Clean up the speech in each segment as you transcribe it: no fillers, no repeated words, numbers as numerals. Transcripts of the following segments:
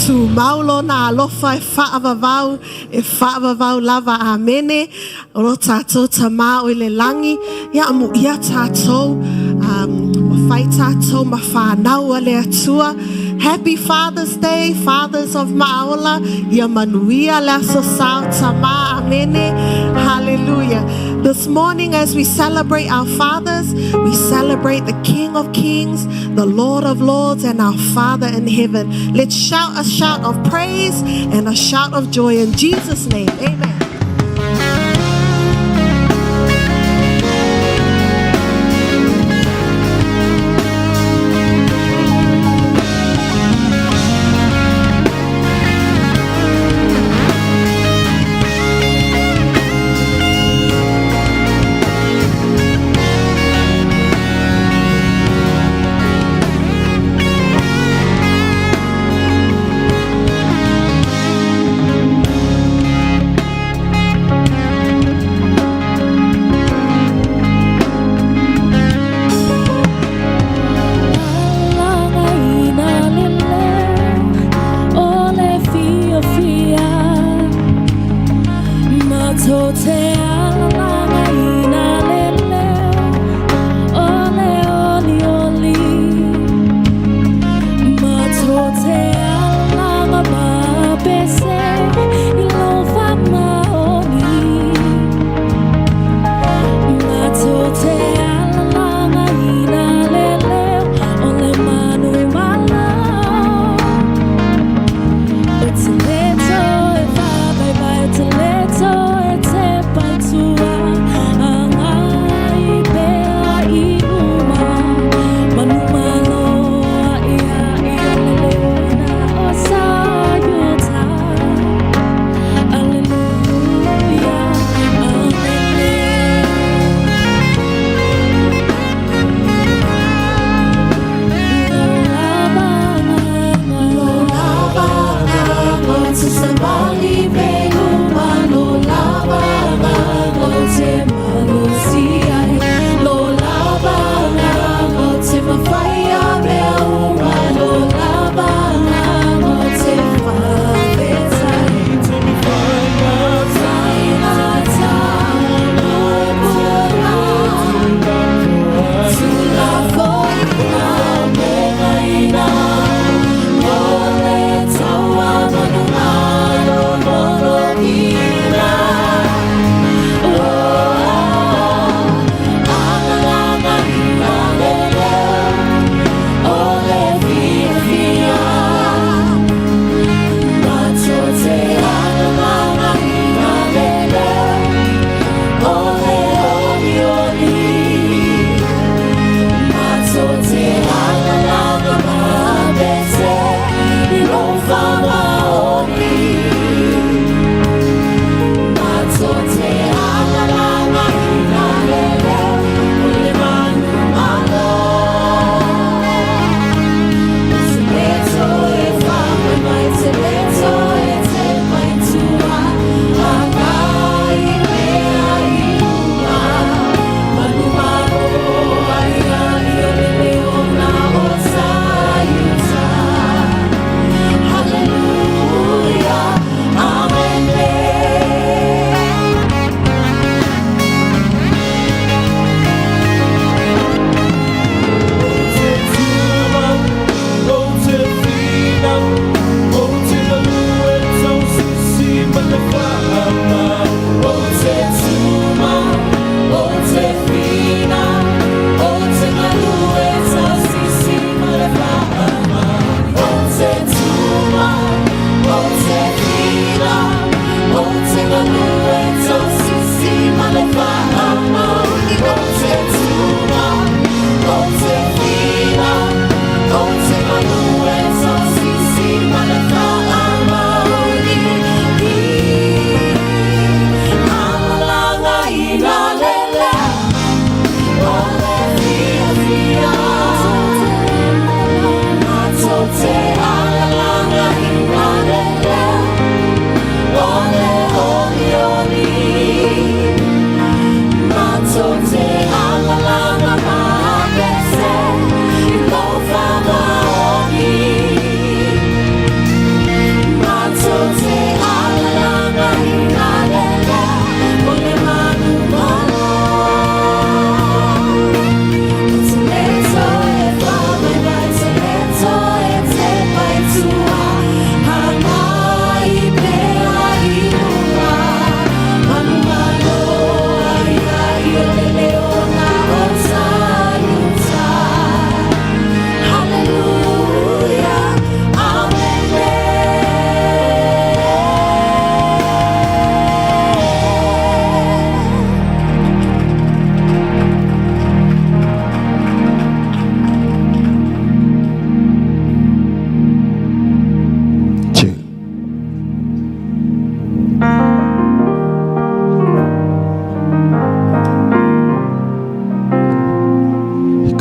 Tumau lona alofa e faavavau, e faavavau lava. Amene. O lo tātou tamā o i le langi, ia amuia tātou, ua fai tātou ma whānau a le Atua. Happy Father's Day, Fathers of Ma'aola. Ia manuia le aso sa o tamā. Amene. Hallelujah. This morning, as we celebrate our fathers, we celebrate the King of Kings, the Lord of Lords, and our Father in heaven. Let's shout a shout of praise and a shout of joy in Jesus' name. Amen.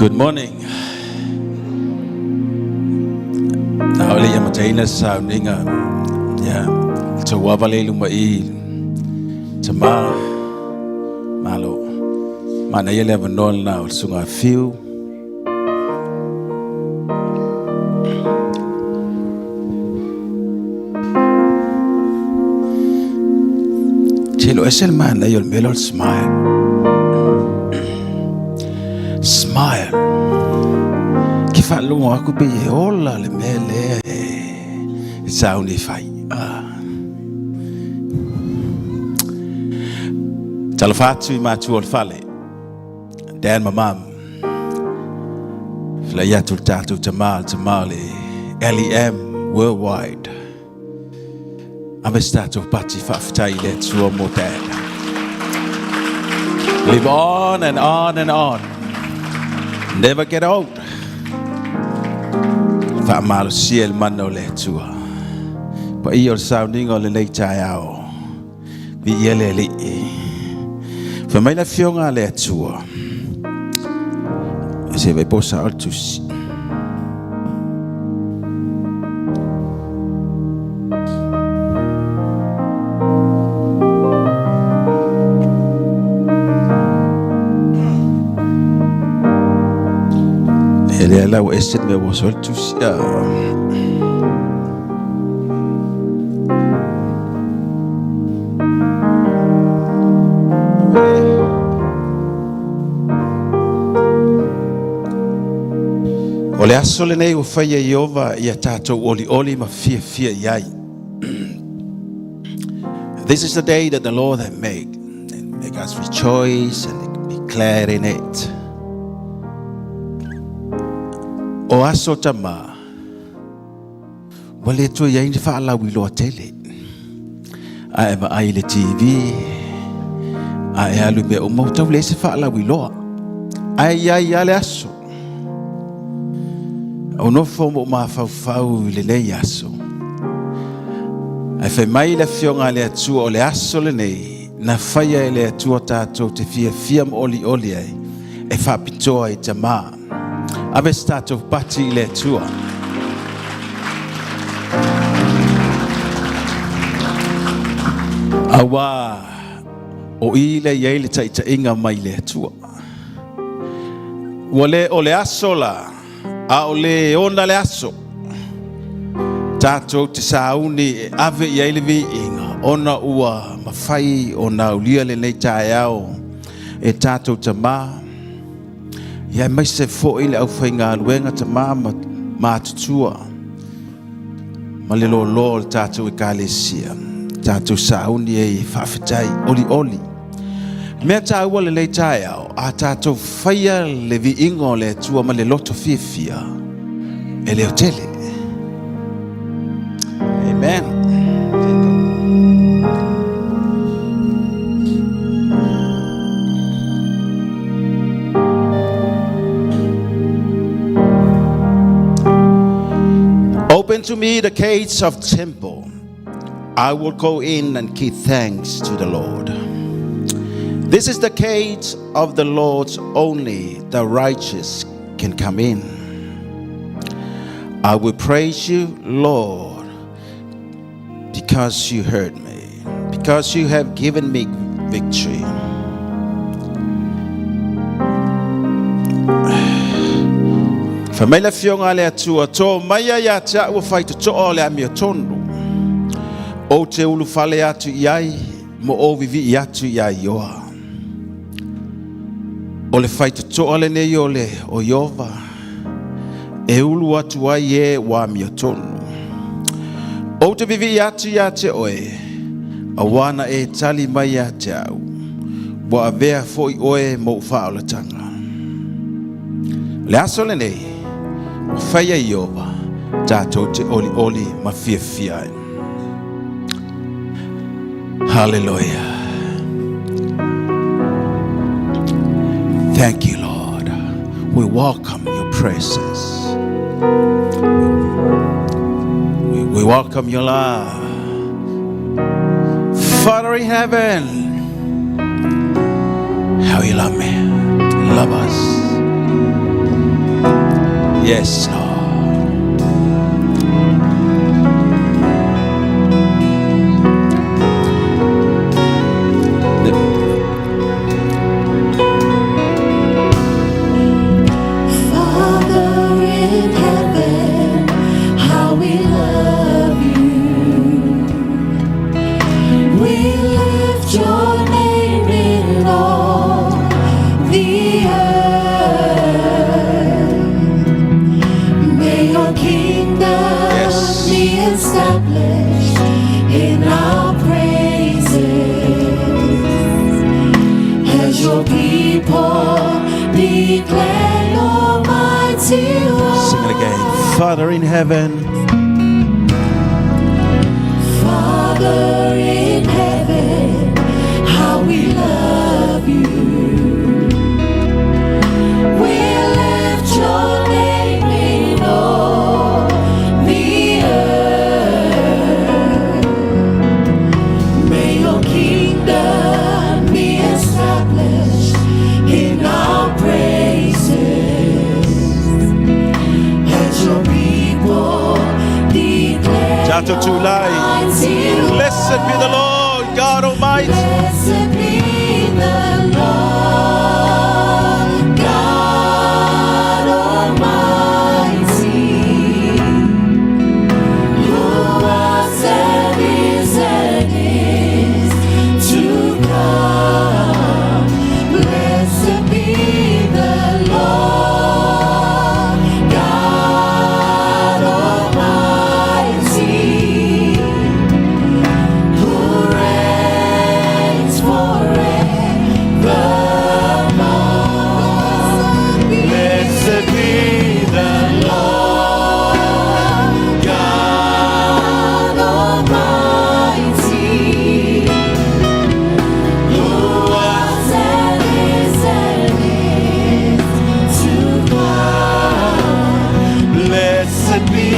Good morning. Na ole ia mataina sauniga ia tauava le luma i tama malo mana ia le avanoa lena o le susuga Fiu. Telo ese le manaia o le mea lea o le smile. Smile. Ke faalogo aku pe e ola le mea lea e sauni fai. Ah. Talofa atu i matua o le fale. Dad ma mom. Fila atu le tatou tama, le tama o le LEM Worldwide. Ave se tatou pati faafetai i le Atua mo Dad. Live on and on and on. Never get old. Faamalosia i le mana o le Atua. Paia o le sauniga o lenei taeao. Viia le Alii. Fai mai le afioga a le Atua. Se vai po sa o le tusi. E lea lau ese le mea ua so le tusi. O le aso lenei ua faia e Ieova ia tatou olioli ma fiafia i ai. This is the day that the Lord hath made. And make us rejoice and be glad in it. O aso tama, Ua le toe i ai ni faalauiloa tele. A e vaai i le TV, a e alu i mea uma, ua tau leai se faalauiloa. Ae i ai lava le aso. Ua nofo ma ou mafaufau i lenei aso. Ae fai mai le Afioga a le Atua o le aso lenei, na faia e le Atua tatou te fiafia ma olioli ai, e faapitoa i tama. Ave se tatou pati i le Atua. Auā o i lea i ai le taitaiga mai le Atua. Ua le o le aso la, a o le ona le aso. Tatou te sauni e ave i ai le viiga, ona ua mafai ona aulia lenei taeao e tatou tama. Ia aemaise foi le aufaigaluega tama ma matutua ma le loaloa o le tatou ekalesia, tatou sauni ai e faafetai olioli. Mea taua lenei taeao, a tatou faia le viiga o le Atua ma le loto fiafia, e leo tele. Amen. Open to me the gates of temple. I will go in and give thanks to the Lord. This is the gate of the Lord, only the righteous can come in. I will praise you, Lord, because you heard me, because you have given me victory. Fai mai le afioga a le Atua, tō maia ia te au o faitotoa o le amiotonu. Ou te ulufale atu i ai, mo ou vivii atu iā Ioa. O le faitotoa lenei o le o Ieova, e ulu atu ai e ua amiotonu. Ou te vivii atu iā te oe, auā na e tali mai ia te au, ua avea foi oe mou faaolatanga. O le aso lenei, ua faia e Ieova, tatou te olioli ma fiafia ai. Hallelujah. Thank you, Lord. We welcome your presence. We welcome your love. Father in heaven, how you love me, love us. Yes, Lord. Father in heaven, how we love you. We lift your name in all the earth. May your kingdom Yes. be established in our praises. As your people declare your mighty Sing it again. work. Father in heaven, Father in heaven, how we love you. We lift your name in all the earth. May your kingdom be established in our praises. As your people declare Tato your Tulai. mighty Blessed be the Lord God Almighty. Blessed be the Lord God Almighty, who was and is and is to come. Blessed be the Lord God Almighty, who reigns forevermore. Blessed be the Lord God Almighty, who was and is and is to come. Blessed be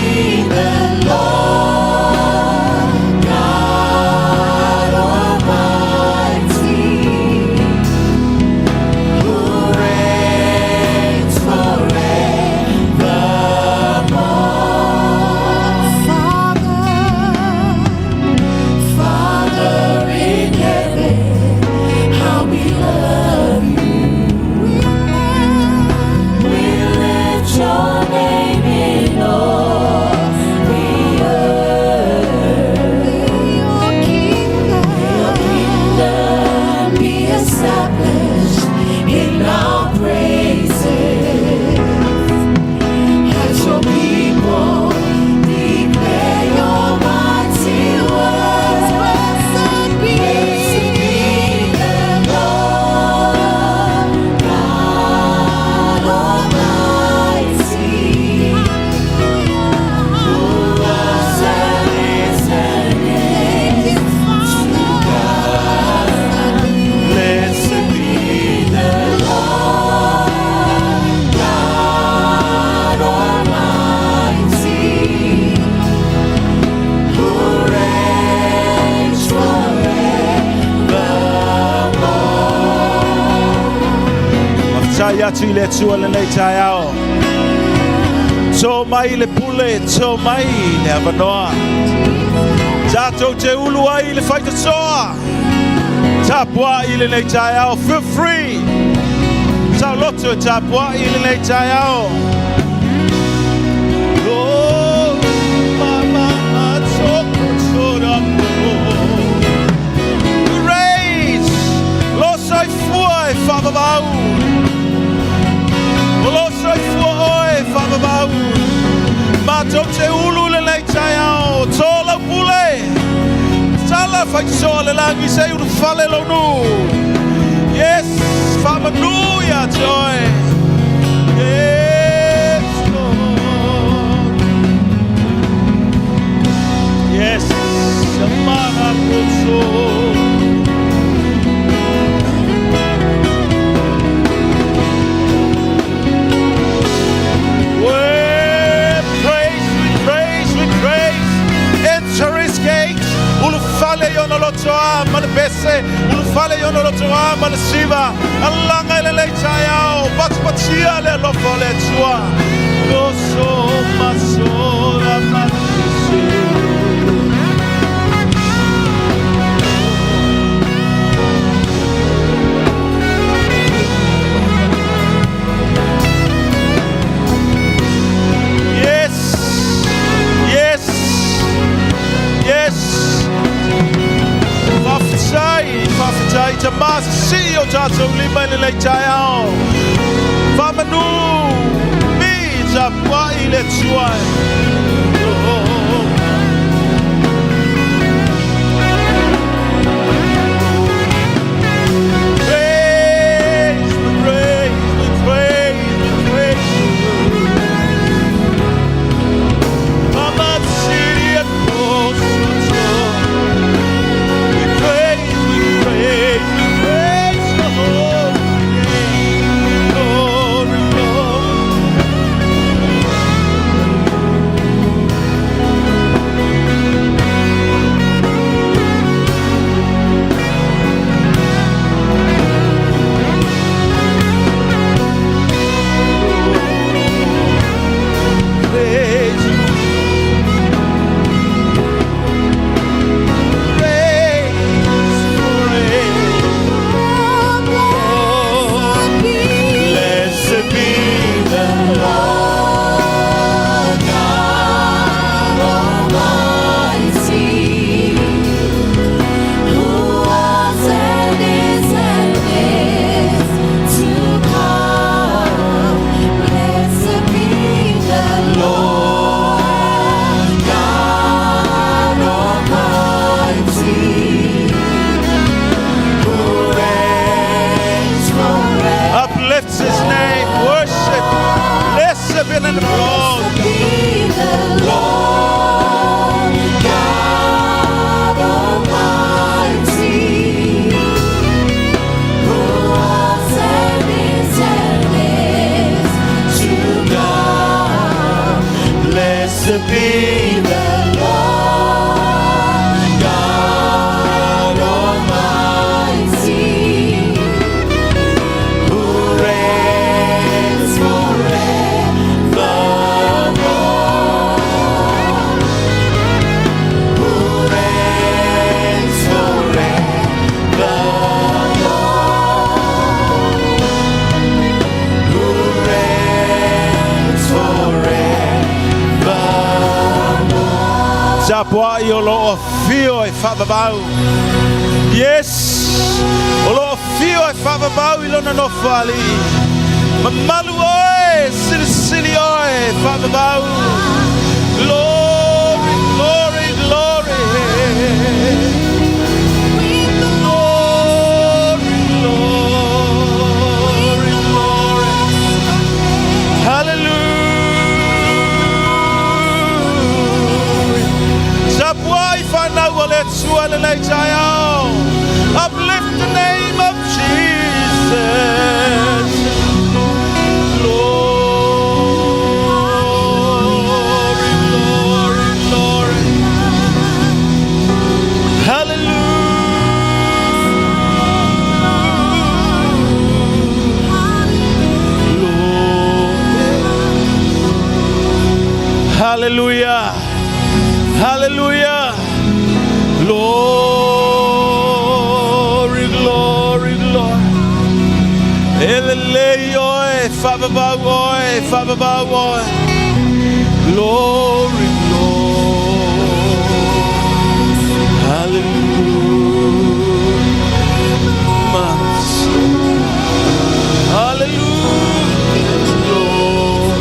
The Lord God Almighty, who reigns forevermore. Father, Father in heaven, how we love you. We lift your name in all the earth. Your kingdom be established in our praises. As your people declare your mighty works, blessed be the Lord God Almighty, who was and is and is to come. Blessed be The Lord God Almighty, who reigns forevermore. Maftai atu i le Atua lenei taeao. Tō mai le pule, tō mai le avanoa. Tātou te ulu ai i le faitotoa. Tapuai i lenei taeao. Feel free. Sauloto e tapuai i lenei taeao. Oh, ma, ma, ma, toko, tora, po. Raise! Lo soifua e whaavavau. O lo soifua oe e whaavavau. Mātou te ulu lenei taeao. Tō lau pule. Tala faitotoa le lagi se i ulufale lou nuu. Yes, whaamanu ia te oe. Yes, Lord. Yes, mana koso. We praise, we praise, we praise. Enter his gates. Ulufale i ona lotoa ma le pese. Ulufale i ona lotoa ma le siva. Alaga i lenei taeao. Patipatia le alofa o le Atua. Yes! Yes! Yes! Faafetai, faafetai, Tama, sisii o tatou lima i lenei taeao. Faamanu, mi tapuai le Atua. Oh. Praise, we praise, we praise, we praise you. Mama City and We praise, we praise, we praise the holy name. Glory, glory. Praise you. Praise forever. Blessed be the Lord God Almighty, who was and is and is to come. Blessed be the Lord God Almighty, who reigns forever. Uplift his name, worship. Blessed be the Lord. Blessed be the Lord God Almighty, who was and is and is to come. Blessed be the Lord God Almighty, who reigns forevermore. Who reigns forevermore. Who reigns forevermore. Tapuai o lo o fio e whaavavau. Yes! O lo o fio e whaavavau i lona nofo alii. Mamalu oe, silisili oe, whaavavau. Glory, glory, glory. Glory, glory, glory. Hallelujah. Tapuai whanau o le Atua lenei taeao. Uplift the name of Jesus. Glory, glory, glory. Hallelujah. Hallelujah. Hallelujah. Glory, glory, glory. Elelei oe, faavavau oe, faavavau oe. Glory, glory. Hallelujah. Hallelujah. Lord.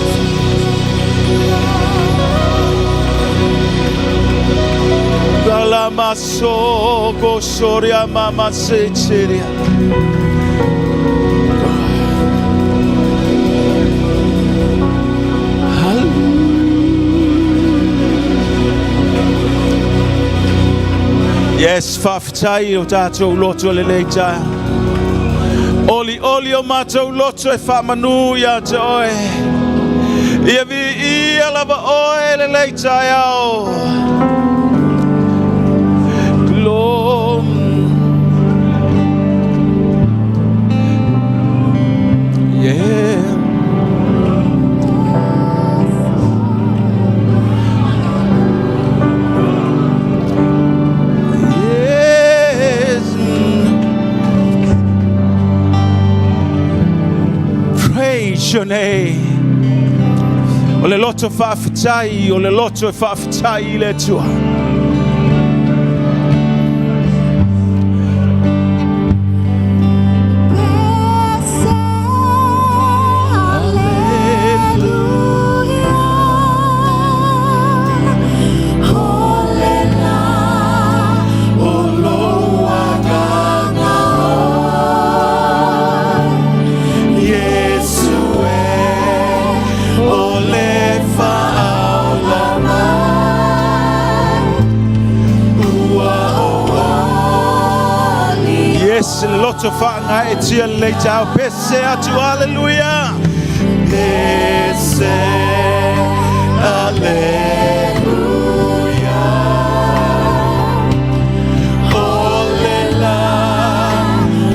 Kalamaso kosoria mama secheria. Yes, faafetai o tatou loto lenei taeao. Olioli o matou loto e faamanu ia te oe. Ia viia lava oe lenei taeao. Glory. Yeah. Bless your name. O le loto faafetai, o le loto e faafetai i le Atua. Iesu e, o le faaola mai, ua oli. Yes, le loto faagaeetia lenei taeao. Pese atu, hallelujah. Pese, hallelujah. O le la,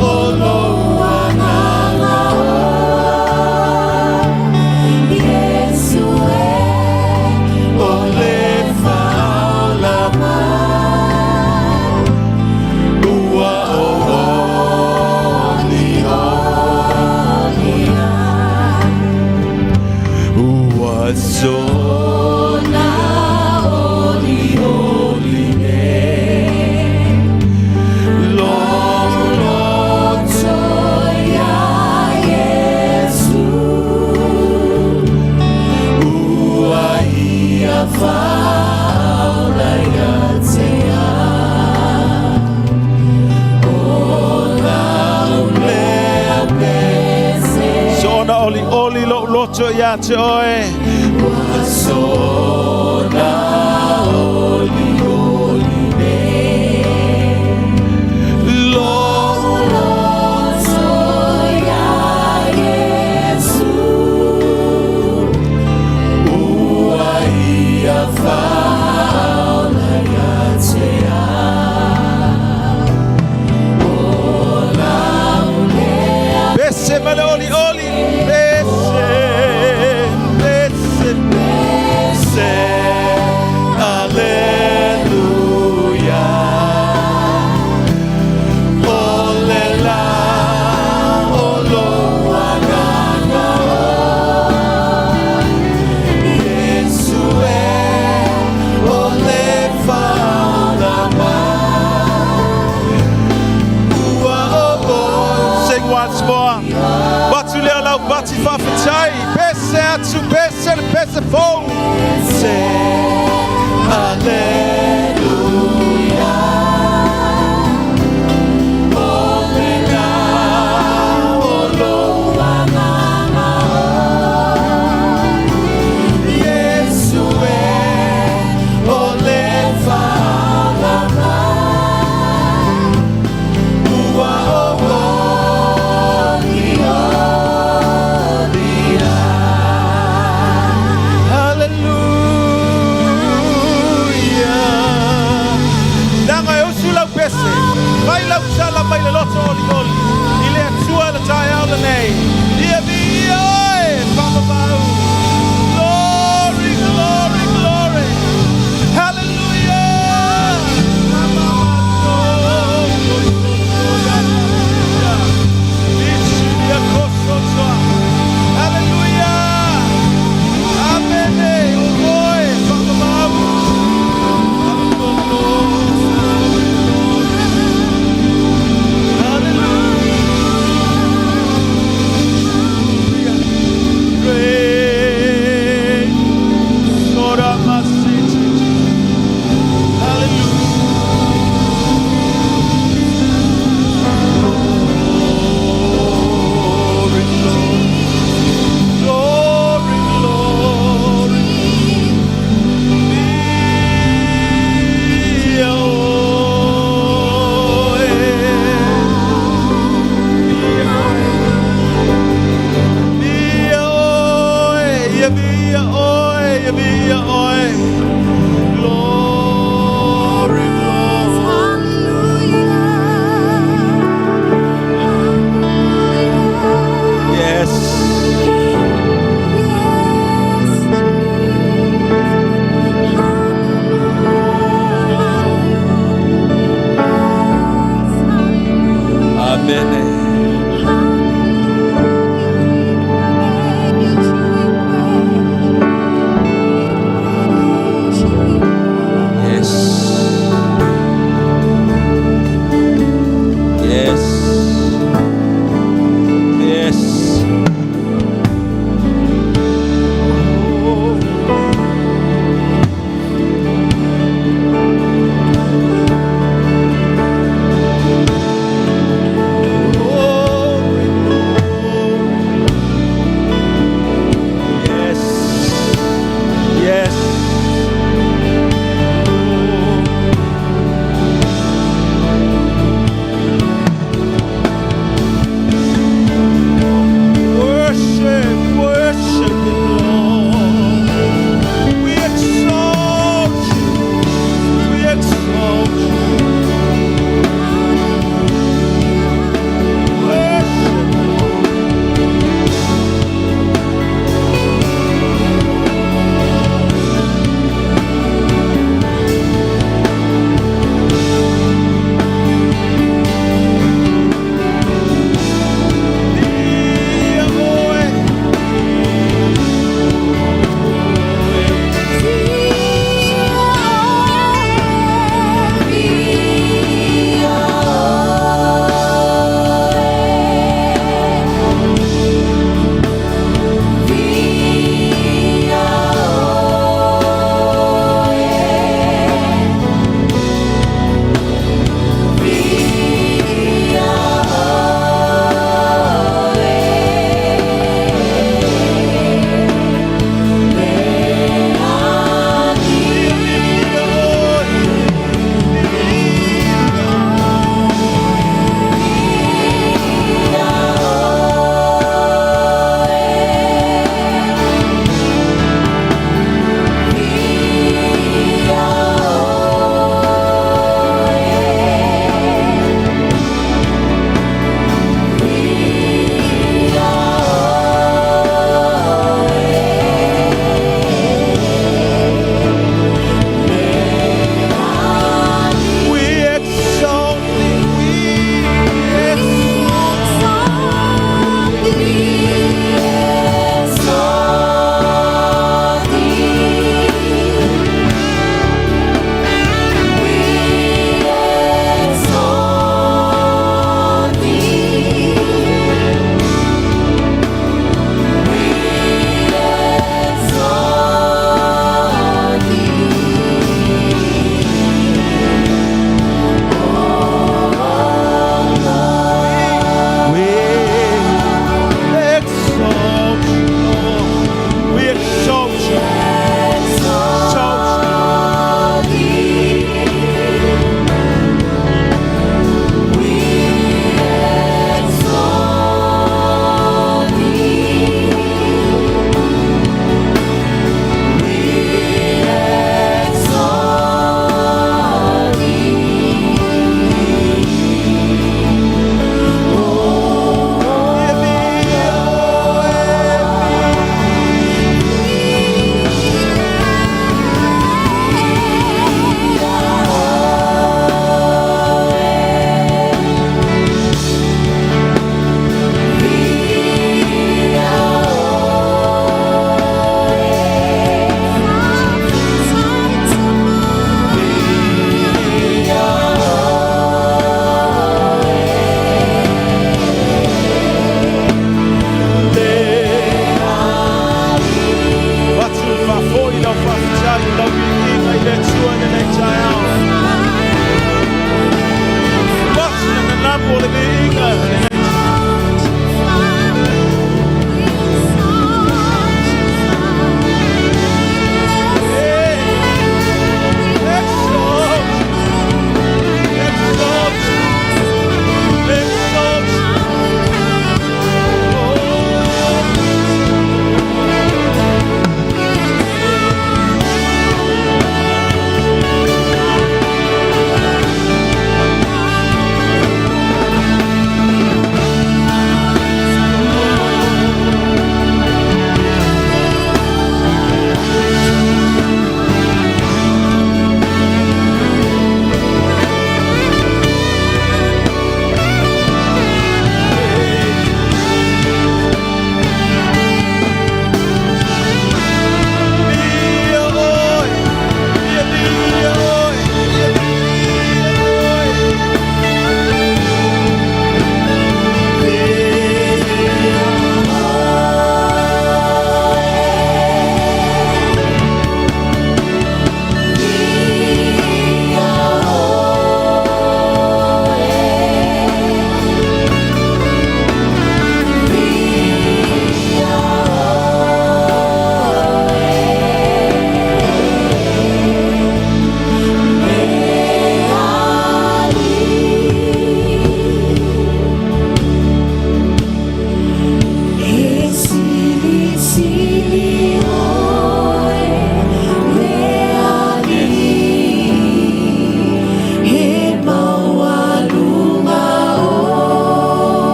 o lou agaga o le faaola mai, ua oli oli ai. Ua soona oli oli nei lou loto iā Iesu, ua ia faaola ia te au. O lau lea pese. Soona olioli lou loto ia te oe. Ua soona olioli nei lou loto iā Iesu, ua ia faaola ia te au. O lau lea. Pese ma le olioli, pese, pese, pese, aleluia. O le la, o lou agaga Iesu e, o le faaola mai, ua o. Sing once more. Avatu lea o lau pati faafetai. Pese atu, pese le pese fou. Se, aleluia. O le la, o lou agaga Iesu e, o le faaola mai, ua oli oli ai. Hallelujah. Leaga e usu lau pese, fai lau tala mai le loto olioli i le Atua le taeao lenei. Ia viia oe, faavavau. Glory, glory, glory. Hallelujah. Hallelujah. Amene. O oe, faavavau. Hallelujah. Great. Sora masiti. Hallelujah. Glory, glory, glory. Ia oe. Ia oe, ia ia oe, ia ia oe. Glory, glory. Yes. Amen.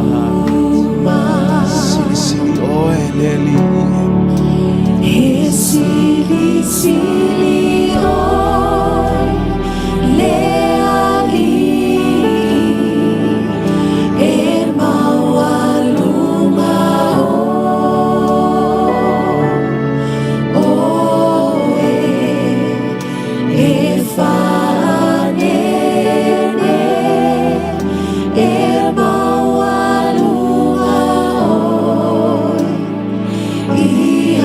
heart. Silisili oe le Alii. He silisili oe le Alii e maualuga oe e fa'anene e maualuga oe i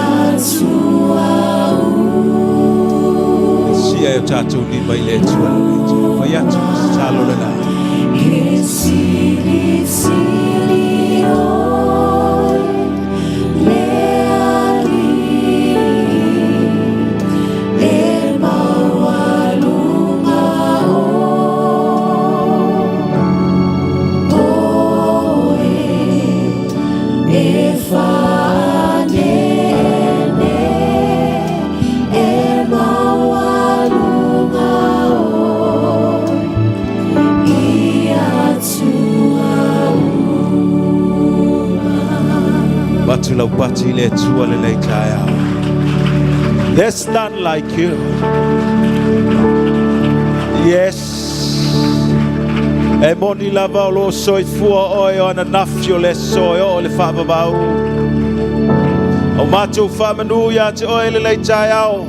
Atua. Sia e o tātou lima i le Atua lenei taeao. Fai atu se tatalo lena. He silisili oe le Alii e maualuga oe e fa'anene e maualuga oe i Atua. Avatu lau pati i le Atua lenei taeao. There's none like you. Yes. E moni lava o lo o soifua oe o ananafi o le aso e oo i le faavavau. O matou faamanu ia te oe lenei taeao.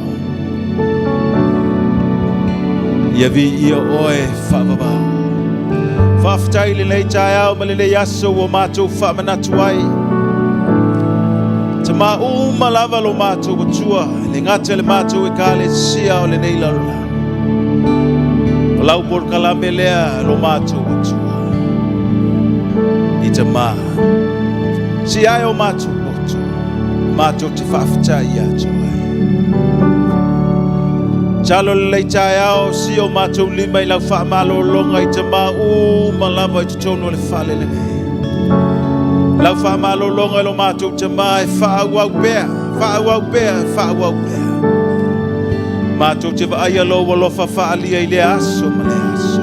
Ia viia oe faavavau. Faafetai i lenei taeao ma lenei aso ua matou faamanatu ai. Tama uma lava lo matou Atua, e le gata i le matou Ekalesia o lenei lalolagi. O lau polokalame lea lo matou Atua. I Tama, si ae o matou loto, matou te faafetai ia te oe. Talo lenei taeao, si o matou lima i lau faamalologa i tama uma lava i totonu o le fale lenei. Lau faamalologa i lo matou tama e faaauau pea, faaauau pea, faaauau pea. Matou te vaaia lou alofa faaalia i lea aso ma lea aso.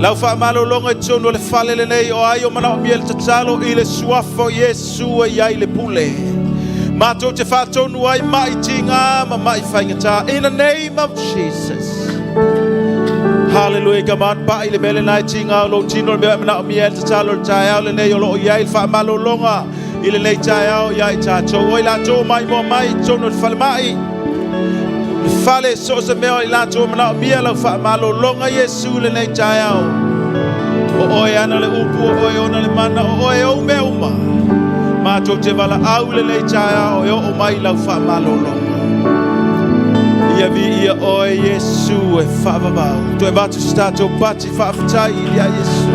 Lau faamalologa i totonu o le fale lenei o ai o manaomia le tatalo i le suafa o Iesu e i ai le pule. Matou te faatonu ai mai tiga ma mai faigata. In the name of Jesus. Hallelujah. Come on, pai le mele nai tiga o lou tino le mea e manaomia e le tatalo i le taeao lenei o lo o i ai le faamalologa i lenei taeao ia i tatou. O i latou o maimoa mai i totonu o le falemai, le fale so o se mea o i latou e manaomia lau faamalologa Iesu i lenei taeao. O oe ana le upu, o oe ona le mana, o oe ou mea uma. Matou te valaau i lenei taeao e oo mai lau faamalologa. Ia viia oe Iesu e faavavau. Toe avatu se tatou pati faafetai ia Iesu.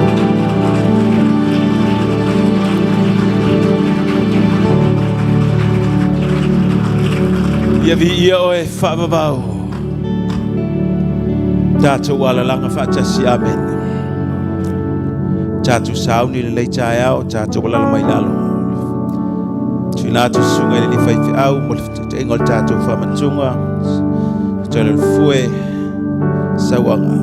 Ia viia oe faavavau. Tatou alalaga faatasi. Amene. Tatou sauni lenei taeao, tatou alala mai lalo. Tuina atu susuga i le alii faifeau mo le taitaiga o le tatou faamatuga. Toe le fue sauaga.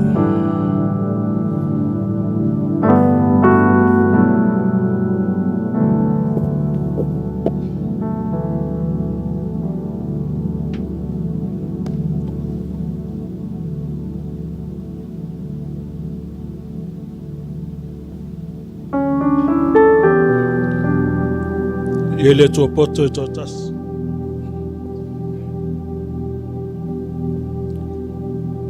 Ia le Atua poto e toatasi.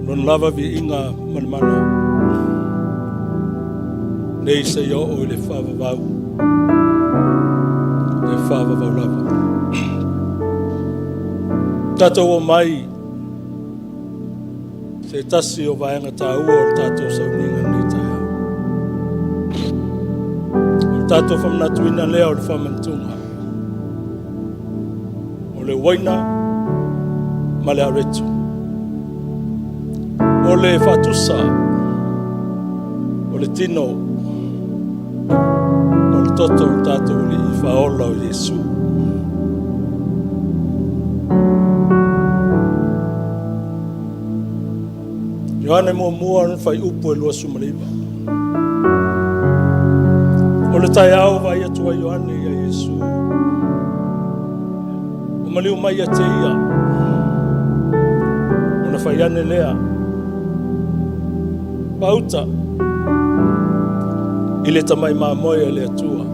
Lona lava viiga ma le mana. Nei seia oo i le faavavau. E faavavau lava. Tatou omai se tasi o vaega taua o le tatou sauniga lenei taeao. O le tatou faamanatuina lea o le faamanatuga o le uaina ma le areto. O le faatusa o le tino o le toto o le tatou Alii Faaola o Iesu. Ioane muamua lona fuaiupu e 29. O le taeao vaai atu ai Ioane ia Iesu. Ua maliu mai ia te ia. Ona fai ane lea. Pauta i le tamai mamoe a le Atua.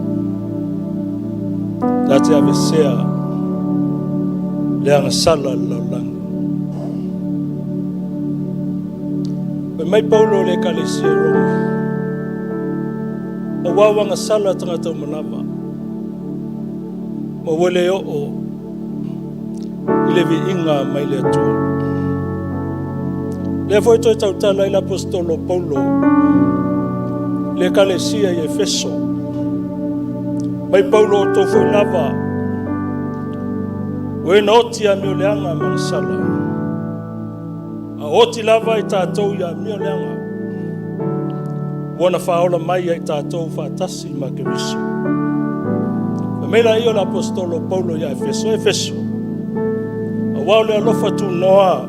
Na te avesea le agasala a le lalolagi. Fai mai Paulo i le Ekalesia i Roma, Aua ua agasala tagata uma lava, ma ua le oo i le viiga mai le Atua. Lea foi toe tautala ai le Aposetolo Paulo i le Ekalesia i Efeso. Mai Paulo outou foi lava, ua e na oti amioleaga ma agasala. A oti lava i tatou i amioleaga, ua na faaola mai ia i tatou faatasi ma Keriso. Fai mai laia o le Aposetolo o Paulo ia Efeso, Efeso, aua o le alofa tunoa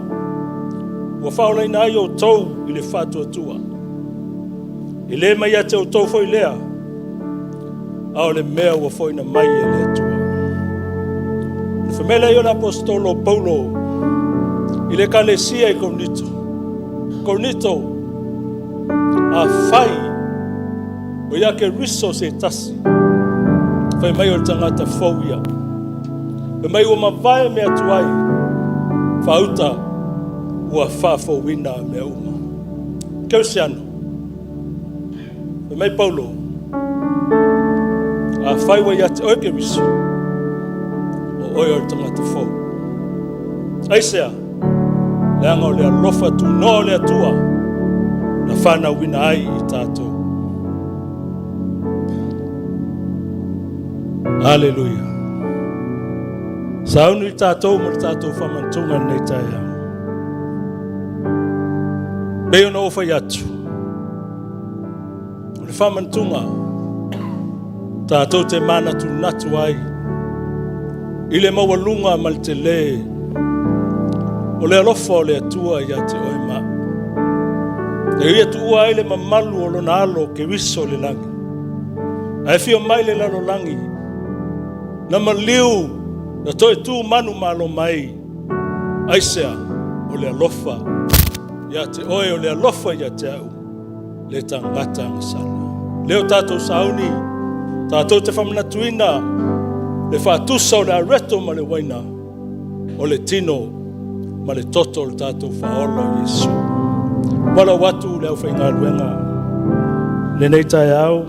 ua faaolaina ai outou i le faatuatua. E le mai ia te outou foi lea, a o le mea ua foina mai e le Atua. Na fai mai laia o le Aposetolo o Paulo i le Ekalesia i Korinito, Korinito, afai o ia Keriso se tasi, fai mai o le tagata fou ia. Fai mai ua mavae mea tuai, faauta ua faafouina mea uma. Kerisiano, Fai mai Paulo, afai ua ia te oe Keriso, o oe o le tagata fou. Aisea? Leaga o le alofa tunoa o le Atua na fanauina ai i tatou. Aleluia. Sauni tatou ma le tatou faamanatuga lenei taeao. Pei ona ou fai atu, O le faamanatuga tatou te manatunatu ai i le maualuga ma le tele o le alofa o le Atua ia te oe ma au. E ia tuua ai le mamalu o lona alo Keriso i le lagi, ae afio mai le lalolagi na maliu na toe tu manumalo mai. Aisea? O le alofa ia te oe, o le alofa ia te au. le tagata agasala. Lea o tatou sauni, tatou te faamanatuina le faatusa o le areto ma le uaina, o le tino ma le toto o le tatou faaola o Iesu. Walau atu le aufaigaluega lenei taeao.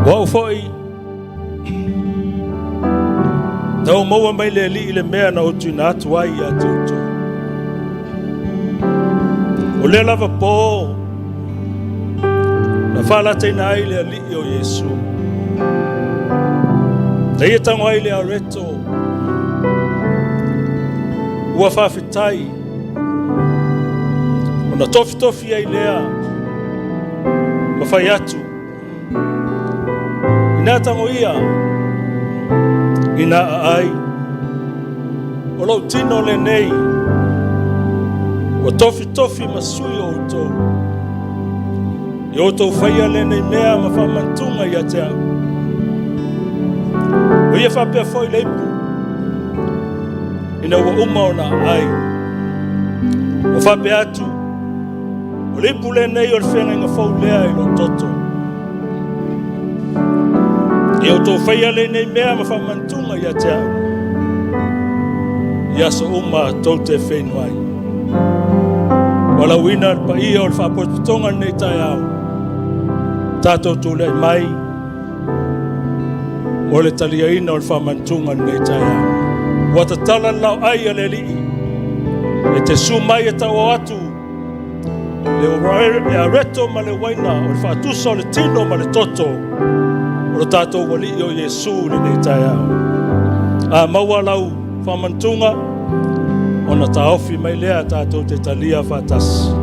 O au foi, na ou maua mai le Alii le mea na ou tuuina atu ai ia te outou. O lea lava pō na faalataina ai le Alii o Iesu. Na ia tago ai le areto ua faafetai ona tofitofi ai lea ma fai atu Ina tago ia, ina aai, o lou tino lenei, ua tofitofi ma sui o outou. I outou faia lenei mea ma faamantuga ia te au. O ia faapea foi le ipu, ina ua uma ona aai. Ua faapea atu, O le ipu lenei o le feagaiga fou lea i lou toto. Ia outou faia lenei mea ma faamanatuga ia te au i aso uma tou te feinu ai. Valaauina le paia o le faapotopotoga lenei taeao, tatou tulai mai mo le taliaina o le faamanatuga lenei taeao. Ua tatala le laoai a le Alii e te su mai e tauao atu le areto ma le uaina o le faatusa o le tino ma le toto o lo tatou Alii o Iesu i lenei taeao. A maua lau faamanatuga, ona taofi mai lea tatou te talia faatasi.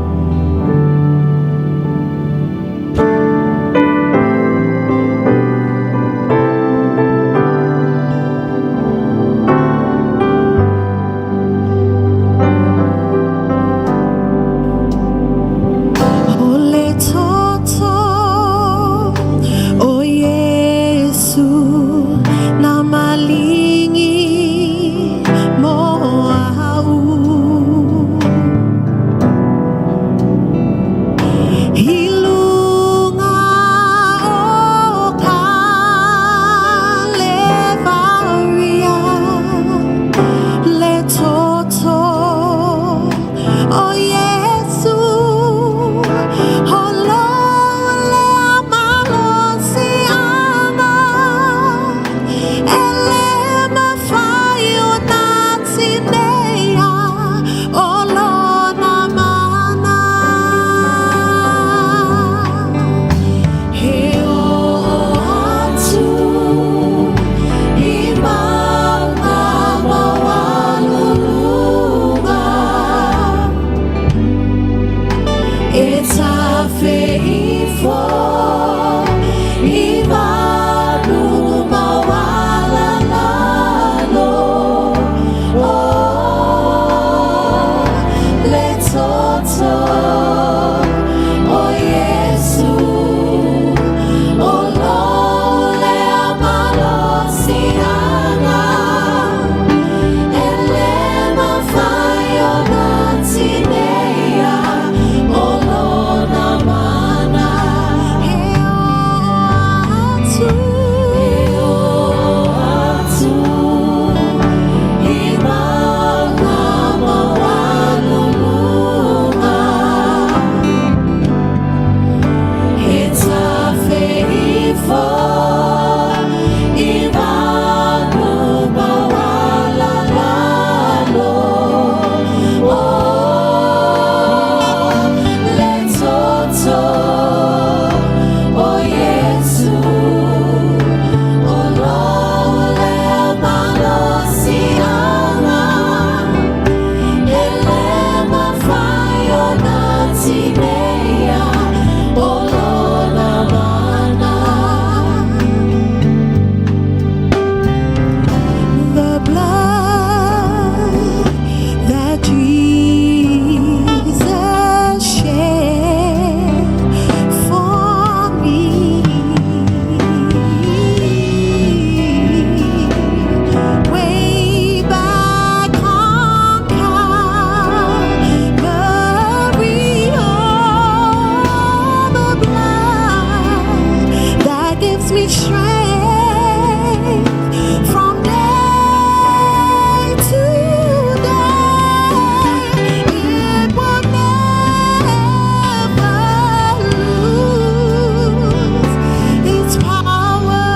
strength from day to day. It will never lose its power,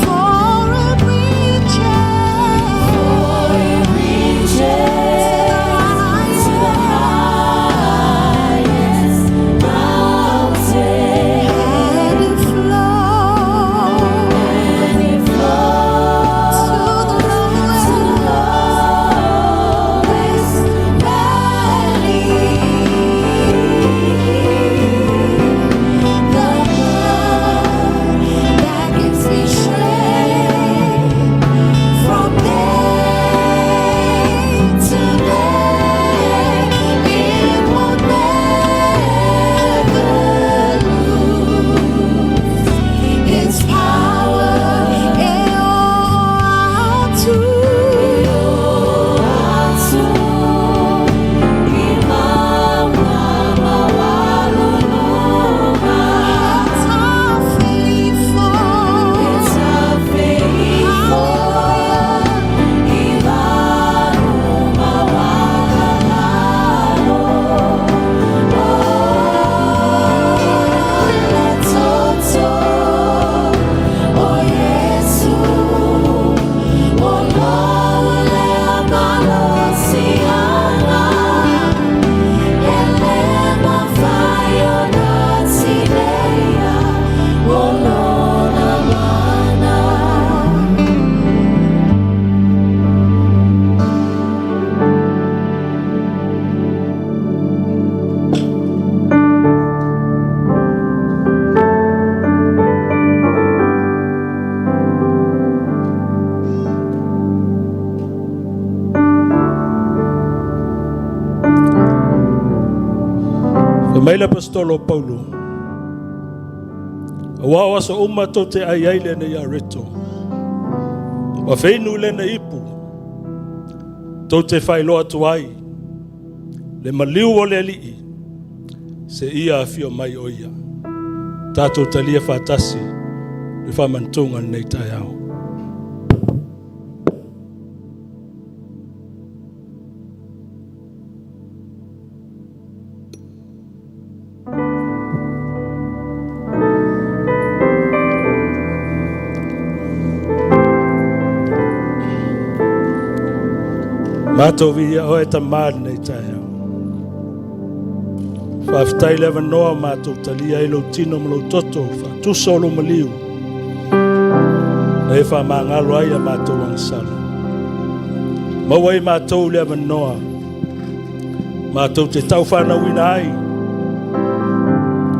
for it reaches, For it reaches to to the the highest mountain, and it flows and it flows to the to the lowest. lowest valley. The blood that gives me strength from day to day, it will never lose its power. Fai mai le Aposetolo o Paulo, Auā o aso uma tou te ai ai lenei areto, ma feinu i lenei ipu, tou te faailoa atu ai le maliu o le Alii, seia afio mai o ia. Tatou talia faatasi le faamanatuga i lenei taeao. Matou viia oe Tamā i lenei taeao. Faafetai le avanoa o matou talia ai lou tino ma lou toto faatusa o lou maliu na e faamagalo ai a matou agasala. Maua ai matou le avanoa matou te taufanauina ai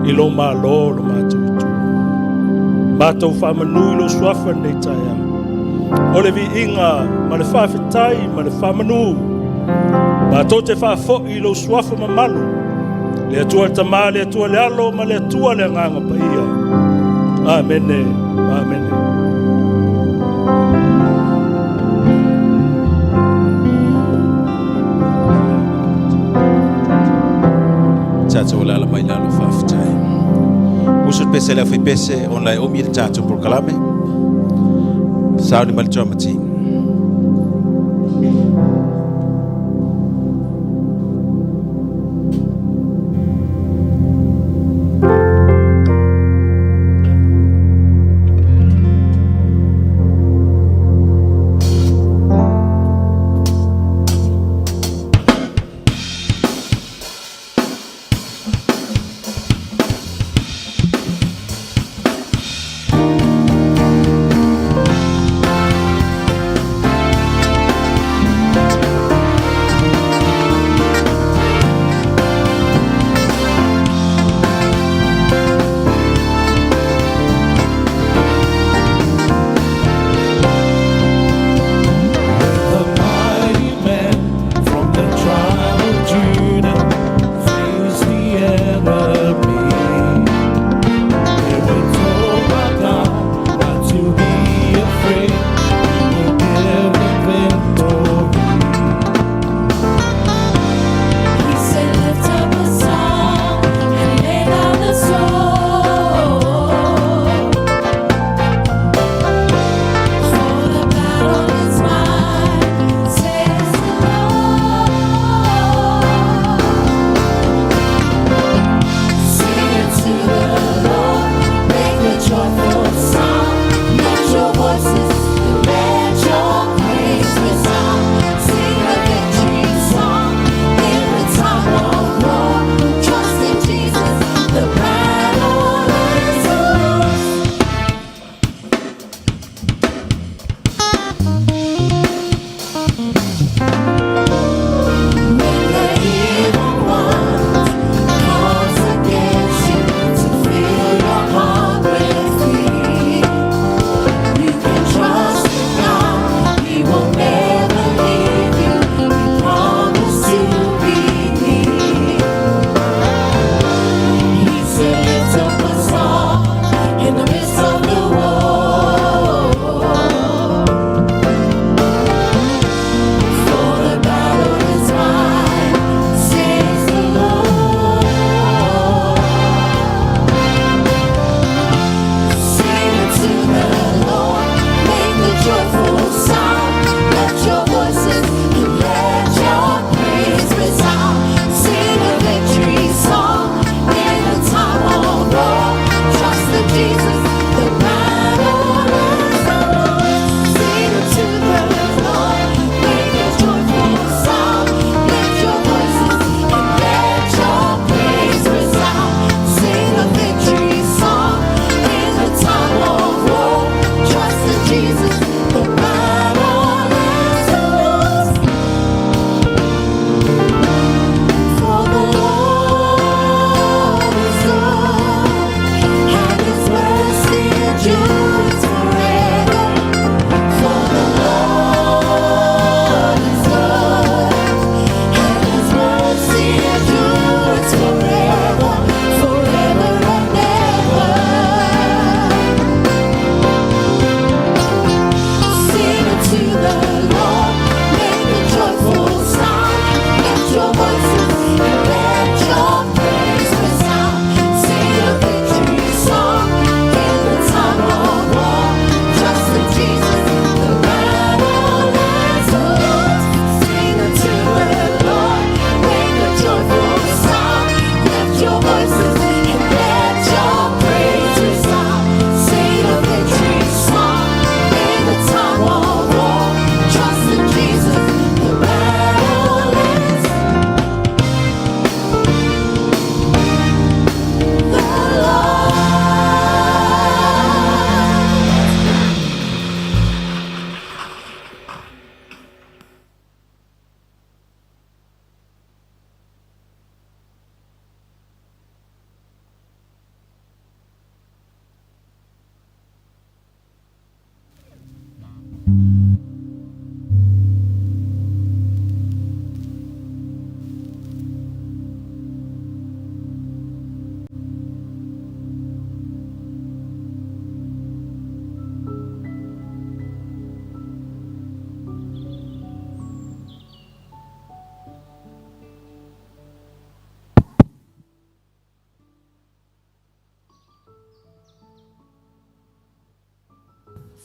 i lou Malo lo matou Atua. Matou faamanu i lou suafa lenei taeao. O le viiga ma le faafetai ma le faamanu matou te faafoi i lou suafa mamalu, le Atua le Tama, le Atua le Alo ma le Atua le Agaga Paia. Amene. Amene. Tatou alaala mai lalo faafetai. Usu le pese le awhai pese ona e omi le tatou polokalame. Sauni mai le drama team.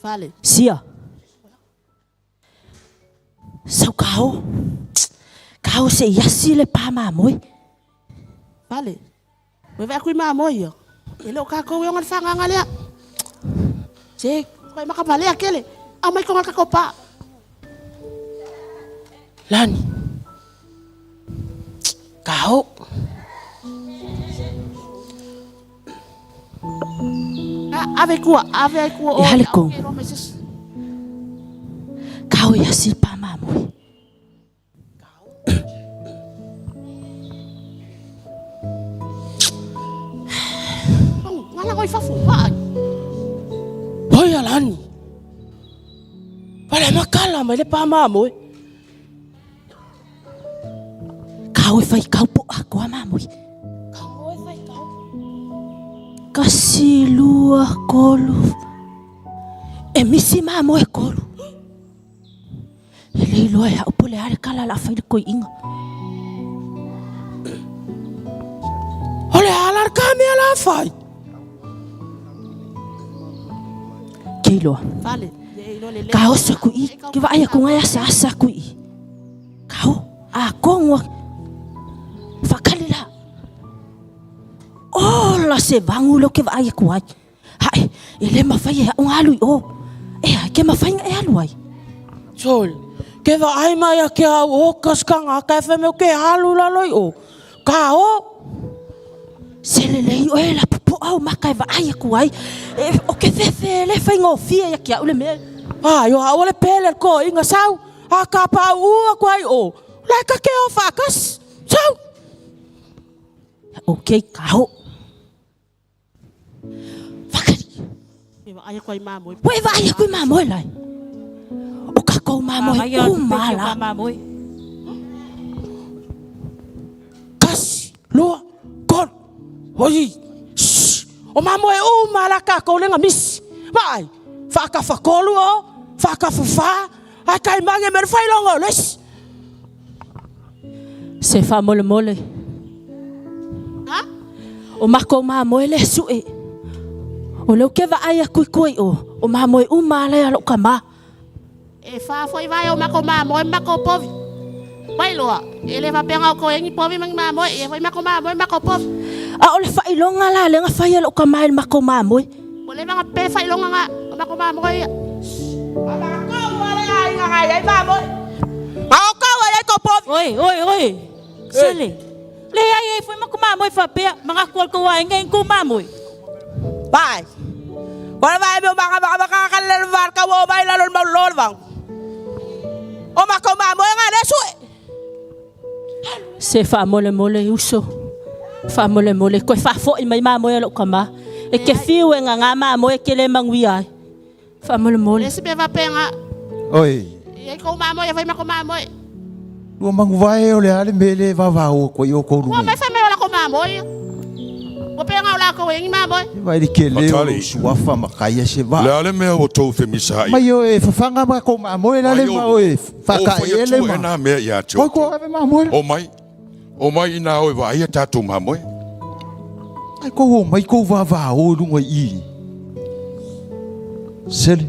Fale. Sia. Sau kao. Kao se iasi le pa mamoe. Fale. Ue vai kui mamoe ia. E le o kākou e o ngā whanganga lea. Se, koe makamalea kele. Au mai konga kako pa. Lani. Kao. Ave kua, ave kua. E hale kou. Kao iasi pa mamoe. Ngala koi fafu, pa. Hoi alani. Wala makala mai le pa mamoe. Kao e whai kau po a koa mamoe. Kao e whai kau. Kasi lua kolu. E misi mamoe kolu. E le iloa e hau po le ale kala la whai le koi inga. Ole alar ka mea la whai. Ke iloa. Fale. Ye ilo le le. Ka oso ku i, ki vaai aku ngai asa asa ku i. Kao, a kongwa. Whakali la. Ola se vangu lo ke vaai aku ai. Hae, e le mawhai e au ngalu i o. E ai, ke mawhai nga e alu ai. Sol. Ke va ai mai a ke au o kaskanga ka whe me ke halu lalo i o. Ka o. Se le lei o e la popo au maka e vaai aku ai. E, o ke whewhe le whai ngō fia ia ki au le mea. Ah, yo au le pele ko inga sau. A ka pa u aku ai o. La ka ke o whakas. Sau. Ok, kao. Whakari. E vai aku ai mamoe. Ue vaai aku i mamoe lai. O ka kou mamoe u mala. Mamoe. Kasi, lua, kol. Oi. Shh. O mamoe u mala ka ko lenga misi. Vai. Whaka whakolu o. Whaka whawha. Ai kai mange me whai longo les. Se wha mole mole. Ha? O mako mamoe le sue. O leo ke vaai aku i koi o. O mamoe u mala ia lo ka ma. E wha foi vai o mako mamoe mako povi. Vai loa. E le wapenga o koe ngi povi mangi mamoe. E foi mako mamoe mako povi. A o le whailonga la lenga whai lo ka mai mako mamoe. O le vanga pe whai longa nga o mako mamoe ia. Ko wale ai nga ai ai mamoe. Au ka wale ko povi. Oi, oi, oi. Sele. Le ai ai foi mako mamoe whapea. Mga kual ko ai ngai ku mamoe. Vai. Wala vai me maka maka maka kalel var ka wo mai lalo mau lol vang. O mako mamoe nga le sue. Se wha mole mole uso. Wha mole mole. Koe wha fo i mai mamoe lo ka ma. E ke whiu e ngā ngā mamoe ke le mangui ai. Wha mole mole. Le si pe wapenga. Oi, E ko mamoe e foi mako mamoe. lua mangu vai o le ale mele vava o ko i o ko Ua mai lunga. whai mai o la ko mamoe. O penga o la ko ngi mamoe. Vai li ke le o Matali. suafa makaia se Le va. ale mea o tau whemisa Mai o e whawhanga ma ko mamoe la le ma o e whaka e le ma. ma. nā mea ia te Oi ko ave mamoe. O mai, o mai ina o e vaai a tātou mamoe. Ai ko o mai ko vava o lunga i. Sele.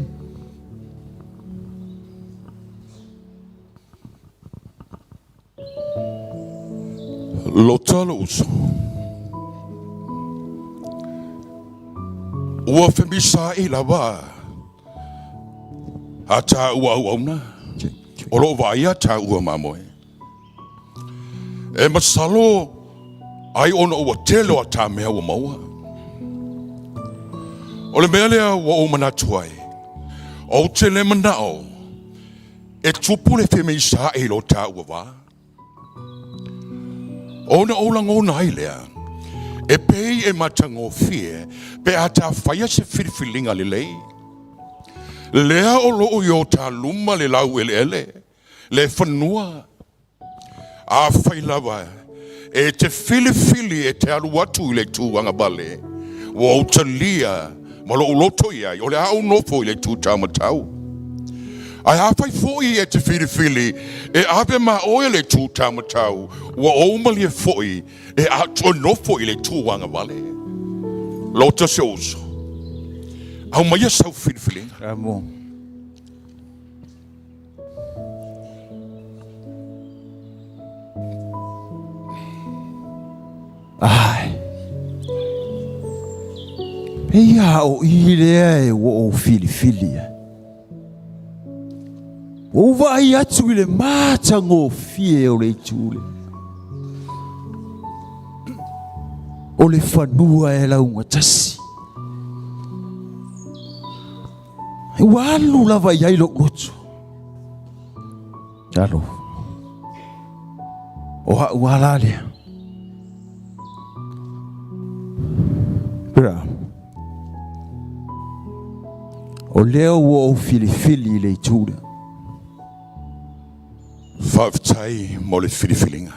Lo talo uso. Ua whemisa i lawa. A tā ua au auna. O lo vaai a tā ua mamoe. E masalo ai ona ua tele a tā mea ua maua. O le mea lea ua o manatu ai. O te le manao. E tupu le whemisa i lo tā ua wā. Ona o langona ai lea. E pei e matangofie, pe a tā whaia se whiriwhiringa le lei. Lea o loo i o tā luma le lau ele ele, le whanua. A whai lava, e te whiliwhili e te alu atu i le tūanga bale. Ua o talia, ma lo uloto ia, o le au nofo i le tū tāmatau. Ai a whai foi e te whiriwhili, e ave ma oe le tū tāmatau, ua o malia foi e a nofo i le tūanga wale. Lota se uso. Aumaia sau filifiliga. Amo. Ai. Eia o i lea e ua ou filifili ai. Ua ou vaai atu i le matagofie o le itu lea. O le fanua e laugatasi. Ua alu lava i ai lou loto. Alo. O au ala lea. Pera. O lea ua ou filifili i le itu lea. Faafetai mo le filifiliga.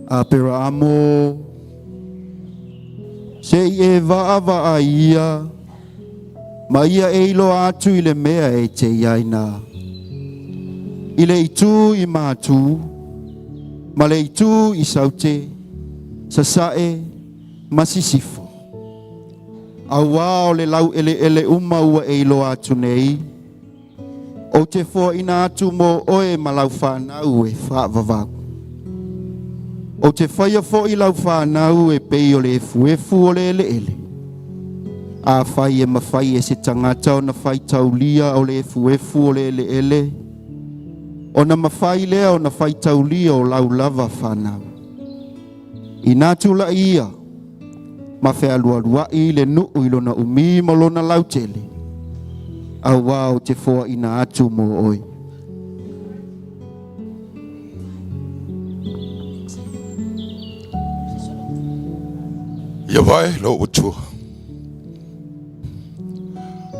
Aperaamo, se i e vaavaai ia, ma ia e iloa atu i le mea e te i ai nā, i le itu i Matu, ma le itu i Saute, Sasae, ma Sisifo. Auā o le laueleele uma ua e iloa atu nei, ou te foaina atu mo oe ma lau fanau e faavavau. Ou te faia foi lau fanau e pei o le efuefu o le eleele. Afai e mafai e se tagata ona faitaulia o le efuefu o le eleele, ona mafai lea ona faitaulia o lau lava fanau. Inā tulai ia ma fealualuai le nuu i lona umi ma lona lautele, auā ou te foaina atu mo oe. Ia vae lou Atua.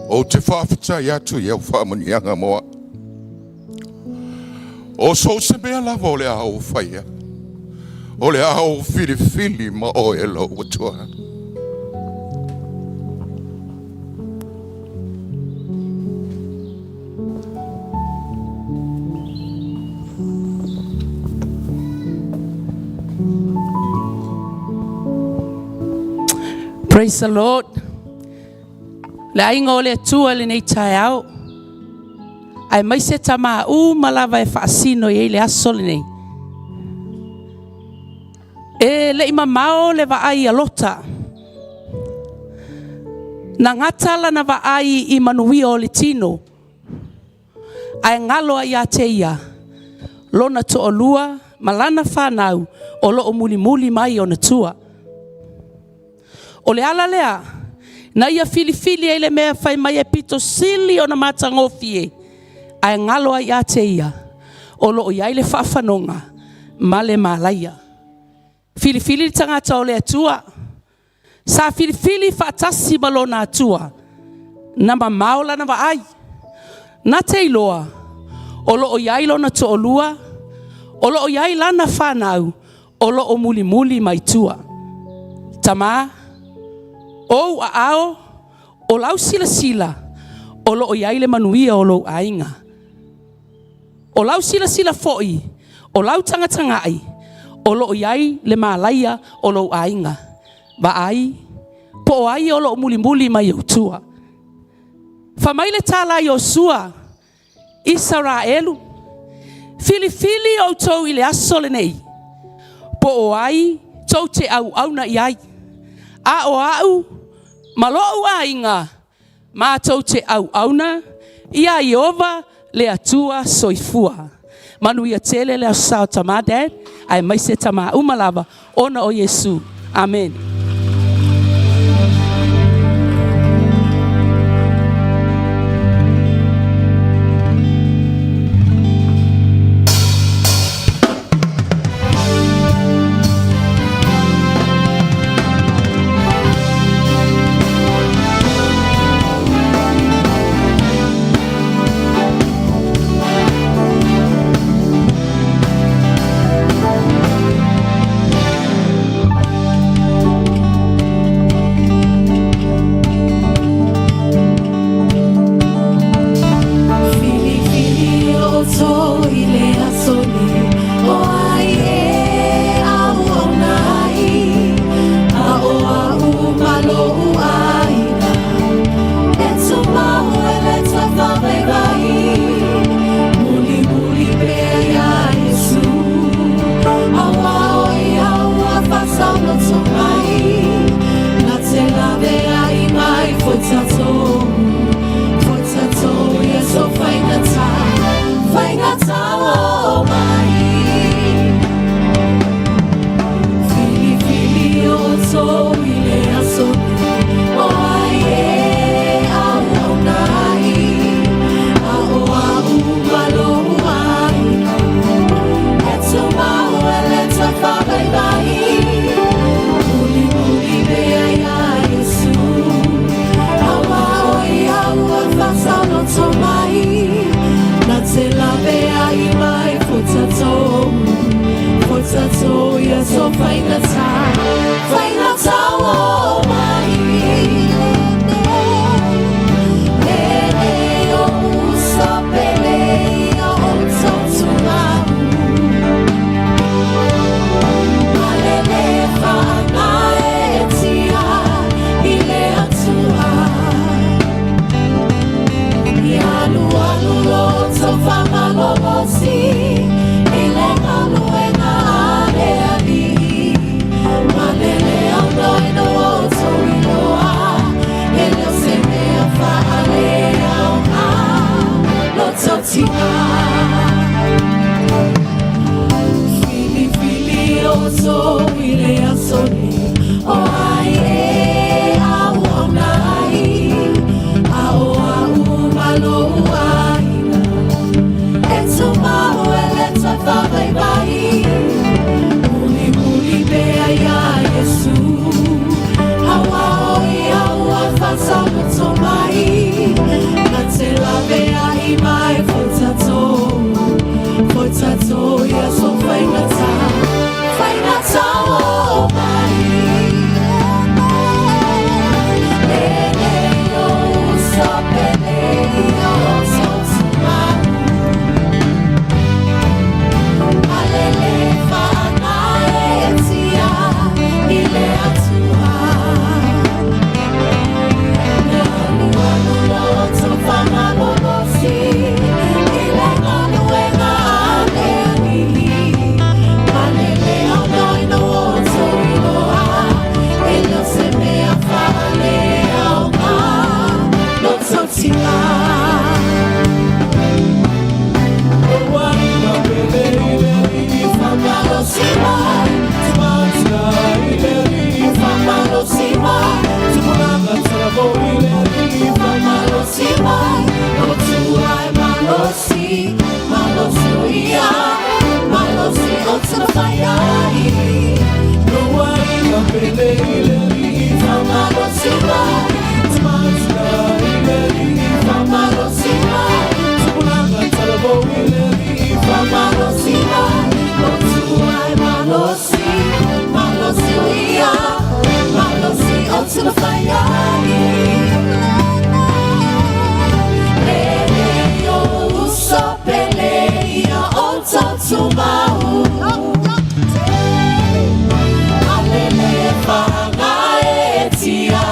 Ou te faafetai atu i au faamanuiaga mo au. O so o se mea lava o le a ou faia, o le a ou filifili ma oe e lou Atua. Praise the Lord. Le aiga o le Atua i lenei taeao. Aemaise tamā uma lava e faasino i ai le aso lenei. E le i mamao le vaai a Lota. Na gata lana vaai i manuia o le tino, ae galo ai ia te ia lona toalua ma lana fanau o lo o mulimuli mai ona tua. O le ala lea na ia filifili ai le mea fai mai e pito sili ona matagofie, ae galo ai ia te ia o lo o i ai le faafanoga ma le malaia. Filifili le tagata o le Atua, sa filifili faatasi ma lona Atua, na mamao lana vaai, na te iloa o lo o i ai lona toalua, o lo o i ai lana fanau, o lo o mulimuli mai tua. Tamā, o ou aao, o lau silasila, o lo o i ai le manuia o lou aiga. O lau silasila foi, o lau tagatagai, o lo o i ai le malaia o lou aiga. Vaai, po o ai o lo o mulimuli mai ou tua. Fai mai le tala a Iosua, Isaraelu, filifili outou i le aso lenei, po o ai tou te auauna i ai, a o au ma lo'u aiga, matou te auauna iā Ieova le Atua soifua. Manuia tele le Aso Sa o Tamā Dad, aemaise tamā uma lava, ona o Iesu. Amene. outou i le aso nei, o ai e auauna ai, a o a'u ma lou aiga, e tumau e le toe faavaivai. Mulimuli pea iā Iesu, aua o ia ua faataoto mai, na te laveai mai foi tatou, foi tatou i aso faigata, faigata o mai. Lelei lou uso pele ia outou tumau. Malele faagaeetia i le Atua. E alualu lo outou faamalolosi i le galuega a le Alii. Malele aogaina ua outou iloa, e le o se mea faaleaoga lo outou tina. Faamalosi mai, faamalosi mai, faamalosi mai, lo tuai malosi, malosi o ia, malosi o te mawhai ai. Faamalosi mai, faamalosi mai, faamalosi mai, lo tuai malosi, malosi o ia, malosi o te mawhai ai. Lelei lou uso pele ia outou tumau. Malele faagaeetia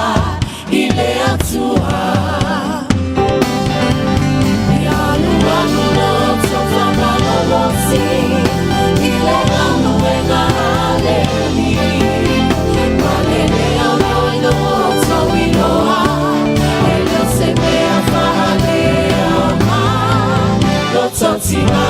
i le Atua. Ia alualu lo outou faamalolosi i le galuega a le Alii. Malele aogaina ua outou iloa, e le o se mea faaleaoga lo outou tina.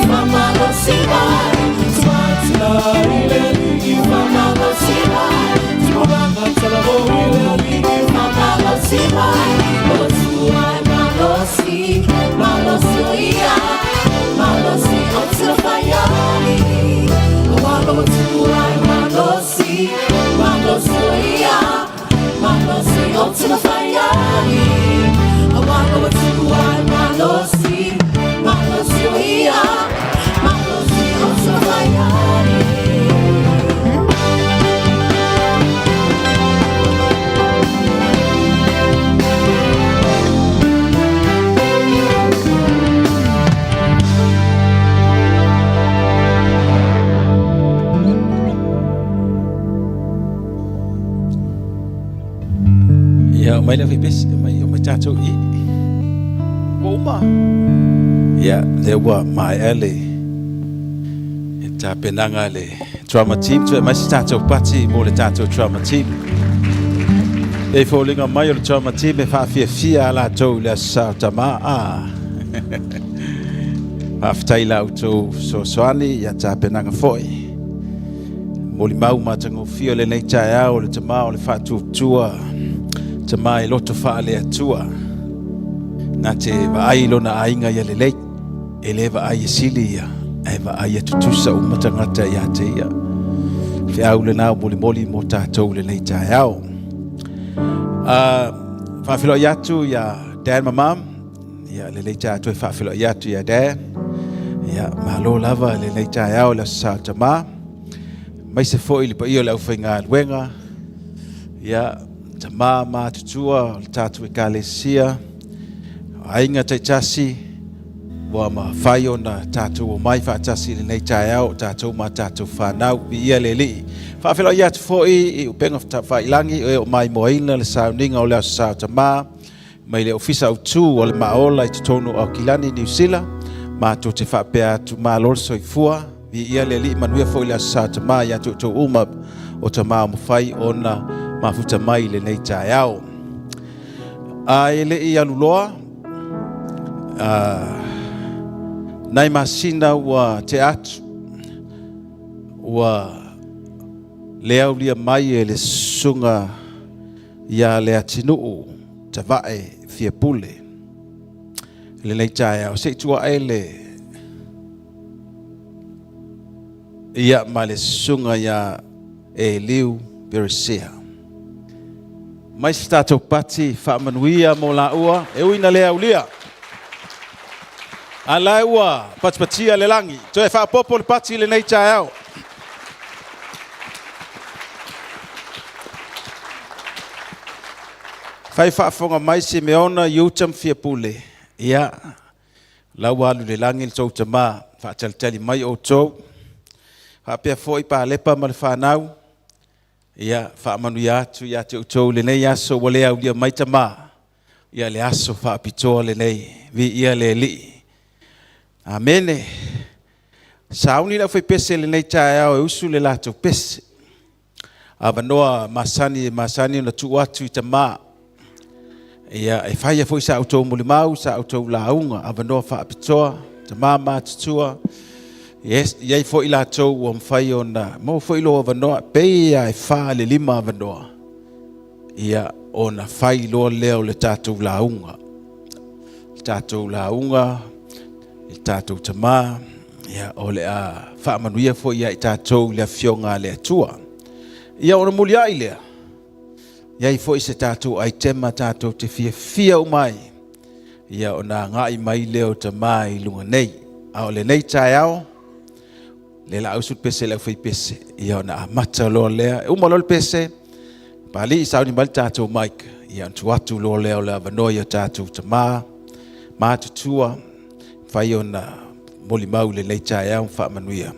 Faamalosi mai, faamalosi mai, faamalosi mai, lo tuai malosi, malosi o ia, malosi o te mawhai ai. Aua lo tuai malosi, malosi o ia, malosi o te mawhai ai. Aua lo tuai malosi, malosi o ia, malosi o te mawhai ai. Ia, o mai le awhipesi, o mai, o mai tātou i. Ua uma. Ia, lea ua maea le e tapenaga a le drama team. Toe mai se tātou pati mo le tātou drama team. E foliga mai o le drama team e whaafiafia a latou i le aso sa o tamā. Ah. Faafetai la outou fesoasoani ia tapenaga foi. Molimau matagofie o lenei taeao o le tamā o le faatuatua, tamā e loto faale-Atua. Na te vaai i lona aiga ia lelei, e le vaai e sili ia, ae vaai ia tutusa uma tagata ia te ia. Feau lena o molimoli mo tātou i lenei taeao. Faafeiloai atu ia Dad ma Mum, ia lelei taeao toe faafeiloai atu ia Dad. Ia malo lava lenei taeao i le Aso Sa o Tamā. Aemaise foi le paia o le aufaigaluega, ia tamā matutua o le tatou ekalesia, aiga taitasi, ua mafai ona tatou omai faatasi i lenei taeao o tatou ma tatou whanau, viia le Alii. Faafeiloai atu foi i upega failagi o e o maimoaina le sauniga o le Aso Sa o Tamā, mai le Ofisa Autu o le Maaola i totonu o Aukilani, Niu Sila. Matou te faapea atu, malo le soifua, viia le Alii, manuia foi le Aso Sa Tamā ia te outou uma o tamā o mafai ona mafuta mai i lenei taeao. A e le i alu loa, Nai masina ua tea atu, ua le aulia mai e le susuga ia Leatinuu Tavae Fiapule lenei taeao. Se i tua le ia ma le susuga ia Eliu Peresia. Mai se tatou pati faamanuia mo laua, e ui na le aulia. A la ua patipatia le lagi. Toe faapopo le pati lenei taeao. Fai faafofoga mai Simeona Iuta ma Fiapule. Ia, la ua alu i le lagi le tou tamā, faatalitali mai outou. Faapea foi Palepa ma le fanau. Ia, faamanuia atu ia te outou lenei aso ua le aulia mai tamā. Ia le aso faapitoa lenei, viia le Alii. Amene. Sauni le aufaipese lenei taeao e usu le latou pese. Avanoa masani masani ona tuu atu i tamā. Ia, e faia foi sa outou molimau, sa outou lauga, avanoa faapitoa, tamā matutua. Yes, iai foi latou ua mafai ona maua foi lou avanoa, pei lava e 4 i le 5 avanoa. Ia, ona fai loa lea o le tatou lauga. Le tatou lauga, le tatou tamā, ia, o le a faamanuia foi ia i tatou i le afioga a le Atua. Ia, ona muliai lea, iai foi se tatou aitema tatou te fiafia uma ai. Ia, ona agai mai lea o tamā i luga nei. A o lenei taeao, le la usu le pese le aufaipese. Ia, ona amata loa lea. E uma loa le pese, Pali sauni mai le tatou mic. Ia, ona tuu atu loa lea o le avanoa i o tatou tamā, matutua, fai ona molimau i lenei taeao ma faamanuia.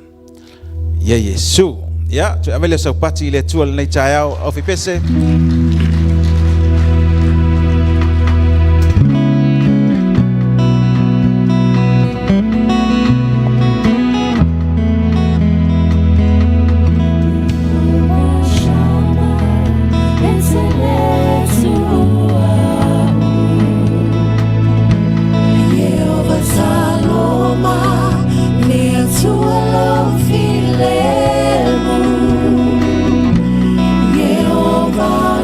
Ia Iesu. Ia, toe ave lea o sau pati i le Atua lenei taeao, aufaipese. Yehovah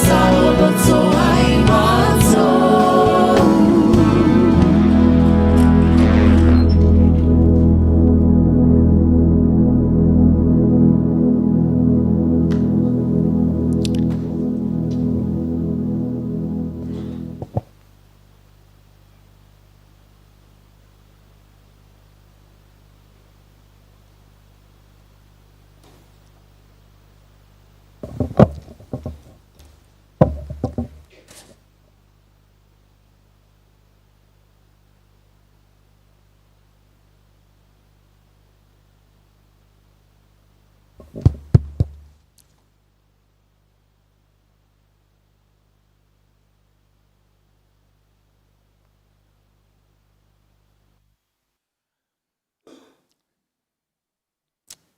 saoloto ai matou.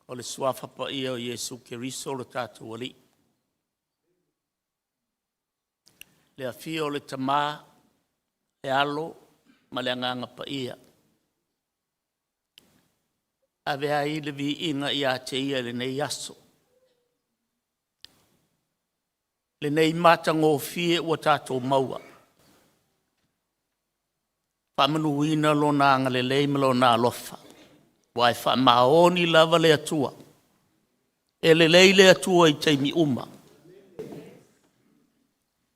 O le Suafa Paia o Iesu Keriso lo tatou Alii, le afio o le Tama, le Alo ma le Agaga Paia, ave ai le viiga ia te Ia i lenei aso, lenei matagofie ua tatou maua. Faamanuina Lona agalelei ma Lona alofa, aua e faamaoni lava le Atua. E lelei le Atua i taimi uma.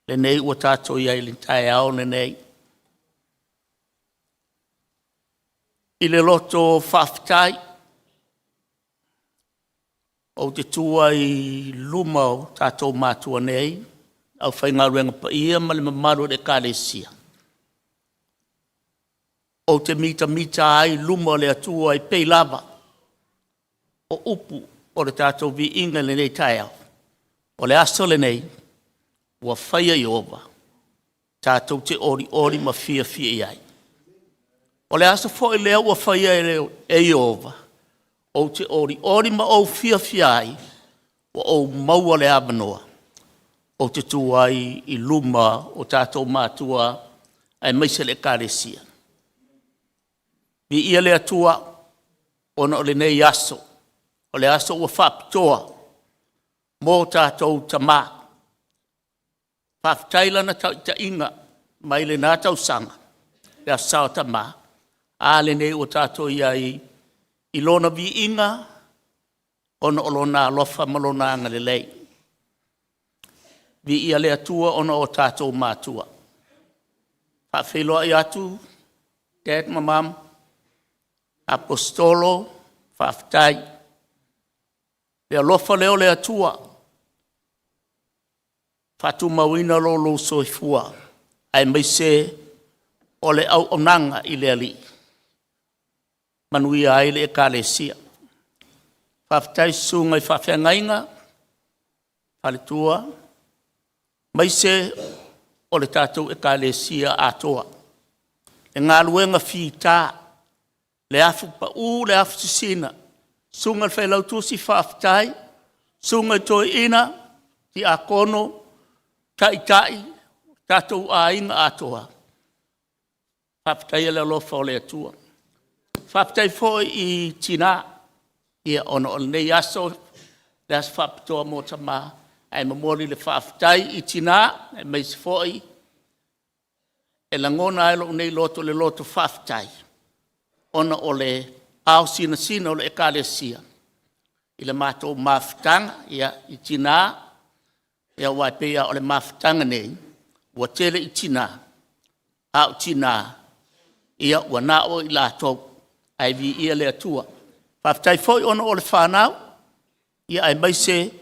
Lenei ua tatou i ai i le taeao lenei, i le loto faafetai, ou te tu ai i luma o tatou matua nei, le aufaigaluega paia ma le mamalu o le Ekalesia, ou te mitamita ai i luma o le Atua e pei lava o upu o le tatou viiga i lenei taeao. O le aso lenei ua faia e Ieova tatou te olioli ma fiafia i ai. O le aso foi lea ua faia e Ieova ou te olioli ma ou fiafia ai, ua ou maua le avanoa ou te tu ai i luma o tatou matua aemaise le Ekalesia. Viia le Atua ona o lenei aso, o le aso ua faapitoa mo tatou tama. Faafetai i Lana taitaiga mai lena tausaga, le Aso Sa o Tama, a lenei ua tatou i ai i Lona viiga ona o Lona alofa ma Lona agalelei. Viia le Atua ona o tatou matua. E faafeiloai atu Dad ma Mom, Aposetolo, faafetai. Le alofa lea o le Atua faatumauina lo outou soifua aemaise o le auaunaga i le Alii, manuia ai le Ekalesia. Faafetai i susuga i faafeagaiga, faletua, aemaise o le tatou Ekalesia atoa. Le galuega fita, le afu pau, le afu sisina, susuga i le Failautusi faafetai, susuga i toeaina, tiakono, taitai, tatou aiga atoa, faafetaia le alofa o le Atua. Faafetai foi i tina, ona o lenei aso, le aso faapitoa mo tama, ae momoli le faafetai i tina aemaise foi e lagona lava e lou nei loto le loto faafetai ona o le ao sinasina o le Ekalesia i le matou mafutaga i tina, aua e pei lava o le mafutaga nei, ua tele i tina, a o tina, ia ua na o i latou, ae viia le Atua. Faafetai foi ona o le fanau, aemaise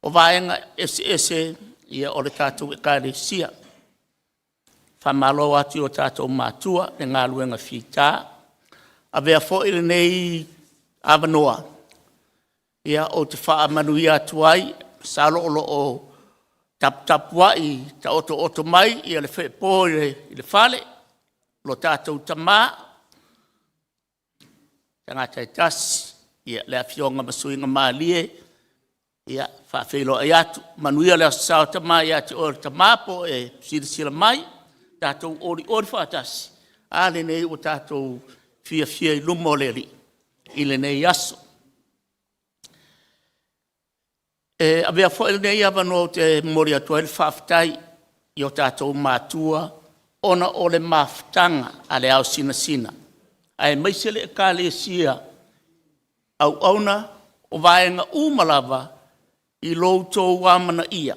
o vaega eseese o le tatou Ekalesia. Faamalo atu i o tatou matua i le galuega fita. Avea foi lenei avanoa ou te faamanuia atu ai, masalo o lo o taputapuai taotooto mai le feepo i le fale, lo tatou tama, tagata e tasi, le afioga ma Suigamalie, e faafeiloai atu. Manuia le aso Sa o tama ia te oe o le tama po o e silasila mai, tatou olioli faatasi, a lenei ua tatou fiafia i luma o le Alii i lenei aso. E avea foi lenei avanoa ou te momoli atu ai le faafetai i o tatou matua ona o le mafutaga a le ao sinasina aemaise le Ekalesia auauna o vaega uma lava i lo outou amanaia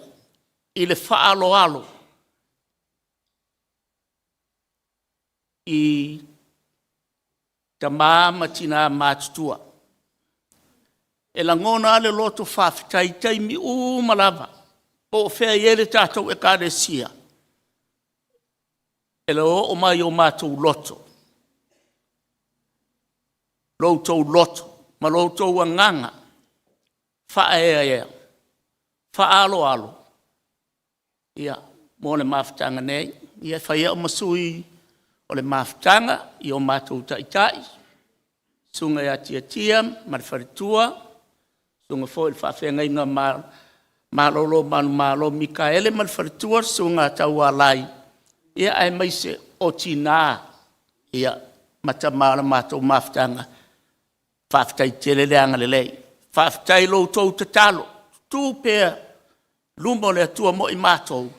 i le faaaloalo i tama ma tina matutua. E lagona lava le loto faafetai i taimi uma lava po o fea e i ai le tatou Ekalesia, e oo mai i o matou loto lo outou loto ma lo outou agaga faaeaea, faaaloalo mo le mafutaga nei. Ia e fai au ma sui o le mafutaga i o matou taitai, susuga ia Tiatia ma le faletua, susuga foi i le faafeagaiga malolo manumalo o Mikaele ma le faletua, susuga ia Taualai, aemaise o tina ma tama o le matou mafutaga. Faafetai tele le agalelei, faafetai i lo outou tatalo, tutu pea i luma o le Atua mo i matou,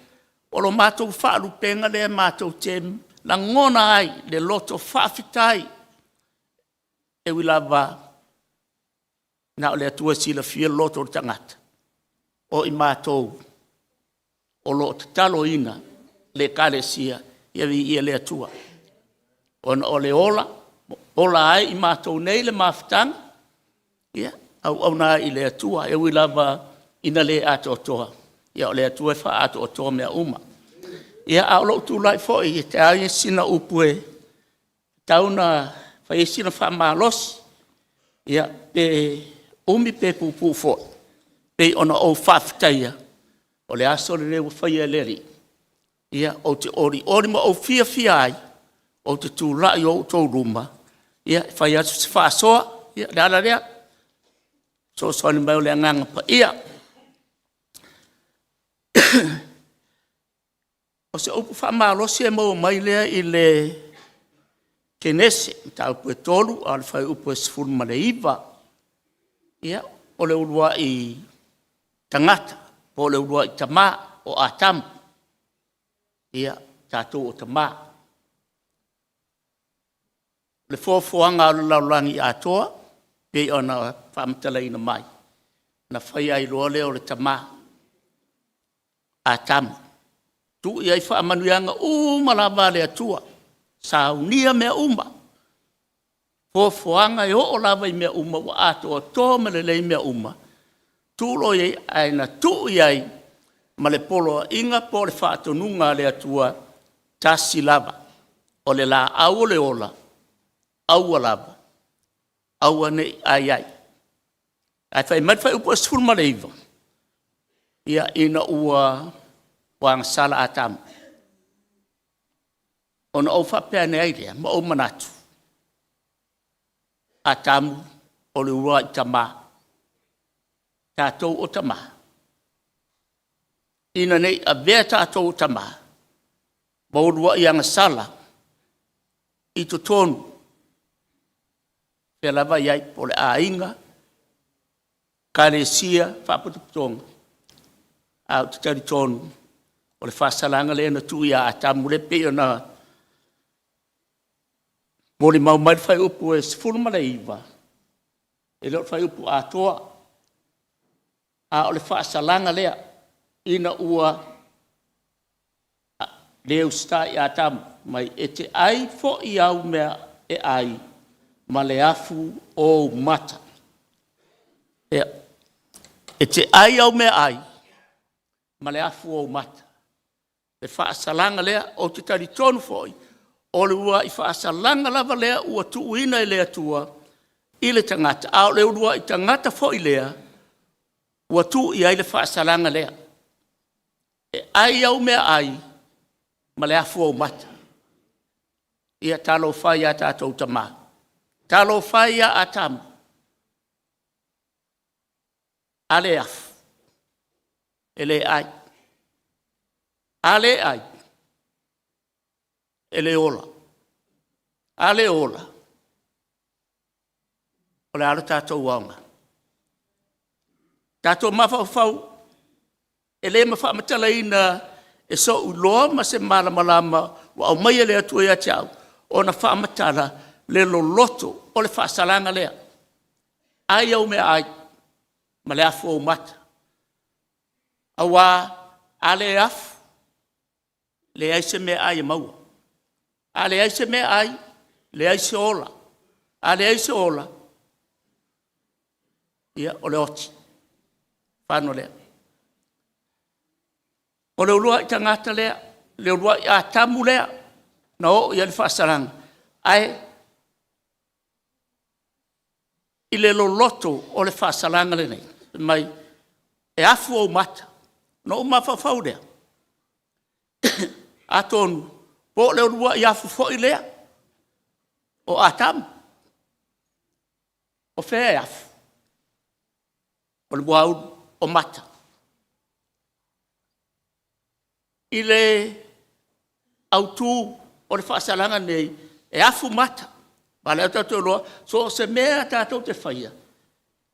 o lo matou faalupega lea matou te lagona ai le loto faafetai, e ui lava na o le Atua e silafia le loto o le tagata, o i matou o lo o tataloina le Ekalesia, ia viia le Atua, ona o le ola, ola ai i matou nei le mafutaga, ia e auauna ai i le Atua. E ui lava ina le atoatoa, ia o le Atua e faaatoatoa mea uma. Ia, a o lou tulai foi e fai sina upu e tatau ona fai ai sina faamalosi, pe umi pe puupuu foi, pei ona ou faafetaia, o le aso lenei ua faia e le Alii, ou te olioli ma ou fiafia ai ou te tulai i o outou luma e fai atu se faasoa. Ia o le ala lea, o le fesoasoani mai o le Agaga Paia. O se upu faamalosi e maua mai lea i le Kenese Mataupu e 3 a o le fuaiupu e 19. Ia, o le uluai tagata po o le uluai tama o Atamu, ia o tatou o tama. O le foafoaga o le lalolagi atoa pei ona faamatalaina mai, na faia ai loa lea o le tama, Atamu, tuu i ai faamanuiaga uma lava a le Atua, saunia mea uma, foafoaga e oo lava i mea uma ua atoatoa ma lelei mea uma, tuu loa i ai, ae na tuu i ai ma le poloaiga po o le faatonuga a le Atua, e tasi lava, o le laau o le ola, aua lava, aua ne i ai ai. Ae fai mai le fuaiupu 19, ia, ina ua agasala Atamu, ona ou faapea ane ai lea ma ou manatu, Atamu o le uluai tama, tatou o tama, ina ne i avea tatou o tama ma uluai agasala i totonu, o fea lava e i ai, po o le aiga, ekalesia, faalapotopotoga, ae ou te talitonu o le faasalaga lea na tuu ia Atamu lea e pei ona molimau mai le fuaiupu e 19, e le o le fuaiupu atoa, a o le faasalaga lea ina ua le usitai Atamu, fai mai, e te ai foi i au mea e ai ma le afu o ou mata. E te ai au meaai ma le afu o ou mata. Le faasalaga lea, ou te talitonu foi, o le uluai faasalaga lava lea ua tuuina e le Atua i le tagata, a o le uluai tagata foi lea ua tuu i ai le faasalaga lea, e ai au meaai ma le afu o ou mata. Ia talofa e ia tatou tama, talofa e ia Atamu, a le afu, e le ai, a le ai, e le ola, a le ola, o le a le tatou aoga? Tatou mafaufau e le ma faamatalaina e so'u iloa ma se malamalama ua aumaia e le Atua ia te au ona faamatala le loloto o le faasalaga lea, ai au meaai ma le afu o ou mata. Aua a le afu, leai se meaai e maua. A leai se meaai, leai se ola. A leai se ola, ia o le oti fano lea. O le uluai tagata lea, le uluai Atamu lea na oo i ai le faasalaga, ae i le loloto o le faasalaga lenei, fai mai, e afu ou mata. Ona ou mafaufau lea, atonu po o le uluai afu foi lea o Atamu. O fea e afu? O le muaulu, o mata. I le autu o le faasalaga lenei, e afu mata, aua o lea tatou te iloa, so o se mea lava tatou te faia,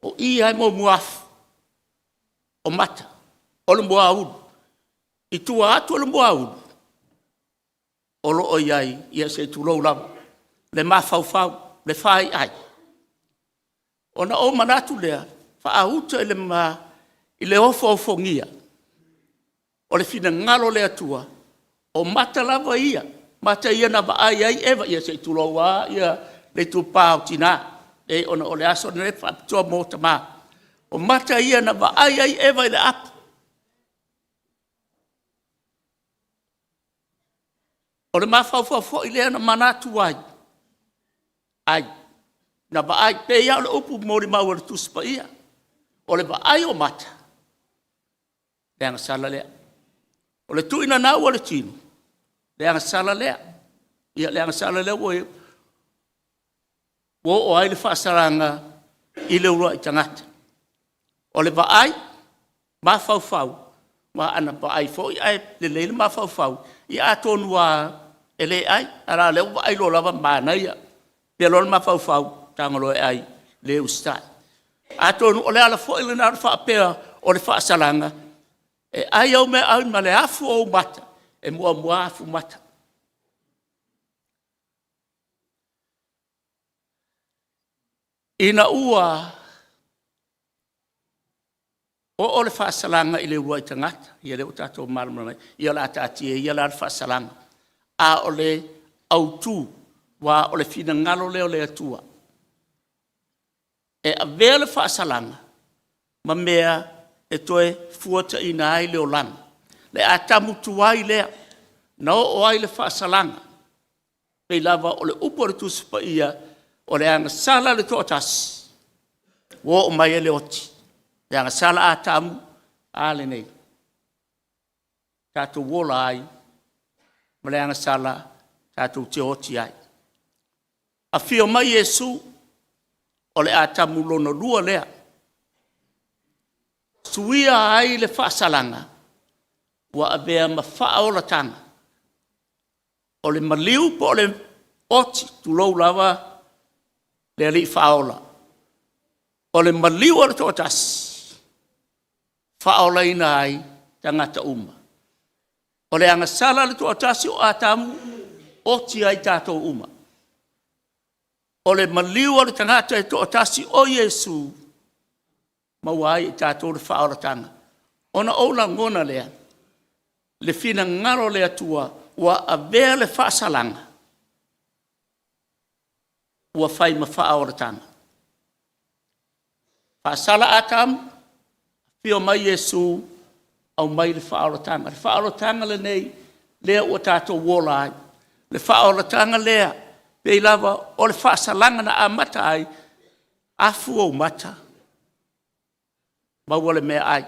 o i lava e muamua afu, o mata, o le muaulu. I tua atu o le muaulu, o lo o i ai, ia se i tulou lava, le mafaufau, le faiai. Ona ou manatu lea, faauta i le ofoofogia o le finagalo o le Atua, o mata lava ia, mata ia na vaai ai Eva, ia se i tulou lava le itupa o tina, ona o le aso lenei e faapitoa mo tama. O mata ia na vaai ai Eva i le apu. O le mafaufau foi lea na manatu ai, ai, na vaai. E pei lava o le upu na molimau e le Tusi Paia, o le vaai o mata, le agasala lea. O le tuuinanau o le tino, le agasala lea. Ia le agasala lea ua oo ai le faasalaga i le uluai tagata. O le vaai, mafaufau, aua ana vaai foi ae lelei le mafaufau, ia atonu lava e le ai, a o lea ua vaai loa lava manaia, avea loa le mafaufau tago loa e ai, le usitai. Atonu o le ala foi lena o le faapea o le faasalaga, e ai au meaai ma le afu o ou mata, e muamua afu mata. Ina ua oo le faasalaga i le uluai tagata, ia lea ua tatou malamalama i ai, ia o le a taatia ia la le faasalaga, a o le autu, aua o le finagalo lea o le Atua e avea le faasalaga ma mea e toe fuataina ai le olaga, le Atamu tuai lea na oo ai le faasalaga. E pei lava o le upu a le Tusi Paia, o le agasala a le toatasi ua oo mai ai le oti. Le agasala a Atamu, a lenei? Tatou ola ai ma le agasala tatou te oti ai. Afio mai Iesu, o le Atamu lona lua lea, suia ai le faasalaga ua avea ma faaolataga. O le maliu po o le oti, tulou lava le Alii Faaola, o le maliu o le toatasi, e faaolaina ai tagata uma. O le agasala a le toatasi o Atamu, oti ai tatou uma. O le maliu o le tagata e toatasi o Iesu, maua ai e tatou le faaolataga. Ona ou lagona lea, le finagalo o le Atua ua avea le faasalaga ua fai ma faaolataga. Faasala Atamu, afio mai Iesu aumai le faaolataga. Le faaolataga lenei lea ua tatou ola ai, le faaolataga lea e pei lava o le faasalaga na amata ai, afu ou mata, maua le meaai.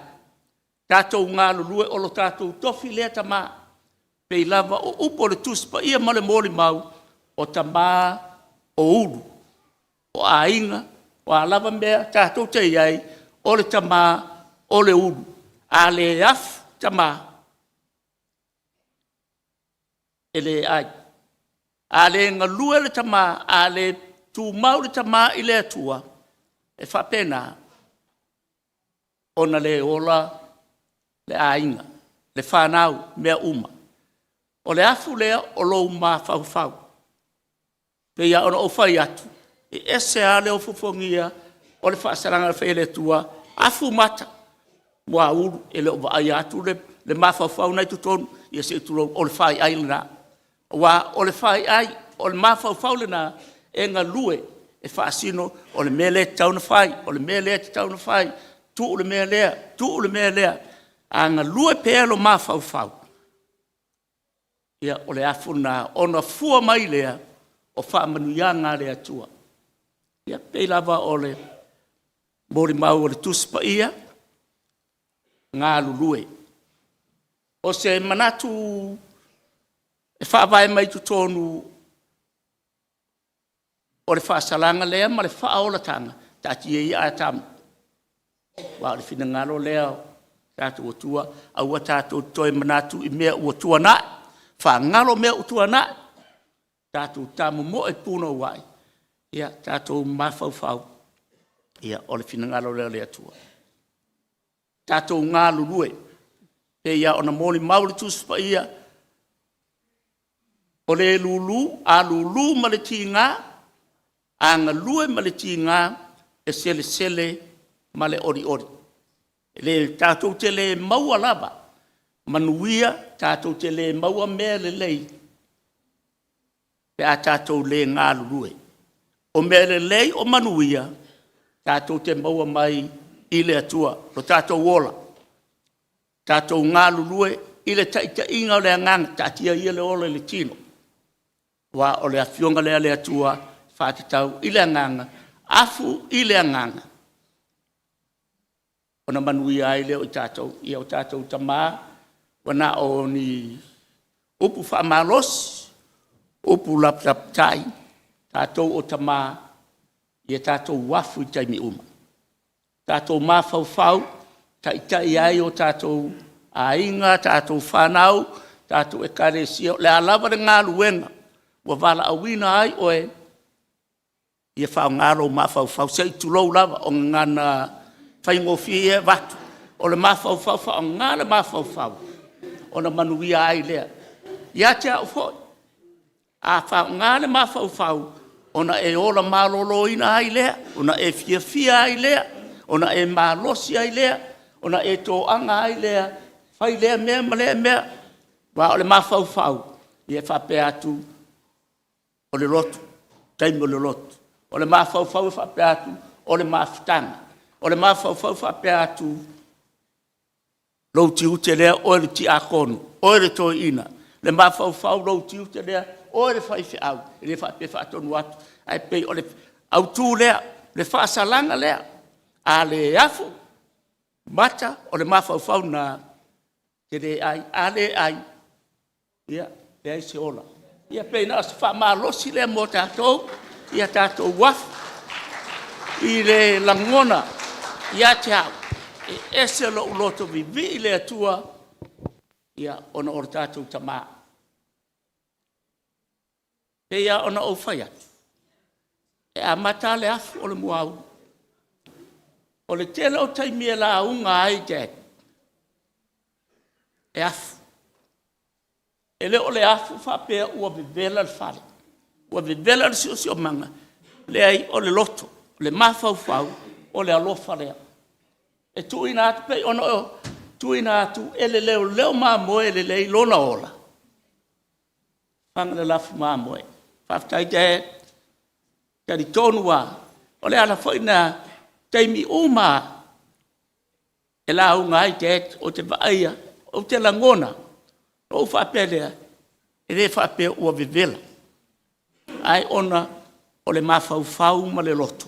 Tatou galulue, o lo tatou tofi lea tama, e pei lava o upu o le Tusi Paia ma le molimau, o tama o ulu, o aiga, o a lava mea tatou te i ai, o le tama o le ulu. A le afu tama, e le ai. A le galue le tama, a le tumau le tama i le Atua, e faapena. Ona le ola le aiga, le fanau, mea uma. O le afu lea o lou mafaufau. E pei lava ona ou fai atu, e ese lava le ofoofogia o le faasalaga na fai e le Atua, afu mata, muaulu e le o vaaia atu le mafaufau lena e i totonu, ia se i tulou, o le faiai lena. Aua o le faiai, o le mafaufau lena e galue e faasino o le mea lea e tatau ona fai, o le mea lea e tatau ona fai, tuu le mea lea, tuu le mea lea. A galue pea lou mafaufau, ia o le afu lena ona fua mai lea o faamanuiaga a le Atua. Ia, e pei lava o le molimau a le Tusi Paia, galulue. O se manatu e faavae mai totonu o le faasalaga lea ma le faaolataga, taatia ia Atamu, aua o le finagalo lea o le tatou Atua, aua tatou te toe manatu i mea ua tuanai, faagalo mea ua tuanai, tatou tamomoe punouai, ia tatou mafaufau, o le finagalo lea o le Atua. Tatou galulue. E pei lava ona molimau le Tusi Paia, o le lulu, a lulu ma le tiga, a galue ma le tiga, e selesele ma le olioli. E tatou te le maua lava manuia, tatou te le maua mea lelei pe a tatou le galulue. O mea lelei o manuia tatou te maua mai i le Atua lo tatou ola. Tatou galulue i le taitaiga o le Agaga, taatia ia le ola i le tino, aua o le Afioga lea a le Atua e faatatau i le Agaga, afu i le Agaga ona manuia ai lea o i tatou. Ia o tatou tama, ua na o ni upu faamalosi, upu lapalapatai, tatou o tama, ia tatou afu i taimi uma, tatou mafaufau, taitai ai o tatou aiga, tatou fanau, tatou Ekalesia, o le a lava le galuega ua valaauina ai oe, ia faaaoga lou mafaufau, se i tulou lava, o gagana faigofie ia e avatu. O le mafaufau, faaaoga le mafaufau ona manuia ai lea. Ia te au foi, a faaaoga le mafaufau, ona e ola maloloina ai lea, ona e fiafia ai lea, ona e malosi ai lea, ona e toaga ai lea, fai lea mea ma lea mea. Aua o le mafaufau, e faapea atu, o le lotu, taimi o le lotu. O le mafaufau e faapea atu, o le mafutaga. O le mafaufau e faapea atu, lou tiute lea oe le tiakono, oe le toeaina. Le mafaufau o lou tiute lea oe le faifeau, e le faapea e faatonu atu, ae pei o le autu lea, le faasalaga lea, a le afu mata, o le mafaufau lena, e te le ai, a le ai, ia leai se ola. Ia pei na o se faamalosi lea mo tatou, ia tatou afu i le lagona ia te au, e ese lou loto vivii i le Atua ona o le tatou Tama. E pei lava ona ou fai atu, e amata lava le afu o le muaulu. O le tele o taimi e lauga ai dad, e afu. E le o le afu faapea ua vevela le fale, ua vevela le siosiomaga, leai o le loto, o le mafaufau, o le alofa lea. E tuuina atu pei ona tuuina atu e le leoleo mamoe lelei lona ola, faga le lafumamoe. Faafetai dad. E talitonu lava, o le ala foi lena o taimi uma lava e lauga ai dad, ou te vaaia, ou te lagona, ona ou faapea lea, e le faapea ua vevela, ae ona o le mafaufau ma le loto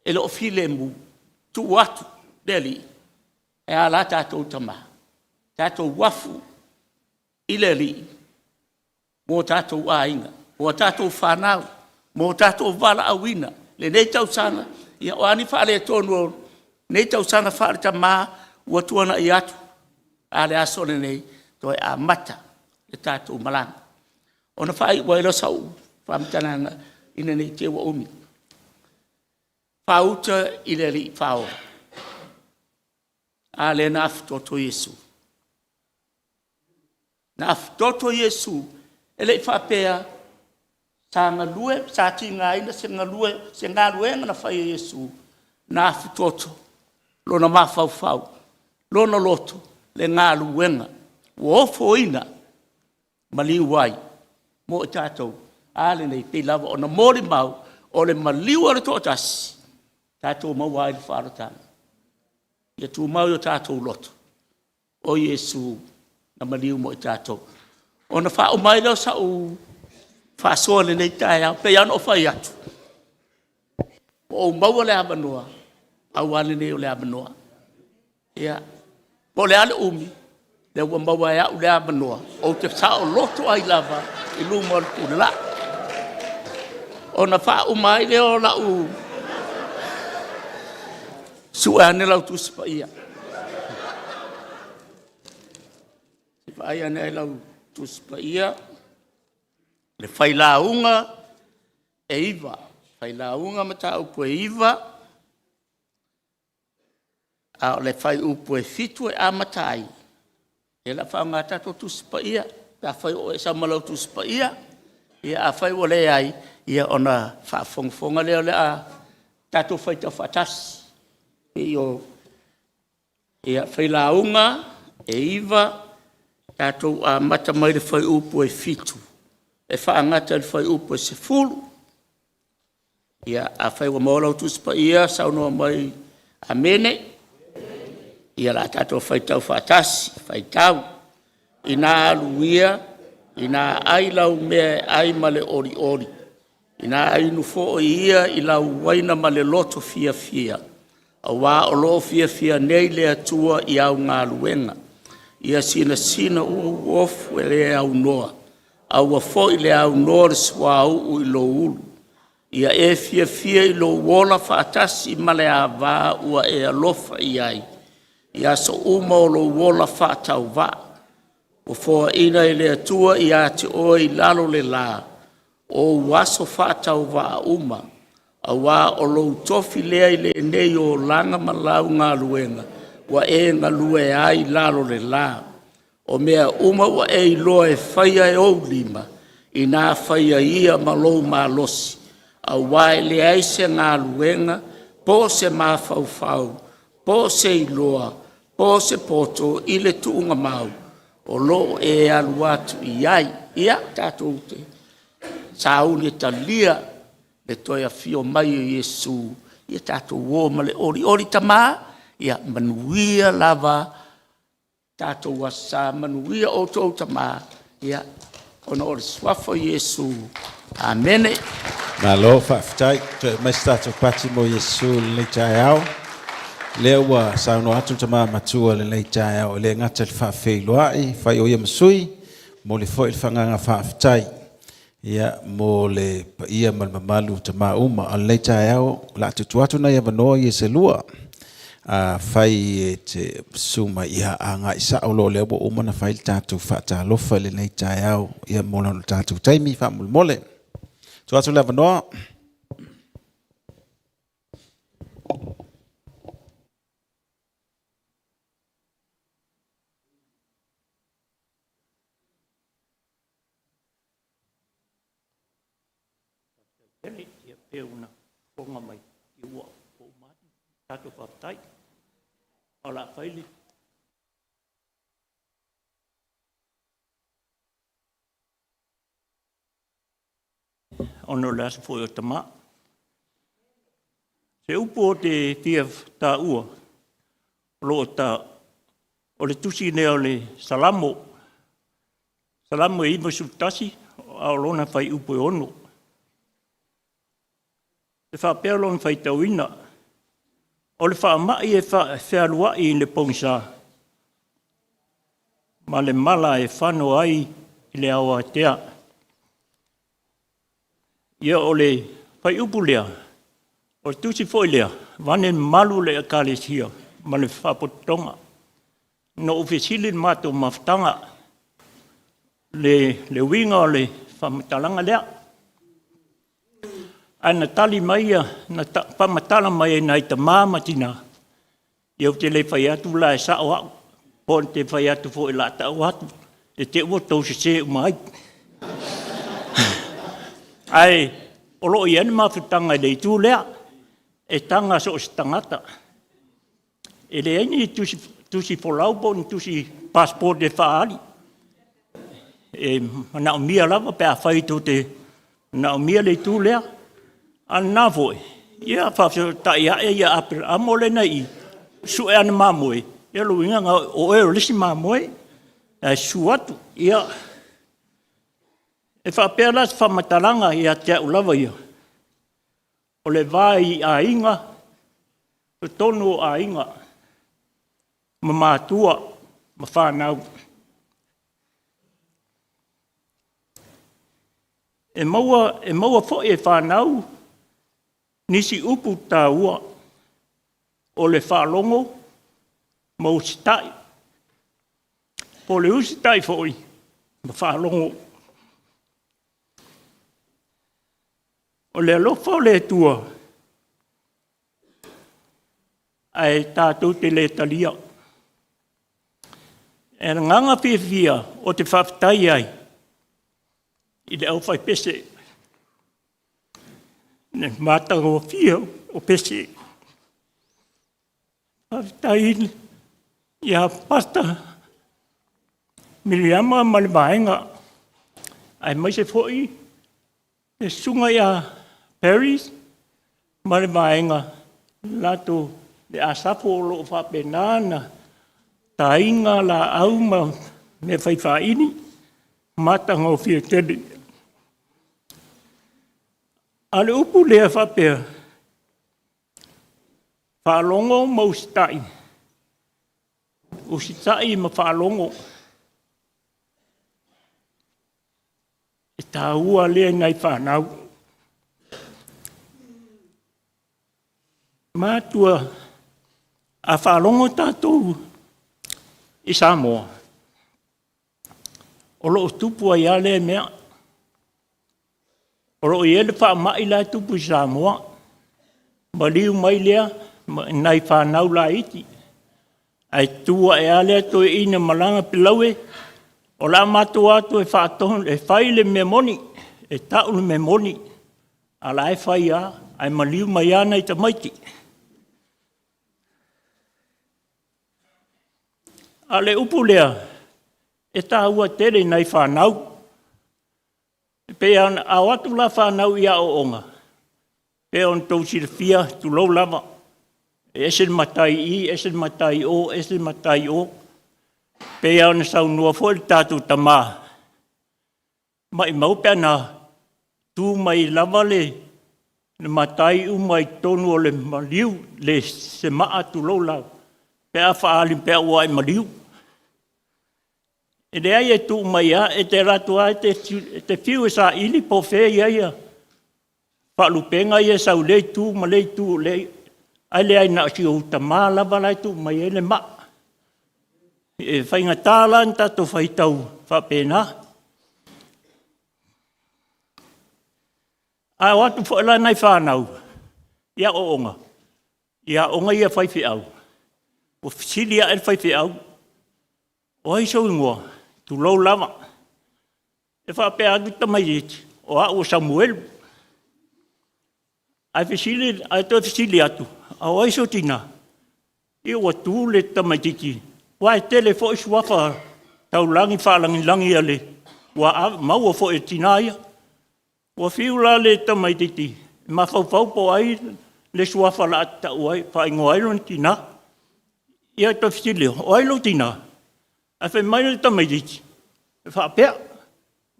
e le o filemu, tuu atu i le Alii. Ae a la tatou tama? Tatou afu i le Alii mo tatou aiga, mo tatou fanau, mo tatou valaauina i lenei tausaga. O a ni faaletonu o lenei tausaga faaletama ua tuanai atu, a o le aso lenei, toe amata le tatou malaga. Ona faaiu ai lea o sau faamatalaga ina ne i te i ua umi, faauta i le Alii faaola. A lea na afutoto Iesu. Na afutoto Iesu, e le i faapea sa galue, sa tigaina se galue, se galuega na fai e Iesu, na afutoto lona mafaufau, lona loto, le galuega ua ofoina maliu ai mo i tatou. A lenei, pei lava ona molimau, o le maliu o le toatasi, tatou maua ai le faaolataga. Ia tumau i o tatou loto, o Iesu na maliu mo i tatou. Ona faauma ai lea o sau faasoa i lenei taeao, pei lava ona ou fai atu, ua ou maua le avanoa, pau lava lenei o le avanoa. Ia, po o le a le umi, lea ua maua e au le avanoa ou te saoloto ai lava i luma o le pule laa. Ona faauma ai lea o lau sue ane lau Tusi Paia. Se i vaai ane ai lau Tusi Paia, le Failauga e 9, Failauga Mataupu e 9, a o le fuaiupu e 7 e amata ai. Ia o le a faaaoga a tatou Tusi Paia pe afai o e sau ma lau Tusi Paia. Ia afai ua leai, ia ona faafogafoga lea o le a tatou faitau faatasi. Ia, Failauga e 9, tatou amata mai le fuaiupu e 7 e faagata i le fuaiupu e 10. Ia, afai ua maua lau Tusi Paia, saunoa mai, “Amene.” Ia o le a tatou faitau faatasi. Faitau. Ina alu ia, ina ai lau meaai ma le olioli, ina inu foi ia i lau uaina ma le loto fiafia, aua o lo o fiafia nei le Atua i au galuega. Ia sinasina ou ofu e le aunoa, aua foi le aunoa le suauu i lou ulu. Ia e fiafia i lou ola faatasi ma le ava ua e alofa i ai i aso uma o lou ola faatauvaa ua foaina e le Atua ia te oe i lalo o le la ou aso faatauvaa uma, aua o lou tofi lea i lenei olaga ma lau galuega ua e galue ai i lalo o le la. O mea uma ua e iloa e faia e ou lima, ina faia ia ma lou malosi, aua e leai se galuega po o se mafaufau po o se iloa po o se poto i le tuugamau o lo o e alu atu i ai. Ia, tatou te sauni e talia le toe afio mai o Iesu, ia tatou o ma le olioli. Tama, ia manuia lava tatou Aso Sa, manuia outou tama, ona o le suafa o Iesu. Amene. Malo faafetai. Toe aumai se tatou pati mo Iesu i lenei taeao. Lea ua saunoa atu le tama matua i lenei taeao, e le gata i le faafeiloai, fai o ia ma sui, momoli foi le fagaga faafetai ia, mo le paia ma le mamalu o tama uma. A o lenei taeao, o le a tuutuu atu nai avanoa ia se lua, afai e te susu mai, ia agai sao loa o lea ua uma ona fai le tatou faatalofa i lenei taeao ia mo le tatou taimi faamolemole. Tuu atu le avanoa. Ona o le aso foi o tama. Se upu ou te fia taua, o lo o ta, o le tusi lea o le Salamo, Salamo e 91, a o lona fuaiupu e 6. E faapea lona faitauina, o le faamai e fealuai i le pogisa, ma le mala e fano ai i le aoatea. Ia o le fuaiupu lea, o le tusi foi lea, vaeane le mamalu o le Ekalesia ma le Faapotopotoga. Na ou fesili i le matou mafutaga le uiga o le faamatalaga lea, ae na tali mai, na faamatala mai e nai tama ma tina, Ia ou te le fai atu la e sa'o a'u, po o te fai atu foi o le a ta'u atu, e te i ua tou sesē uma ai. Ae o lo o i ai le mafutaga i le itu lea, e taga so o se tagata. E leai ni tusi folau po o ni tusi passport e faaali, e manaomia lava pe afai tou te manaomia le itu lea. A o lena foi, ia faafesootai a'e Aperamo lea na i i, sue ana mamoe, ia o lona uiga o oe o le isi mamoe, ae susu atu. Ia, e faapea la se faamatalaga ia te au lava ia, o le va i aiga, totonu o aiga ma matua ma fanau. E maua foi e fanau nisi upu taua o le faalogo ma usitai, po o le usitai foi ma faalogo. O le alofa o le Atua, ae tatou te le talia. O le agaga fiafia ou te faafetai ai i le aufaipese i le matagofie o pese. Faafetai ia Pastor Miriama ma le vaega, aemaise foi le susuga ia Barry ma le vaega, le latou le Asafo o lo o faapena ona taina laau ma mea fai faili, matagofie tele. A o le upu lea faapea, faalogo ma usitai, usitai ma faalogo, e taua lea i nai fanau. Matua, a faalogo tatou i Samoa, o lo o tupu ai lava lea mea. O lo o i ai le faamai la e tupu i Samoa, maliu mai lea i nai fanau laiti, ae tu ae lava lea toeaina malaga Palaue, o le a matou o atu e faatonu e fai le mea moni, e ta'u le mea moni, a o la e fai lava, ae maliu mai lava nai tamaiti. A o le upu lea, e taua tele i nai fanau. E pei ona, a o atu la fanau i aoaoga, e pei ona outou silafia, tulou lava, e ese le matai i i, ese le matai i o, ese le matai i o. E pei lava ona saunoa foi le tatou tama, maumau pe ana tu mai lava le matai uma i totonu o le maliu, le semaa tulou lava, pe a faaali pea ua e maliu. E leai e tuu mai lava, e te alu atu lava e te fiu e saili po o fea e i ai faalupega ia e sau i lea itu ma lea itu, ae leai na o si ou tama lava la e tuu mai ai le maa. E faigata la ona tatou faitau faapena. A o atu foi la nai fanau i aoaoga, i aoga ia a faifeau, ua fesili ae le faifeau, o ai sou igoa? Tulou lava. E faapea atu le tamaitiiti, o au o Samuelu. Ae toe fesili atu, a o ai sou tina? Ia ua tu le tamaitiiti, aua e tele foi suafa taulagi faalagilagi ua maua foi e le tina ia. Ua fiu la le tamaitiiti e mafaufau po o ai le suafa o le a tau ai, faaigoa ai lona tina. Ia toe fesili atu, o ai lou tina? Ae fai mai le tamaitiiti, e faapea.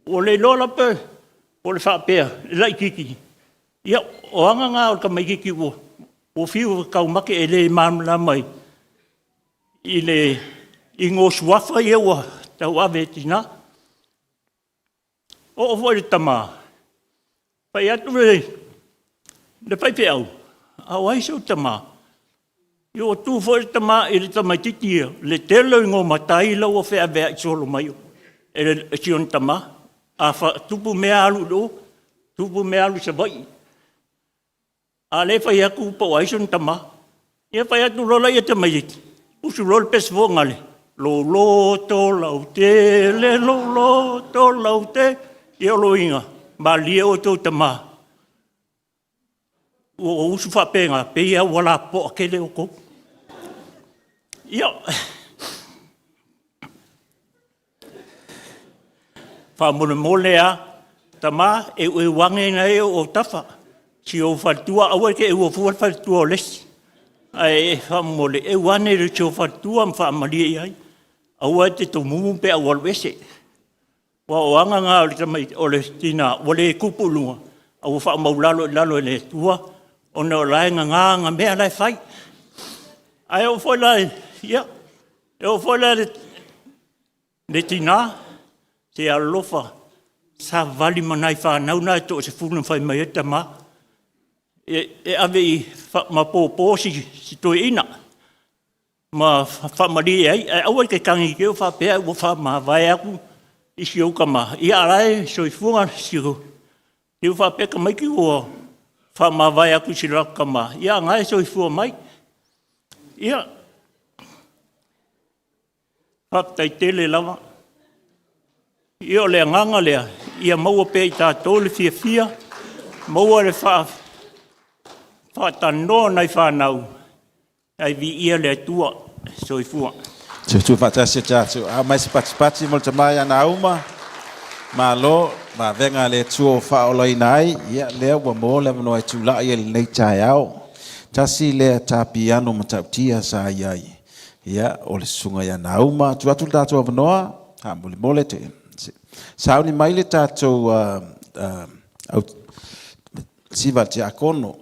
Ua le iloa la pe o le faapea le laitiiti, ia o aga na o le tamaitiiti ua fiu e taumate e le malamalama i le igoa suafa ia ua tauave e tina. Oo foi i le tama, fai atu le faifeau, a o ai sou tama? Ia ua tu foi le tama i le tamaitiiti ia, le tele o igoa matai la ua feaveai solo mai e si ona tama. A tupu mea alu i o, tupu mea alu i Savaii. A o lea e fai atu po o ai sona tama. Ia fai atu loa laia tamaiti, usu loa le pese fogale, lou loto lautele, lou loto lautele. Ia o lona uiga, malilie oe e tou tama, ua ou usu faapena, pei lava ua lapopoa tele outou. Ia, faamolemole lava, tama, eueu ane na e i ou autafa, si ou faletua, aua e te euina fua le faletua o le isi. Ae faamolemole, eu ane i si ou faletua ma faamalie i ai, aua e te tomumu pe a ou alu ese. Aua o aga na o le tina ua le tupu i luga, a ua faamaualalo i lalo e le Atua ona o la e nana ana mea la e fai. Ae oo foi la i, ia, e oo foi la i le tina, se alolofa, savavali ma nai fanau na e toasefulu na fai mai ai tama, e ave ma popo si toeaina ma faamalie ai, ae aua e te tagi i te i ua faapea ua faamavae atu i si ou tama, a o la e soifua si ou… i te i ua faapea tamaiti ua faamavae atu i si o latou tama, a o lena e soifua mai. Ia, faafetai tele lava. Ia o le agaga lea, ia maua pea e i tatou le fiafia, maua le faatanoa o nai fanau, ae viia le Atua. Soifua. Tutu faatasi o tatou. A mai se patipati mo le tama ia Nauma. Malo, vavega a le Atua ua faaolaina ai. Ia, lea ua maua le avanoa e tulai ai i lenei taeao. Tasi lea ta piano matautia sa i ai. Ia, o le susuga ia Nauma. Tuu atu le tatou avanoa, faamolemole te sauni mai le tatou siva tiakono.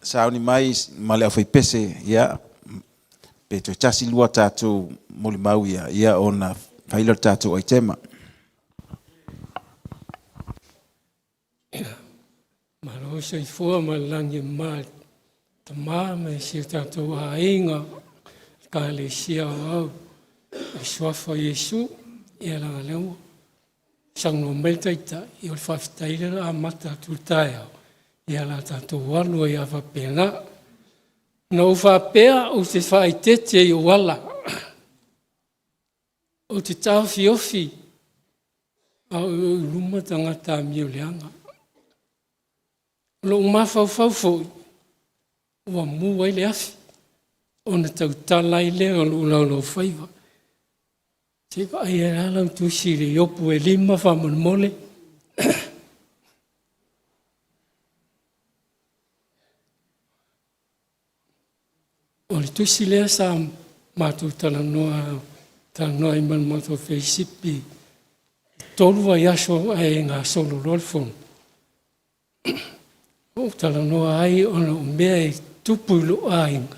Sauni mai ma le aufaipese, ia, pe toe tasi lua tatou molimau ia, ia ona fai lea o le tatou aitema. Malo soifua ma le lagi e mama i le Tama ma si o tatou aiga, Ekalesia Aoao i le Suafa o Iesu. Ia leaga o lea ua saunoa mai le Taitai, ia o le faafetai lea o le a amata atu i le taeao, ia o le a tatou alu ai lava faapena. Na ou faapea ou te faaeteete i ou ala, ou te taofiofi a o i ou luma tagata amioleaga. O lou mafaufau foi, ua mu ai le afi, ona tautala ai lea o lou laulaufaiva. Se i vaai ai lava lau tusi i le Iopu e lima faamolemole. O le tusi lea sa matou talanoa, talanoa ai ma le matou fellowship i 3 vaiaso ae gasolo loa le fono. Ou talanoa ai ona o mea e tupu i lou aiga.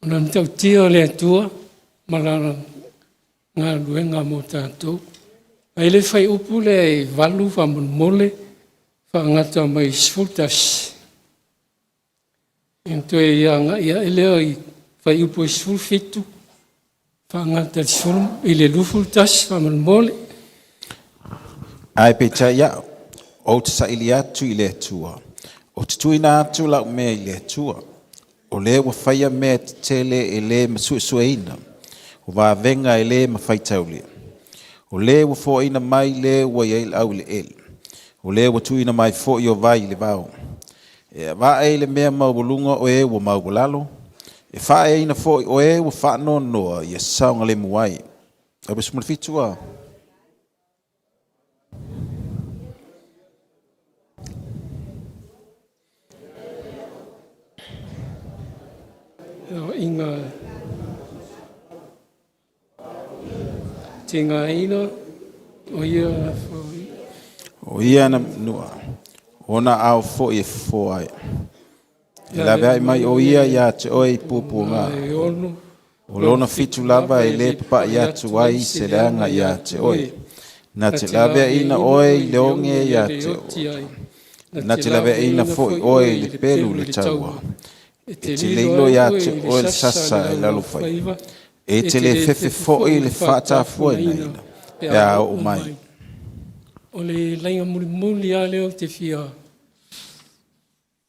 Ona matautia o le Atua ma lana galuega mo tatou. Ae le fuaiupu lea e 8 faamolemole, faagata mai i 11. Ona toe agai ae lea i fuaiupu e 17, faagata i le 21 faamolemole. Ae peitai au, ou te saili atu i le Atua, ou te tuuina atu lau mea i le Atua. O le ua faia mea tetele e le masuesueina, o vavega e le mafaitaulia. O le ua foaina mai le ua i ai le aueleele, o le ua tuuina mai foi o vai i le vao. E avae i le mea maualuga o e ua maualalo, e faaeaina foi o e ua faanoanoa ia saogalemu ai. Au 17 a. Inga tigaina o ia foi. O ia na nua, ona ao foi e fofoa ai. E laveai mai o ia ia te oe i puapuaga. O lona fitu lava e le papai atu ai se leaga ia te oe. Na te laveaiina oe i le oge ia te oe. Na te laveaiina foi oe i le pelu i le taua. E te lilo ia te oe le sasa e lalofaiva. E te le fefe foi i le faatafuainaina pe a oo mai. O le laina mulimuli lava lea ou te fia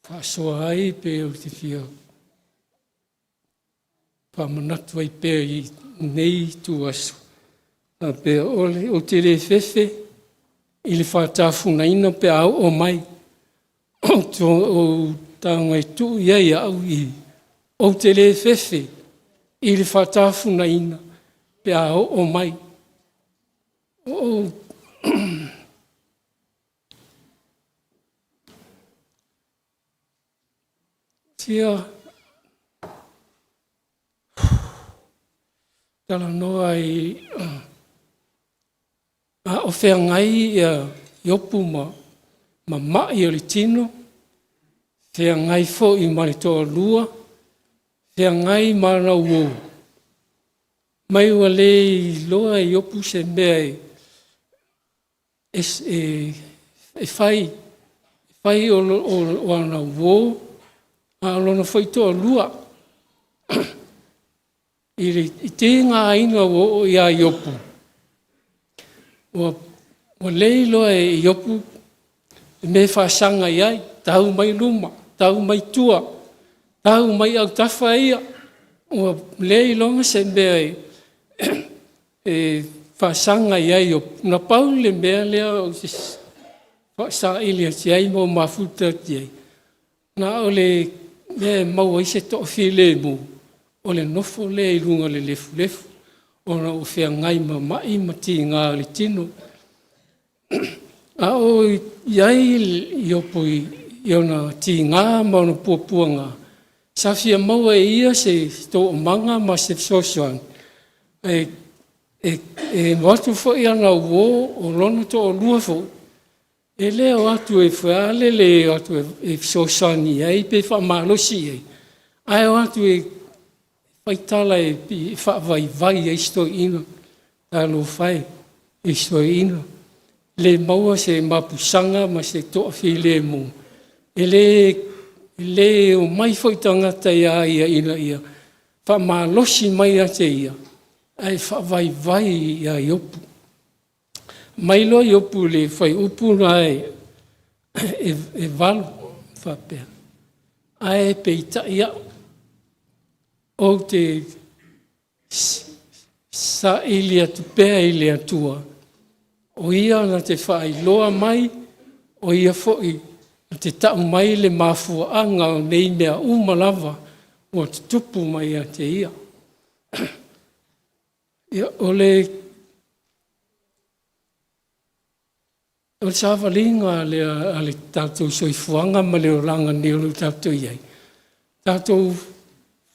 faasoa ai pe ou te fia faamanatu ai pea i nei ituaso, faapea o le, ou te le fefe i le faatafunaina pe a oo mai, ou taga e tuu i ai au i, ou te le fefe i le faatafunaina pe a oo mai. O fia talanoa i a o feagai ia Iopu ma ma'i o le tino, feagai foi ma le toalua, feagai ma ana uō, mai ua le iloa e Iopu se mea e fai, fai o ana uō, a o lona foi toalua. I le tigaina ua oo ia Iopu, ua le iloa e Iopu le mea e faasaga i ai, tau mai luma, tau mai tua, tau mai autafa ia, ua le iloa se mea e faasaga i ai Iopu. Na pau le mea lea ou te faasaili atu ai ma ou mafuta atu i ai, na o le mea e maua ai se toafilemu, o le nofo lea i luga o le lefulefu, ona ua feagai ma mai ma tiga o le tino. A o i ai Iopu i ona tiga ma ona puapuaga, sa fia maua e ia se toomaga ma se fesoasoani, e o atu foi ana uō, o lona toalua foi, e le o atu e foeale le o atu e fesoasoani i ai pe faamalosi i ai, ae o atu e faitala e faavaivai ai si toeaina. Talofa e i si toeaina, le maua se mapusaga ma se toafilemu, e le omai foi tagata ia ia ina ia faamalosi mai ia te ia, ae faavaivai ia Iopu. Mai loa Iopu i le fuaiupu lena e 8 faapea, ae peitai au, ou te saili atu pea i le Atua, o Ia na te faailoa mai, o Ia foi na te tau mai le mafuaaga o nei mea uma lava ua tutupu mai ia te ia. Ia, o le savaliga lea a le tatou soifuaga ma le olaga nei o lo o tatou i ai, tatou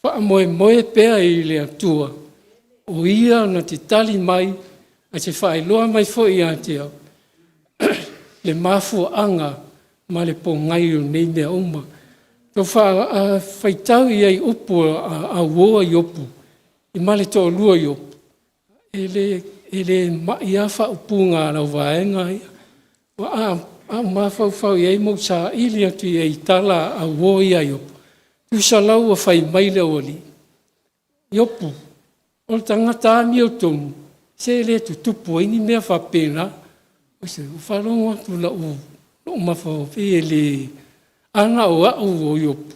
faamoemoe pea i le Atua, o Ia na te tali mai, na te faailoa mai foi ia te au le mafuaaga ma le pogai o nei mea uma. Ua faitau i ai upu a auo a Iopu ma le toalua o Iopu, e le mai lava faaupuga a lau vaega ia. A ou mafaufau i ai ma ou saili atu i ai i tala a uo ia a Iopu, tusa la ua fai mai le aualii, Iopu, o le tagata amiotonu, se le tutupu ai ni mea faapena. Ua faalogo atu i lou mafaufau, pei e le... A na o au o Iopu,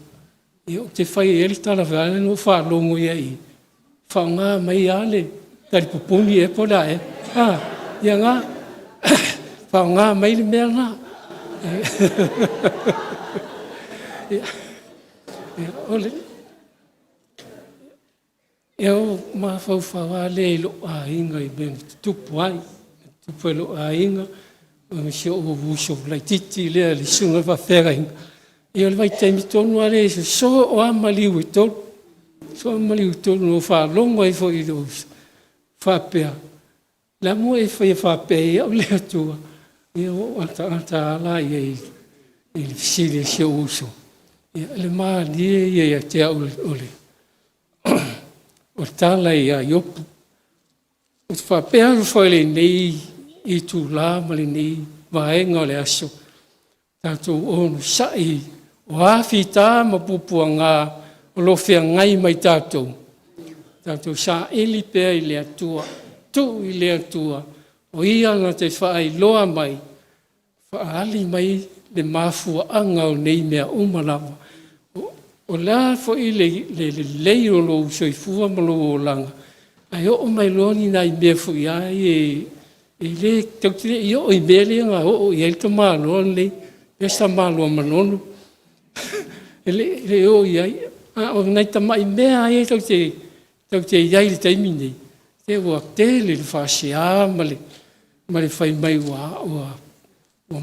ia ou te fai i ai le tala foi lea na ou faalogo i ai i i, faaaoga mai lava le talipupuni ea po o le a ea. A, ia na, faaaoga mai le mea lena. O le mafaufau lava lea i lou aiga i mea na tutupu ai, tutupu ai i lou aiga, ma si ou uso laitiiti lea le susuga i le faafeagaiga. Ia o le vaitaimi tonu lava lea e sosoo lava maliu e tolu, sosoo maliu e tolu na ou faalogo ai foi i lou uso faapea, o le a le mea ua e faia faapea ai au le Atua? Ia ua ou ataata lava la i ai i le fesili a si ou uso. Ia, le malie ia ia te au o le tala ia Iopu. Ou te faapea atu foi i lenei itula ma lenei vaega o le aso, tatou onosai, o a fita ma puapuaga o lo o feagai ma i tatou, tatou saili pea i le Atua, tuu i le Atua, o Ia na te faailoa mai, faaali mai le mafuaaga o nei mea uma lava. O le a foi le lelei o lou soifua ma lou olaga, ae oo mai loa ni nai mea foi lava ia e le tatou te le i oo i mea lea na oo i ai le tamaloa lenei, lea si tamaloa Manono. E le i oo i ai, a o nai tamai mea lava ia tatou te i ai i le taimi lenei, se ua tele le faasea ma le fai mai ua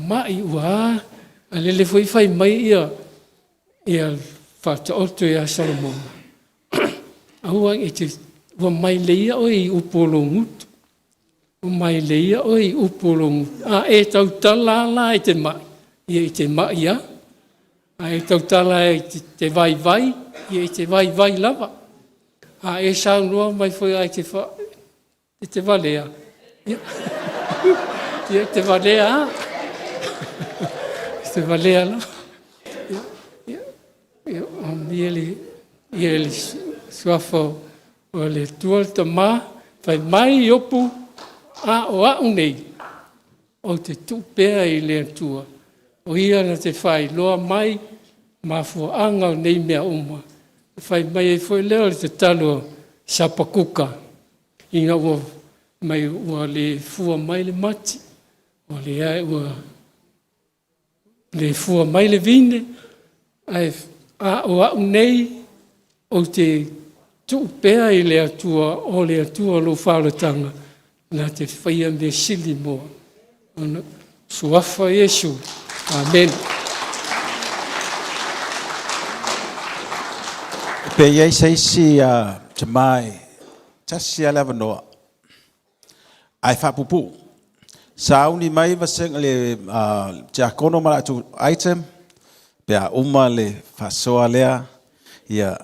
mai ua a, a lele foi e fai mai le Faataoto ia Solomona, aua e te, ua mailei oe i upu o lou gutu, ua mailei oe i upu o lou gutu. A e tautala lava la e te mai, ia e te mai lava. A e tautala e te vaivai, ia e te vaivai lava. A e saunoa mai foi lava e te valea, ia, ia e te valea lava. E te valea lava. Ia, ia, ia le, ia le suafa o le Atua le Tama, fai mai Iopu, a o a'u nei, ou te tuu pea i le Atua, o Ia na te faailoa mai mafuaaga o nei mea uma. Fai mai ai foi lea o le tatalo a Sapakuka, ina ua mai ua le fua mai le mati, ua leai ua le fua mai le vine, ae a o a'u nei, ou te tuu pea i le Atua, o le Atua lou faaolataga, na te faia mea sili mo ona suafa Iesu. Amene. Pe i ai se isi tama e tasi lava le avanoa ae faapupuu. Sauni mai vasega le tiakono ma latou item pe a uma le faasoa lea ia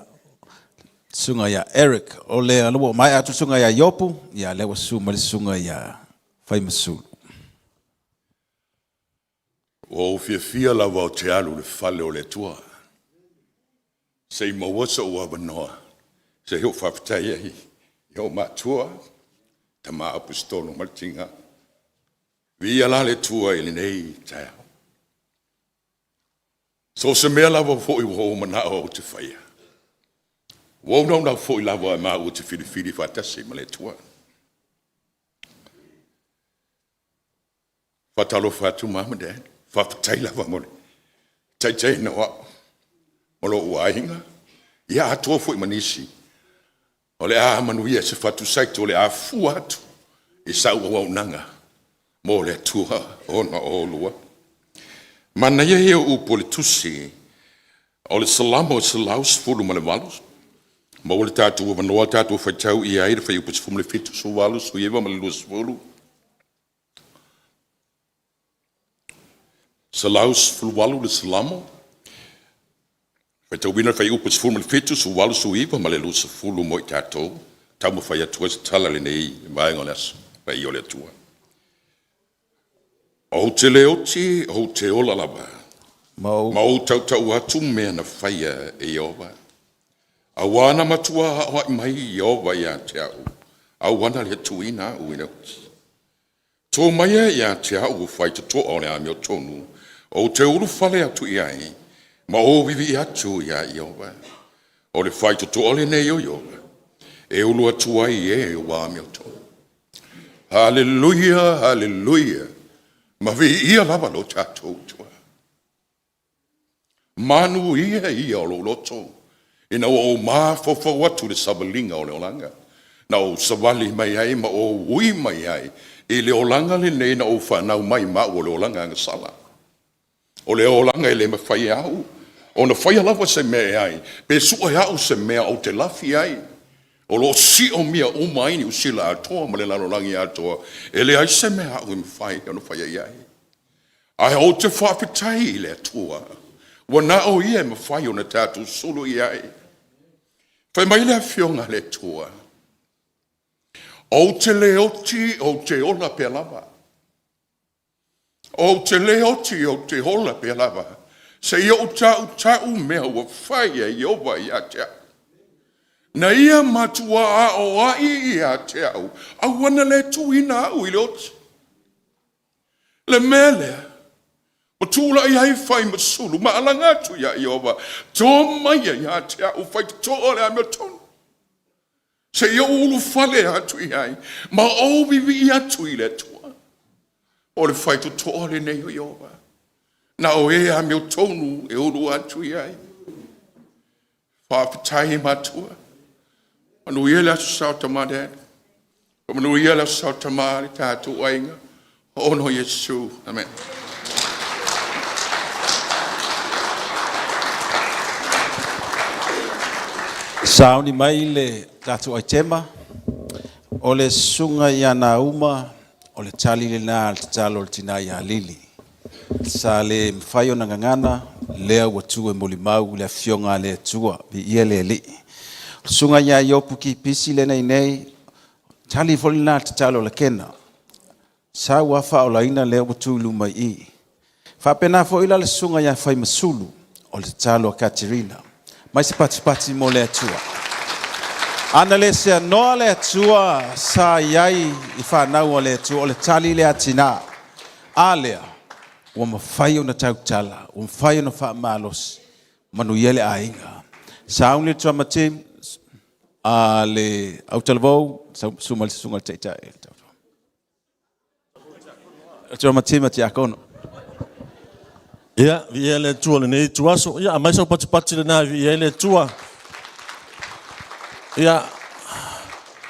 susuga ia Eric o le ua maea atu susuga ia Iopu ia lea ua susu mai le susuga ia Faimasulu. Ua ou fiafia lava ou te alu i le fale o le Atua, se i maua sou avanoa se i ou faafetai ai i ou matua, tama Aposetolo ma le Tiga. Viia la le Atua i lenei taeao. So o se mea lava foi ua ou manao ou te faia, ua ou naunau foi lava maua te filifili faatasi ma le Atua. Faatalofa atu Mom and Dad, faafetai lava mo le taitaiina o au ma lou aiga, ia atoa foi ma nisi. O le a manuia se fatusaito o le a fua atu i sau auaunaga mo le Atua ona o oulua. Manaia ia o upu o le tusi o le Salamo 118, maua le tatou avanoa tatou faitau i ai le fuaiupu 17, 18, 19 ma le 20. 118 le Salamo, faitauina le fuaiupu 17, 18, 19 ma le 20 mo i tatou, taumafai atu ai se tala i lenei vaega o le aso, paia o le Atua. Ou te le oti, ou te ola lava, ma ou tautau atu mea na faia e Ieova. Auā na matua aoaʻi mai Ieova ia te au, aua na le tuuina au i le oti. Tō maia ia te au o faitotoa o le amiotonu, ou te ulufale atu i ai, ma ou vivii atu iā Ieova. O le faitotoa lenei o Ieova, e ulu atu ai i e ua amiotonu. Haleluia, haleluia, ma viia lava lo tatou Atua. Manuia ia o lou loto, ina ua ou mafaufau atu i le savaliga o le olaga, na ou savali mai ai ma ou ui mai ai i le olaga lenei na ou fanau mai ma au o le olaga agasala. O le olaga e le mafai e au ona faia lava se mea e ai, pe sue au se mea ou te lafi ai. O lo o siomia uma ai Niu Sila atoa ma le lalolagi atoa, e leai se mea aʻu e mafai ona faia i ai. Ae ou te faafetai i le Atua, ua na o Ia e mafai ona tatou sulu i ai. Fai mai le Afioga a le Atua, Ou te le oti, ou te ola pea lava. Ou te le oti, ou te ola pea lava, seia ou tautau mea ua fai e Ieova ia te au. Na ia matua aoai ia te au, aua na le tuuina au i le oti. Le mea lea, O tulai ai Faimasulu ma alaga atu iā Ieova, Tō maia ia te a'u faitotoa o le amiotonu, seia ou ulufale atu i ai, ma ou vivii atu i le Atua. O le faitotoa lenei o Ieova, na o e amiotonu e ulu atu i ai. Faafetai Matua. Manuia le Aso Sa o Tama Dad. Manuia le Aso Sa o Tama le tatou aiga. Ona o Iesu. Amen. Sauni mai le tatou aitema, o le susuga ia Nauma, o le tali lena a le tatalo a le tina ia Lili. Sa le mafai ona gagana, lea ua tu e molimau i le Afioga a le Atua, viia le Alii. O le susuga ia Iopu Kipisi lena i inei, tali foi lena a le tatalo a Lakena. Sa ua faaolaina lea ua tu i luma i i. Faapena foi la le susuga ia Faimasulu, o le tatalo a Katerina. Mai se patipati mo le Atua. Ana le seanoa le Atua sa i ai i fanau a le Atua, o le tali lea a tina. A lea, ua mafai ona tautala, ua mafai ona faamalosi, manuia le aiga. Sauni le drummer team, a le autalavou, susu mai le susuga i le taitai. Le drummer team a Tiakono. Ia, viia le Atua i lenei ituaso. Ia, aumai sau patipati lena e viia ai le Atua. Ia,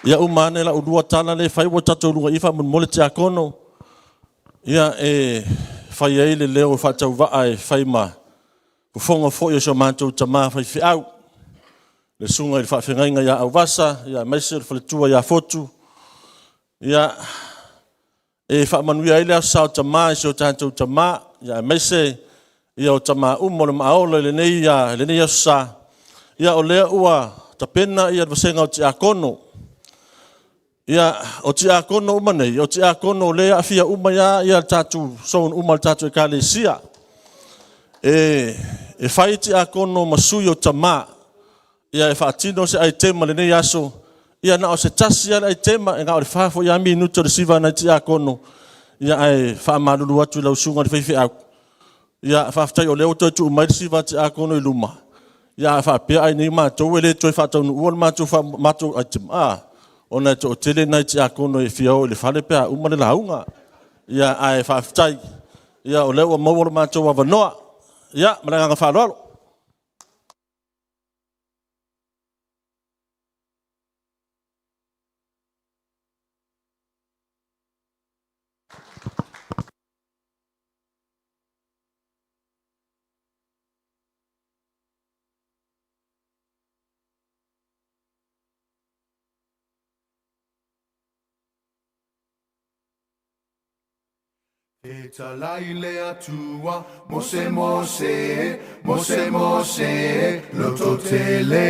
ia uma ane lau lua tala lea e fai ua tatou luga i faamolemole Tiakono. Ia, e fai ai le leo faatauvaa e fai ma fofoga foi o si o matou tama faifeau, le susuga i le faafeagaiga ia Auvasa, ia aemaise o le faletua ia Fotu. Ia, e faamanuia ai le Aso Sa o Tama i si o tatou tama, ia aemaise ia o tama uma o le maaola i lenei Aso Sa. Ia o lea ua tapena ia le vasega o tiakono. Ia, o tiakono uma nei, o tiakono o lea e aafia uma ia tatou zone uma o le tatou Ekalesia. E fai tiakono ma sui o tama, ia e faatino se aitema i lenei aso, ia na o se tasi lava le aitema, e na o le 4 foi lava minute o le siva a nai tiakono, ia ae faamalulu atu i lau susuga i le faifeau, ia faafetai o lea ua toe tuu mai le siva a tiakono i luma, ia a faapea ai nei matou e le toe faataunuua le matou item, ona e toatele nai tiakono e fia o i le fale pe a uma le lauga. Ia ae faafetai, ia o lea ua maua lo matou avanoa. Ia ma le agaga faaaloalo. Fetalai le Atua, Mose Mose, Mose Mose, lototele.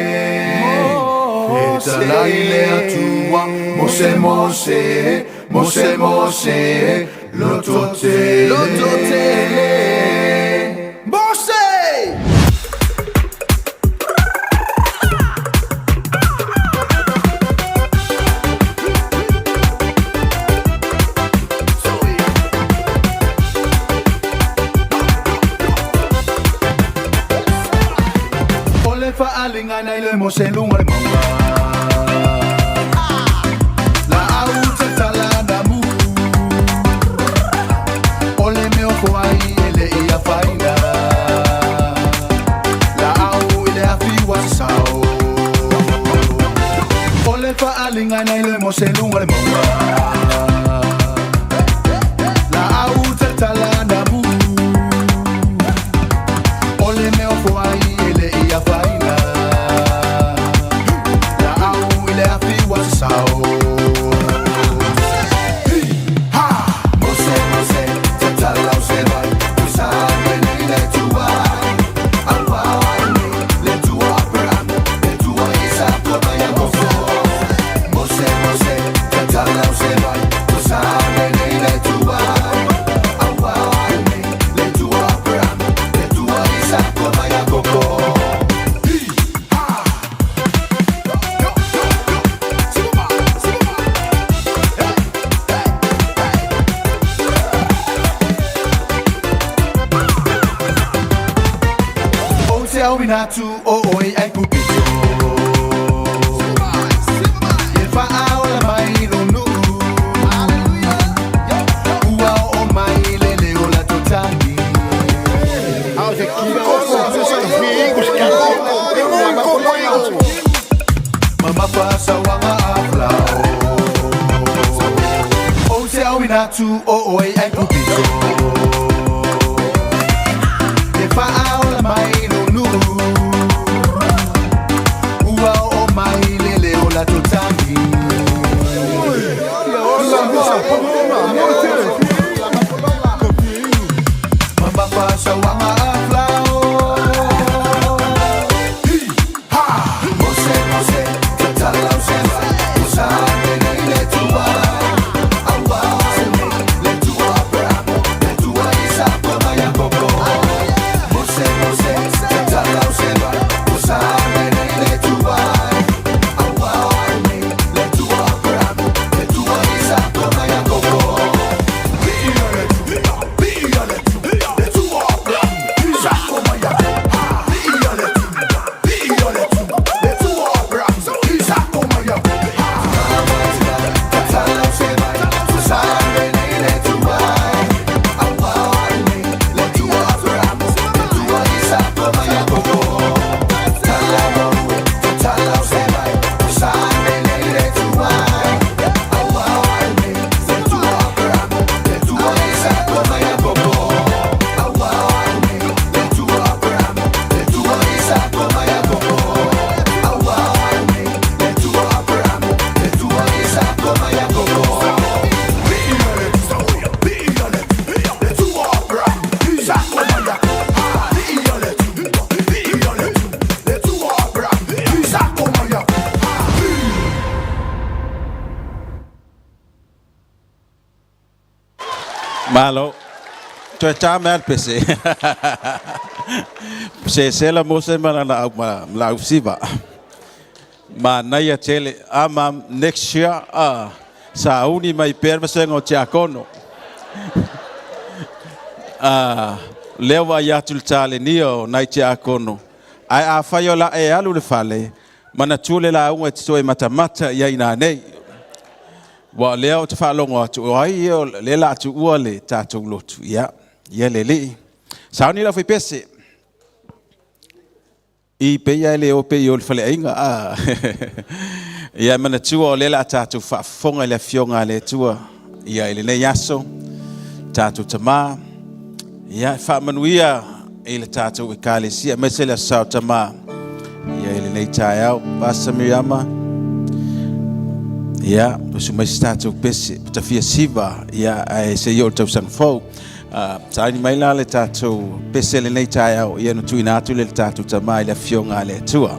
Fetalai le Atua, Mose Mose, Mose Mose, lototele. Lototele. Mose! O le faaaliga nai le Mose luga o le mauga. Laau tatala na mu. O le mea o ai e le i afaina. Laau i le afi ua sasao. O le faaaliga nai le Mose luga o le mauga. Laau tatala na mu. O le mea o ai e le i afaina. Laau i le afi ua sasao. Ha! Mose, Mose, tatala o se vai. Usa me nei le tua. Aua ai nei, le tua Abraham, le tua Isaka ma Iakopo. Mose, Mose, tatala o se vai. Usa me nei le tua. Aua auina atu o oe ai kupito E faaola mai lou nuu Ua oo mai le leo latou tagi Mamafa sauaga afalao Ou te auina atu o oe ai kupito E faaola mai lou nuu Ua oo mai le leo latou tagi Mamafa sauaga afalao Mose, Mose, tatalau se vai Usa nei le Atua Aua le Atua Abrahamo Le Atua Isako ma Iakopo Mose, Mose, tatalau se vai Usa nei le Atua Aua le Atua Abrahamo Le Atua Isako ma Iakopo Malo. Toe tā mea le pese. Se sela mo se ma na au ma la au siva. Ma naia tele ama next year a sa uni mai per se ngo tiakono. A lea wa ia tu tale ni o nai tiakono. Ai a whai o la e alu le fale mana tule la unga te toe matamata ia ina nei. Wa lea o te whaalongo atu o ai o le la atu ua le tātou lotu. Ia, ia le lii. Sauni la fai pese. I peia le o pe i o le fale ainga. Ah. Ia mana tua o le la tātou whaafonga i le fionga le tua. Ia i le nei aso. Tātou tamā. Ia whaamanuia i le tātou e kalesia. Me se le sao tamā. Ia i le nei taeao. Pasa Miriama. Ia, o su mai se tātou pese. Pata fia siva. Ia, ai se i o le tausanga fou. Saini mai la le tātou pese le nei taeao. Ia no tuina atu le tātou tamā i le fionga le tua.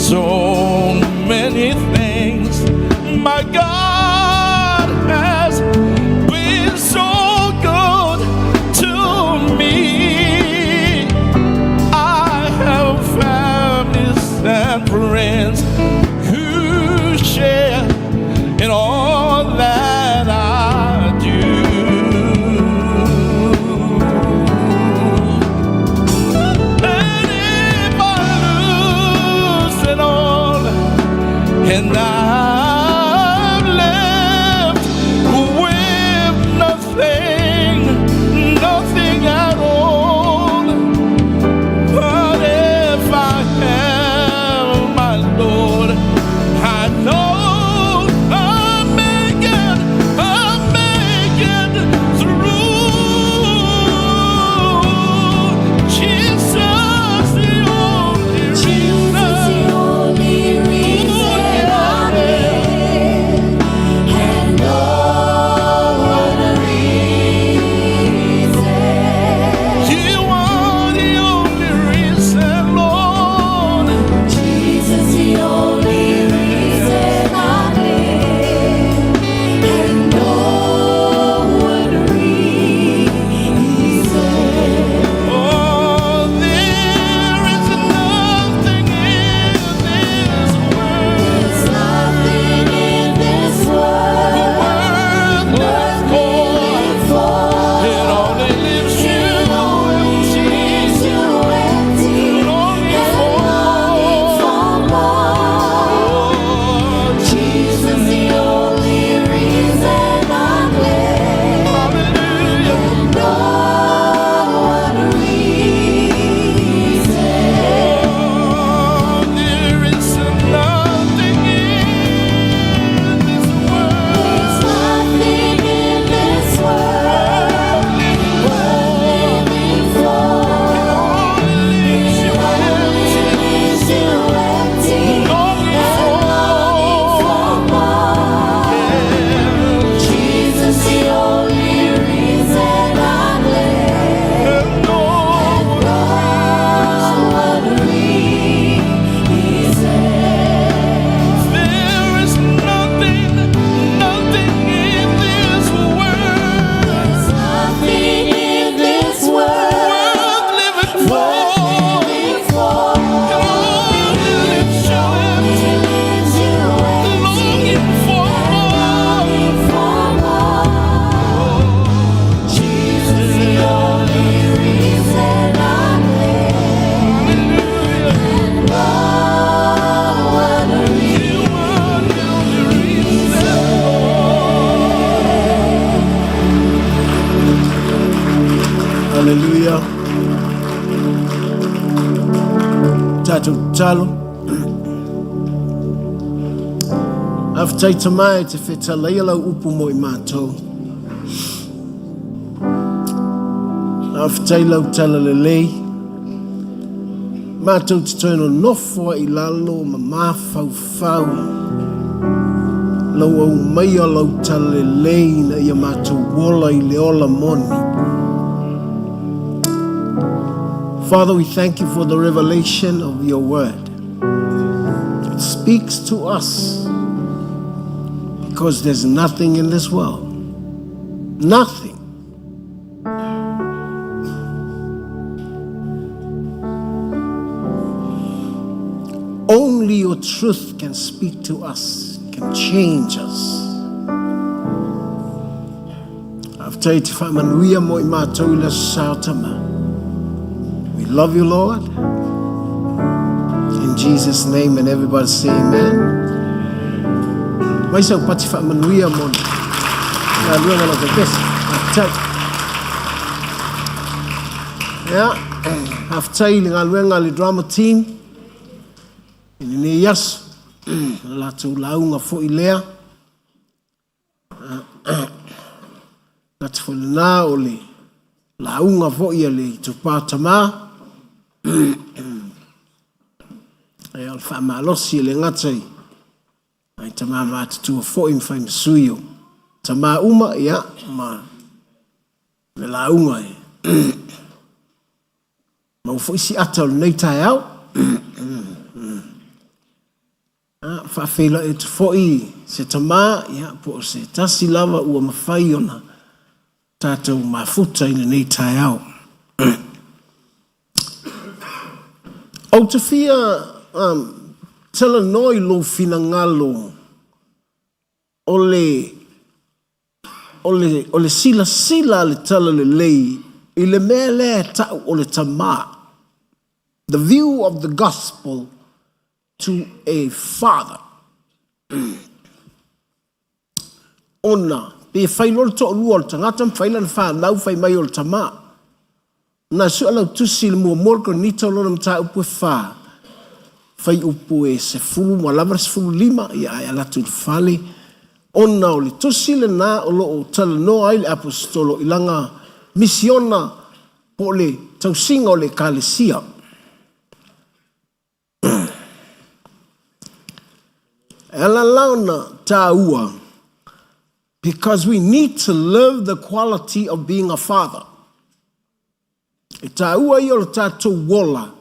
So many things. My God has been so good to me. I have families and friends who share in all that I do. And if I lose it all, and I'm left with nothing, nothing at all. But if I have my Lord, I know I'll make it, I'll make it through. Jesus, the only Jesus, the only reason I live, and no other reason. You are the only reason, Lord. Jesus, the only reason I live, and no other reason. Oh, there is nothing in this world There's nothing in this world worth worth more. living for. It only leaves you It only empty. leaves you empty Longing and for longing for more. Jesus, the only reason I live, Hallelujah. and no other reason. Oh, there is nothing in this world There's nothing in this world worth living for. It only leaves you It only empty. leaves you empty Longing and for longing for more. Jesus, the only reason I live, And no no other reason. There is nothing, nothing in this world There's nothing in this world worth living worth for. living for. It only leaves you empty, Only leaves you empty longing for and more. longing for more. Jesus, the only reason I live, Hallelujah. and no other You are the only reason, Lord. Hallelujah. Tātou talo. Faafetai Tamā e te whetalaia lau upu mo i mātou. Faafetai lau tala lelei. Mātou te toe no nofo i lalo ma mafaufau. Lau au mai o lau tala lelei na ia mātou ola i le ola moni. Father, we thank you for the revelation of your word. It speaks to us because there's nothing in this world. Nothing. Only your truth can speak to us, can change us. Faafetai te whaamanuia mo i mātou i le sao tama. We love you, Lord. In Jesus' name, and everybody say amen. Mai sau pati whaamanuia mo ngā luanga lau pepesi. Faafetai. Ia, faafetai i le galuega a le drama team i lenei aso. O le latou lauga foi lea. Gata foi lena o le lauga foi a le itupa tamā. Ia, o le faamalosi e le gata i ai tamā matutua foi ma fai ma sui o tamā uma, ia, ma le lauga e maua foi si ata o lenei taeao. faafeiloai atu foi i se tamā, ia, po o se tasi lava ua mafai ona tatou mafuta i lenei taeao. Ou te fia um, talanoa i lou finagalo o le, o le, o le silasila a le Talalelei i le mea lea e ta'u o le tamā. The view of the gospel to a father. Ona, pe fai loa le to'alua o le tagata ma fai lana fanau fai mai o le tamā. Na sue lau tusi i le muamua o le Korinito lona mataupu e fa, fuaiupu e 10 ma lava le 15, ia ae alu atu i le fale, ona o le tusi lena o lo o talanoa ai le Aposetolo i lana misiona po o le tausiga o le Ekalesia. E ala la ona tāua, because we need to live the quality of being a father. E tāua ia o le tatou ola,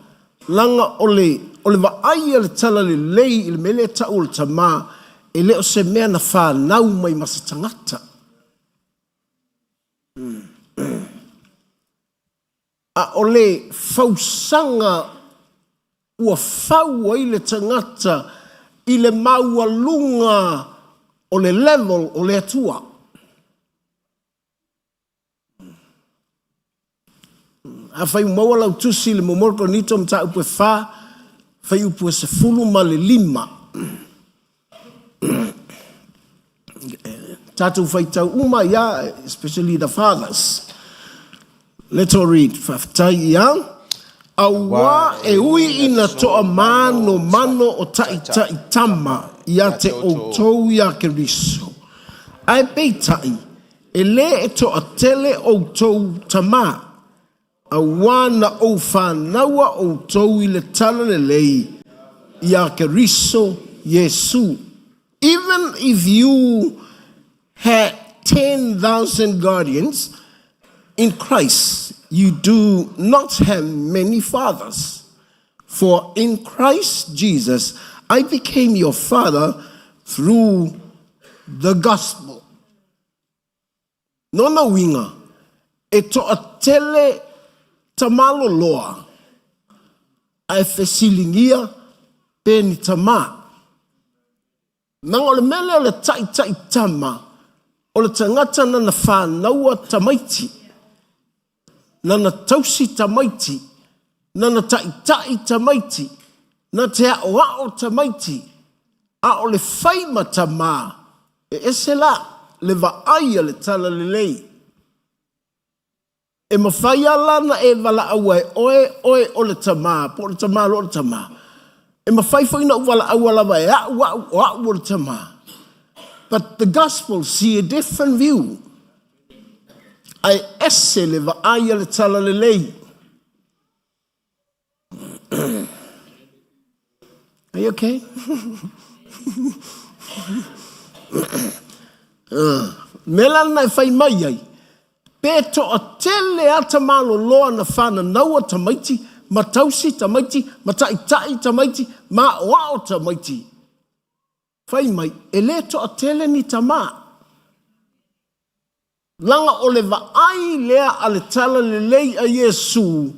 leaga o le, o le vaai a le talalelei i le mea lea e tau o le tamā, e le o se mea na fanau mai ma se tagata. A o le fausaga ua fau ai le tagata i le maualuga o le level o le Atua. Afai ua maua lau tusi i le muamua o Korinito mataupu e fa, fuaiupu e 15. Tatou faitau uma ia, especially the fathers. Let's all read. Faafetai ia. Auā e ui ina toamanomano o ta'ita'itama ia te outou iā Keriso, ae peitai, e lē e toatele outou tamā, auā na ou fanaua outou i le talalelei iā Keriso Iesu. Even if you had 10,000 guardians in Christ, you do not have many fathers. For in Christ Jesus, I became your father through the gospel. Lona uiga, e toatele tamaloloa ae fesiligia pe ni tamā. Leaga o le mea lea o le ta'ita'itama, o le tagata nana fanaua tamaiti, nana tausi tamaiti, nana ta'ita'i tamaiti, na te a'oa'o tamaiti, a o le fai ma tamā, e ese la le vaai a le talalelei. E mafai lava la ona e valaaua e oe, oe o le tamā, po o le tamā loa o le tamā. E mafai foi ona ou valaaua lava e a'u a'u o a'u o le tamā. But the gospel see a different view. Ae ese le vaai a le talalelei. Are you okay? Mea la lena e fai mai ai, pe toatele a tamaloloa na whananaua tamaiti, ma tausi tamaiti, ma ta'ita'i tamaiti, ma aoao tamaiti. Fai mai, e le toatele ni tamā. Leaga o le vaai lea a le talalelei a Iesu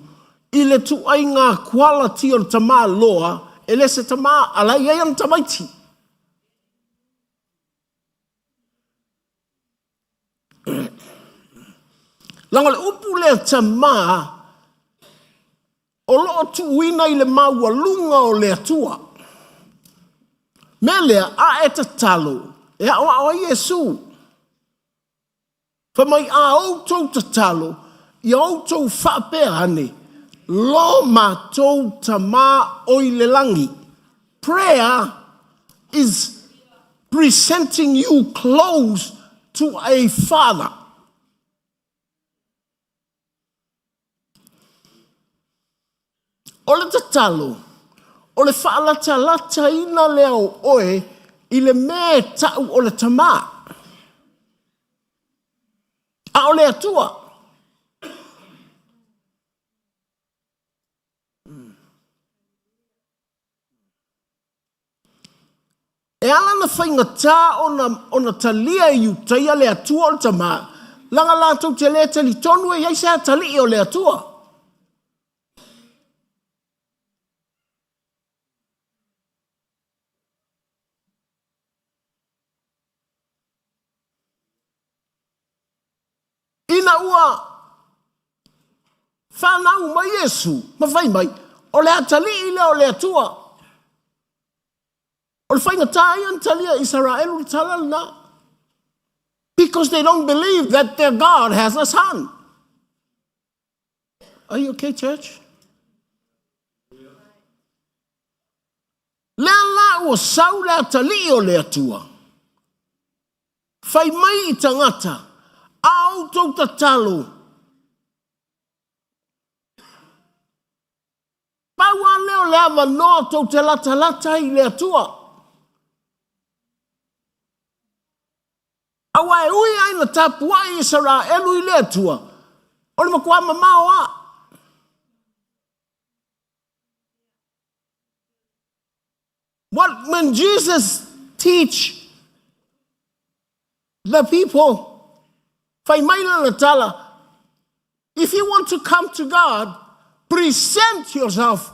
i le tuaiga quality o le tamā loa, e le se tamā, a la e i ai ana tamaiti. Leaga o le upu lea tamā, o lo o tuuina i le maualuga o le Atua. Mea lea, a e tatalo, e aʻoaʻo ai Iesu. Fai mai, a outou tatalo, ia outou faapea ane, Lo matou Tamā o i le lagi. Prayer is presenting you close to a father. O le tatalo, o le faalatalataina lea o oe i le mea e ta'u o le tamā, a o le Atua. E ala ona faigata ona, ona talia e Iutaia le Atua o le Tamā, laga latou te le talitonu e i ai se atalii o le Atua. Ina ua fanau mai Iesu ma fai mai, o le atalii lea o le Atua. O le faigata ia na talia e Isaraelu le tala lena. Because they don't believe that their God has a son. Are you okay, church? Lea la ua sau le atalii o le Atua. Fai mai i tagata, a outou tatalo, pau lava lea o le avanoa tou te latalata ai i le Atua. Aua e ui lava ina tapuai Isaraelu i le Atua, o le matua mamao lava. What when Jesus teach the people, fai mai lana tala, if you want to come to God, present yourself.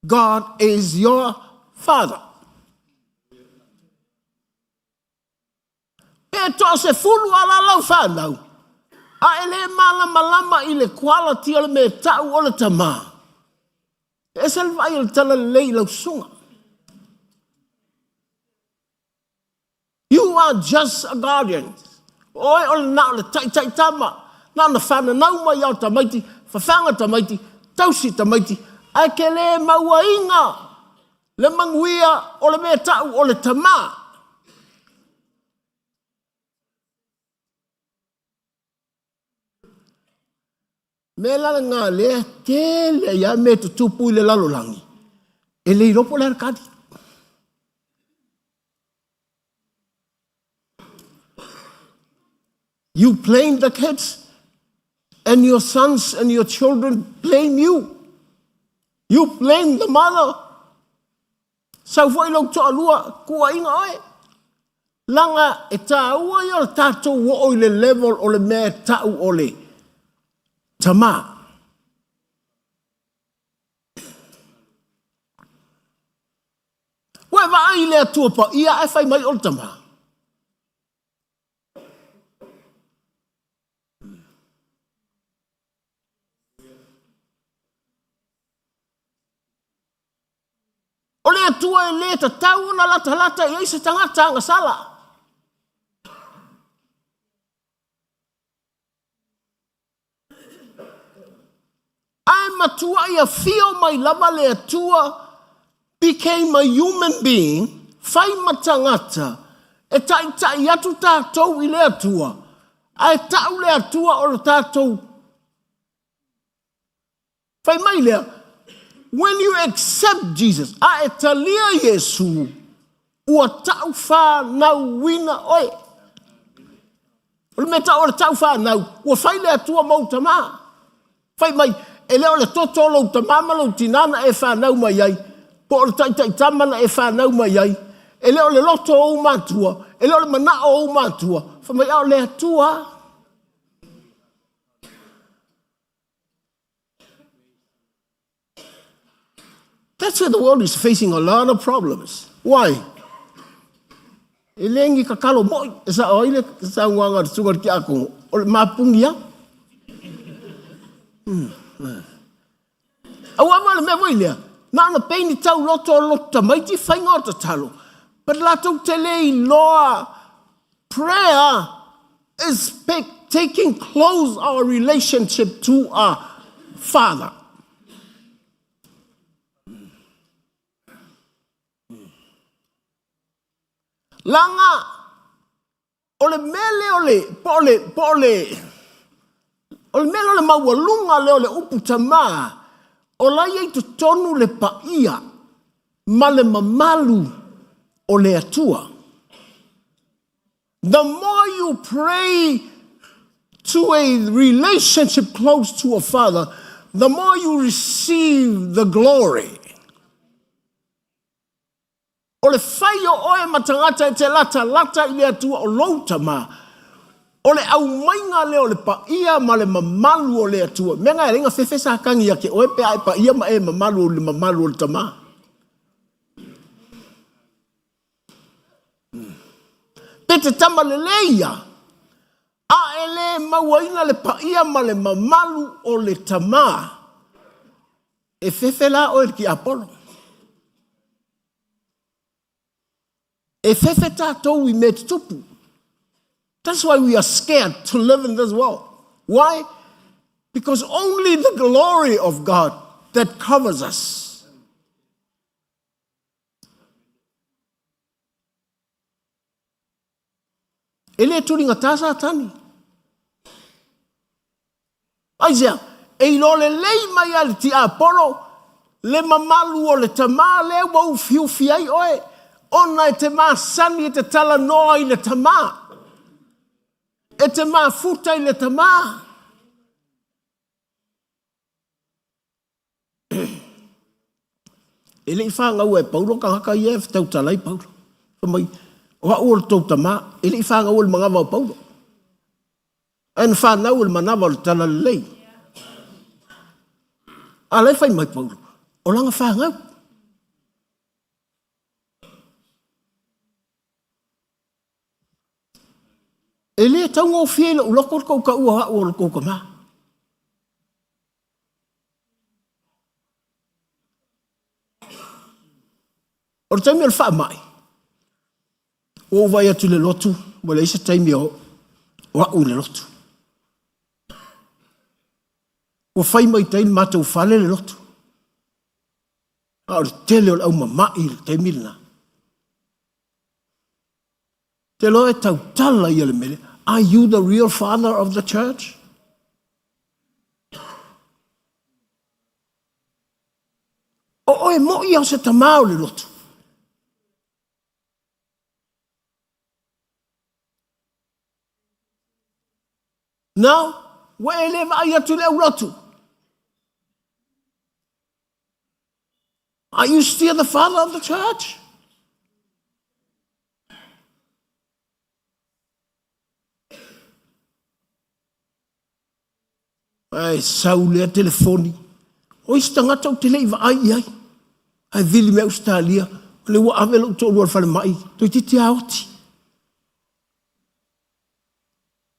God is your father. Pe toa se fulu ala lau whanau, a e le malamalama i le quality o le me tau o le tamā. E ese le vaai o le tala lelei i lau susuga. You are just a guardian. Oe o le na o le taitai tama, na ona whananau mai ao tamaiti, whawhanga tamaiti, tausi tamaiti, ae ke le mauaina le manuia o le mea tau o le tamā. Mea la lena lea tele ai lava mea e tutupu i le lalolagi, e le iloa po o le a le tali. You blame the kids and your sons and your children blame you. You blame the mother. Sau foi lou toalua, kuaiga oe. Laga e tāua ia o le tatou oo i le level o le mea e tau o le tamā. Ua e vaai i le Atua Paia ae fai mai o le tamā. O le Atua e lē tatau ona latalata i ai se tagata agasala. Ae matuai afio mai lava le Atua became a human being, fai ma tagata, e taitai atu tatou i le Atua, ae tau le Atua o le tatou Fai mai lea, when you accept Jesus, a e talia Iesu, ua tau whānauina oe. O le mea tau o le tau whānau, ua fai le Atua mou tamā. Fai mai, e le o le toto o lou tamā ma lou tinā na e whānau mai ai, po o le taitai tama na e whānau mai ai, e le o le loto o ou matua, e le o le manao o ou matua, fai mai, a o le Atua. That's where the world is facing a lot of problems. Why? E le ngi kakalo moi, e sa oi le sauanga le suga ki ako, o le mapungi a. Aua ma le mea foi lea, na ona peini tau loto o loto tamaiti whainga o tatalo. But latou te le iloa prayer is taking close our relationship to our Father. Laga o le mea lea o le, po o le, po o le, o le mea lea o le maualuga lea o le upu tamā, o la e i ai totonu le paia ma le mamalu o le Atua. The more you pray to a relationship close to a father, the more you receive the glory. O le fai o oe ma tagata e te latalata i le Atua o lou Tama, o le aumaiga lea o le paia ma le mamalu o le Atua. Mea na e alai na fefe Satani ia te oe pe a e paia ma e mamalu i le mamalu o le Tama. Pe te tama lelei ia, a e le mauaina le paia ma le mamalu o le Tama, e fefe la oe i le tiapolo. E fefe tatou i mea tutupu. That's why we are scared to live in this world. Why? Because only the glory of God that covers us. E le tuligatā Satani. Aisea? E iloa lelei mai lava e le tiapolo le mamalu o le tama lea ua ufiufi ai oe, ona e te masani e te talanoa i le tama, e te mafuta i le tama. E le i fanau e Paulo tagata ia e tautala ai Paulo. Fai mai, o au o le tou tama, e le i fanau i le manava o Paulo. Ae na fanau i le manava o le Talalelei. A la e fai mai Paulo, o lana fanau. E le taugofie i lou loto le tou taua o au o le tou tama. O le taimi o le faamai, ua ou vaai atu i le lotu, ua leai se taimi o au i le lotu. Ua fai mai tai le matou fale le lotu. A o le tele o le au mama'i i le taimi lena. Te loa e tautala ia le mele, Are you the real father of the church? O oe mo'i o se tamā o le lotu. Now, ua e le vaai atu i le aulotu. Are you still the father of the church? Ae sau lea telefoni. O isi tagata ou te le i vaai i ai. Ae vili mai Ausetalia, o lea ua ave lou toalua i le falemai, toeitiiti lava oti.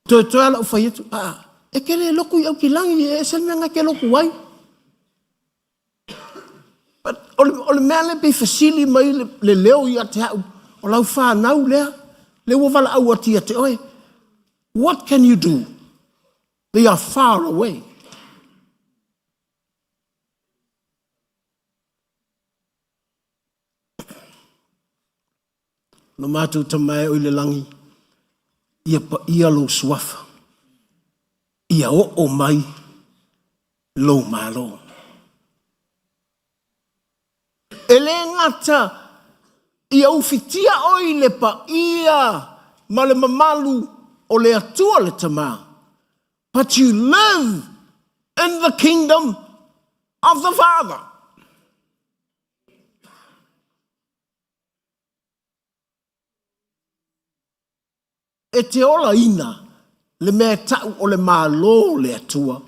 Toetoe lava lau fai atu, aa, e te le lotu i Aukilagi, e ese le mea na e te lotu ai. But o le mea lea pei fesili mai le leo ia te au, o lau fanau lea, lea ua valaau atu ia te oe. What can you do? They are far away. Lo matou Tama e o i le lagi, ia paia lou suafa, ia oo mai lou Malo. E le gata ia ufitia oe i le paia ma le mamalu o le Atua le Tama, but you live in the kingdom of the Father. E te olaina le mea e ta'u o le Malo o le Atua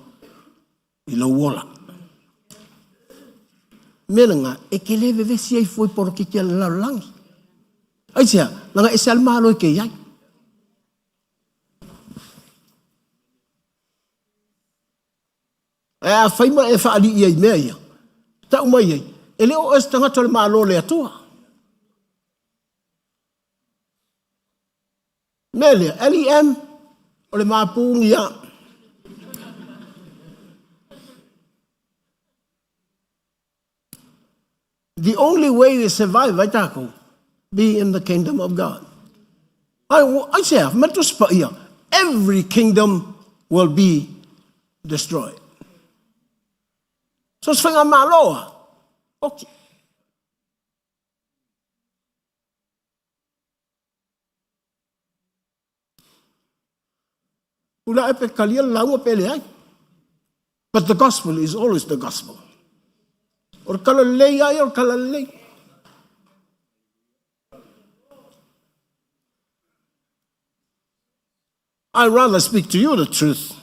i lou ola. Mea lena, e te le vevesi ai fua i polokiki a le lalolagi. Aisea? Leaga e ese lava le Malo e te i ai. Ae afai ma e faalii ai i mea ia, tau mai ai, e le o oe se tagata o le Malo o le Atua. Mea lea, LEM, o le mapu ia. The only way to survive ai takou, be in the kingdom of God. Ai, aisea, ma Tusi Paia, every kingdom will be destroyed. So se faigamalo a, oti. Pula e pe kalia le lauga pe leai. But the gospel is always the gospel. O le tala lelei a ia o le tala lelei. I rather speak to you the truth.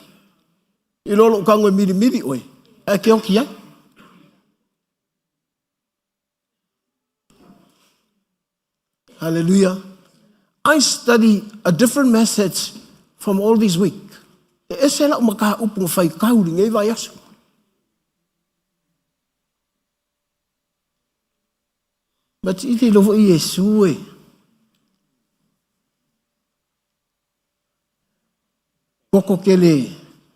I lo lou tago e milimili oe, ae te oti ai. Hallelujah. I study a different message from all this week. E ese lau mataupu na faitau i lenei vaiaso. Ma ti te iloa foi Iesu e. Koko tele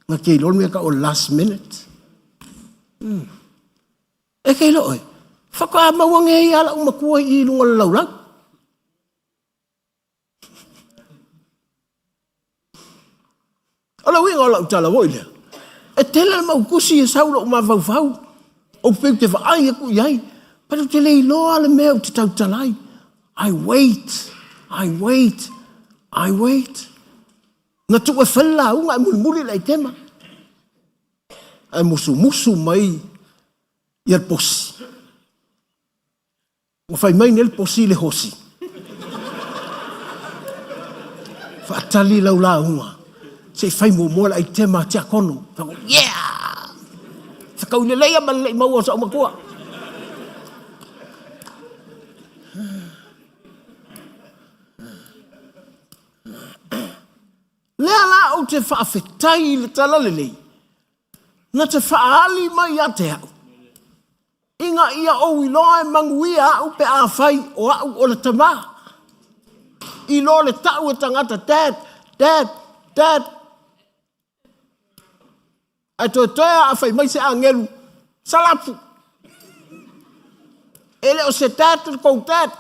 na te iloa le mea tau o last minute. E te iloa oe, faatoa maua nei a lau matua i luga o le laulau. O le uiga o lau tala foi lea, e tele le mau tusi e sau lou mafaufau, ou pei ou te vaai atu i ai, but ou te le iloa le mea ou te tautala ai. I wait, I wait, I wait. Na tuu e fai le lauga ae mulimuli le aitema. Ae musumusu mai ia le posi. Ua fai mai nei le posi i le hosi. Faatali lau lauga se i fai muamua le aitema a Tiakono. Yeah! Fetaui lelei a ma le lei maua o sa'u matua. Lea la ou te faafetai i le Talalelei na te faaali mai ia te au, ina ia ou iloa e manuia au pe afai o au o le tamā. I lo le ta'u e tagata, Dad, Dad, Dad. Ae toetoe a fai mai se agelu, Salapu! E le o se dad le tou dad.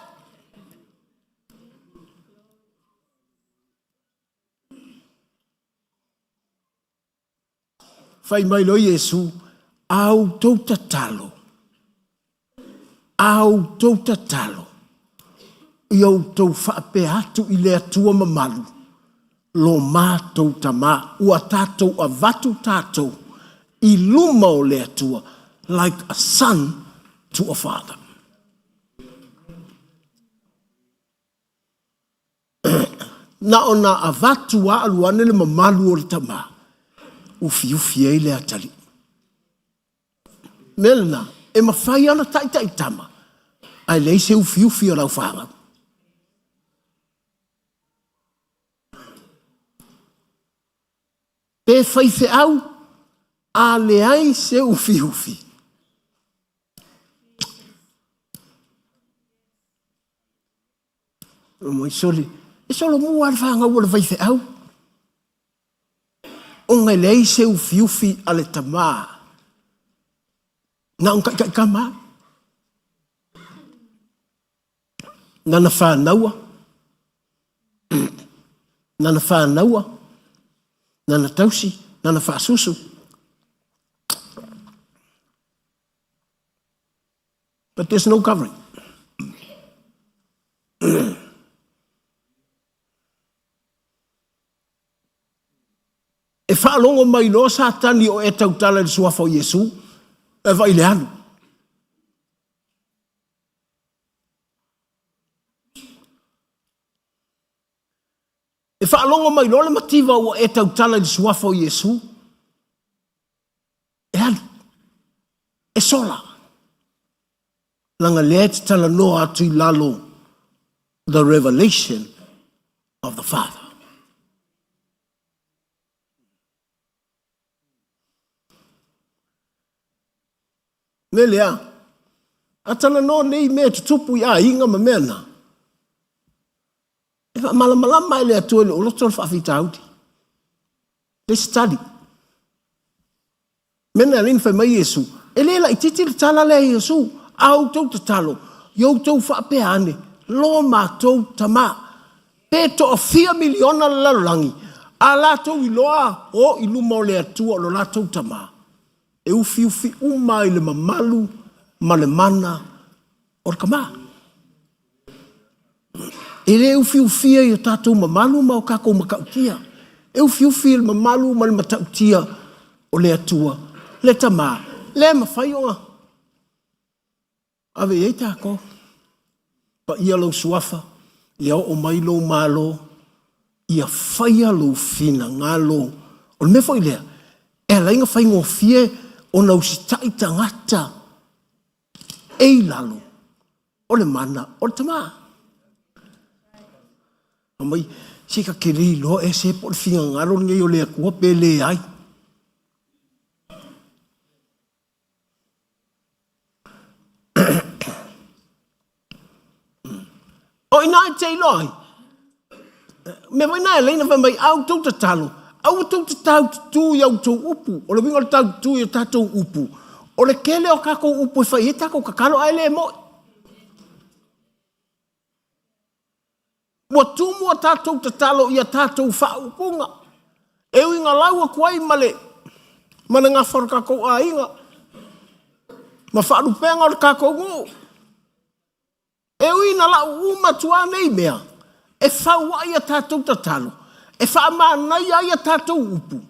Fai mai loa Iesu, A outou tatalo, a outou tatalo, ia outou faapea atu i le Atua mamalu, lo matou Tamā, ua tatou avatu tatou i luma o le Atua, like a son to a father. Na ona avatu a alu ane le mamalu o le tama, ufiufi ai le atalii. Mea lena, e mafai ona taitai tama, ae leai se ufiufi o lau fanau. Pe faifeau, a leai se ufiufi. Mai sole, e solomua lava le fanau a le faifeau, ona e leai se ufiufi a le tamā, na ona taitaitama lava. Nana fanaua, nana fanaua, nana tausi, nana faasusu. But there's no covering. E faalogo mai loa Satani o e tautala i le suafa o Iesu, e vaai i le alu. E faalogo mai loa le mativa ua e tautala i le suafa o Iesu, e alu, e sola. Leaga lea e te talanoa atu i lalo the revelation of the Father. Me lea, a talanoa nei mea e tutupu i aiga ma mea na, e faamalamalama e le Atua i lou loto le faafitauli. Le isi tali. Mea na alii na fai mai Iesu, e le laitiiti le tala lea a Iesu, a outou tatalo, ia outou faapea ane, lo matou Tamā. Pe toafia miliona le lalolagi, a latou iloa o i luma o le Atua o lo latou Tamā, e ufiufi uma ai le mamalu ma le mana o le Tamā. E le ufiufia i o tatou mamalu ma o tatou matautia. E ufiufi i le mamalu ma le matautia o le Atua, le Tamā, lea e mafai ona ave i ai tatou. Paia lou suafa, ia oo mai lou malo. Ia faia lou finagalo. O le mea foi lea, e ala ai ona faigofie ona usitai tagata e i lalo o le mana o le Tama. Fai mai, se ta te le iloa ea se po o le finagalo lenei o le Atua pe leai. O i ina e te iloa ai, mea foi na e ala ai ona fai mai, a outou tatalo, aua tou te taututu i a outou upu. O le uiga o le taututu i a tatou upu, o le tele o tatou upu e fai ai tatou tatalo ae le moni. Ua tumu a tatou tatalo i a tatou faaupuga. E ui ina lau atu ai ma le, ma le gafa o le tatou aiga, ma faalupega o le tatou nuu. E ui ina lau uma atu lava nei mea, e fau ai a tatou tatalo, e faamanaia ai a tatou upu,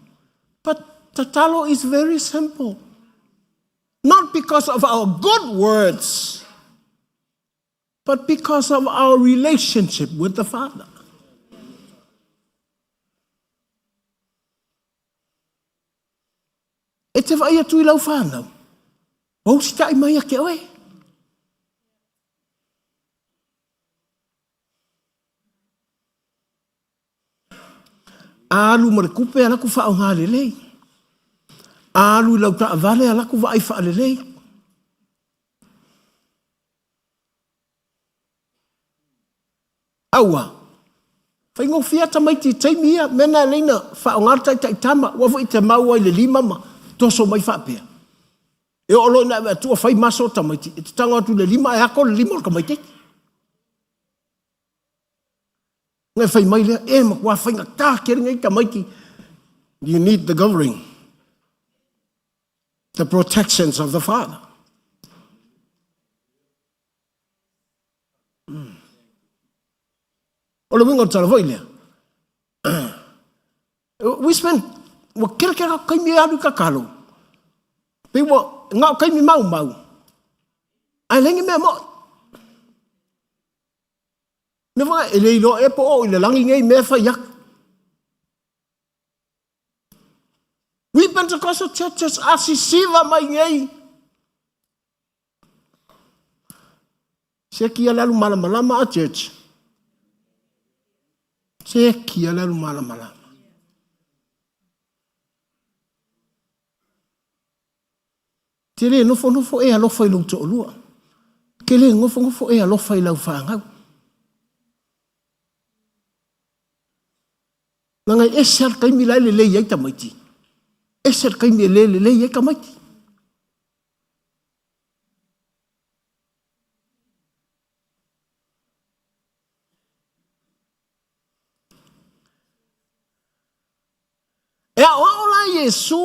but tatalo is very simple. Not because of our good words, but because of our relationship with the Father. E te vaai atu i lau whānau, ua usitai mai ia te oe. A alu ma le tupe, alu atu faaaoga lelei. A alu i lau taavale, alu atu vaai faalelei. Aua, faigofie lava tamaiti i taimi ia, mea na e alai na faaaoga le taitai tama, aua foi e te mau lava i le lima ma toso mai faapea. E oo loa ina e vaai atu ua fai maso tamaiti, e te tago atu i le lima ae ato le lima o le tamaitiiti. Ona e fai mai lea, e matua faigata tele nei tamaiti. You need the covering, the protections of the Father. O le uiga o le tala foi lea, we spend, ua kele kele atu taimi e alu i tatalo, pei ua na o taimi maumau, ae leai ni mea moni. Mea foi e le iloa ea po o oo i le lagi nei mea e fai atu. We Pentecostal churches a sisiva mai nei. Seki ia le alu malamalama a church. Seki ia le alu malamalama. Te le nofonofo e alofa i lou toalua. Te le nofonofo e alofa i lau fanau. Leaga e ese lava le taimi la e lelei ai tamaiti, ese le taimi e le lelei ai tamaiti. E aoao la Iesu,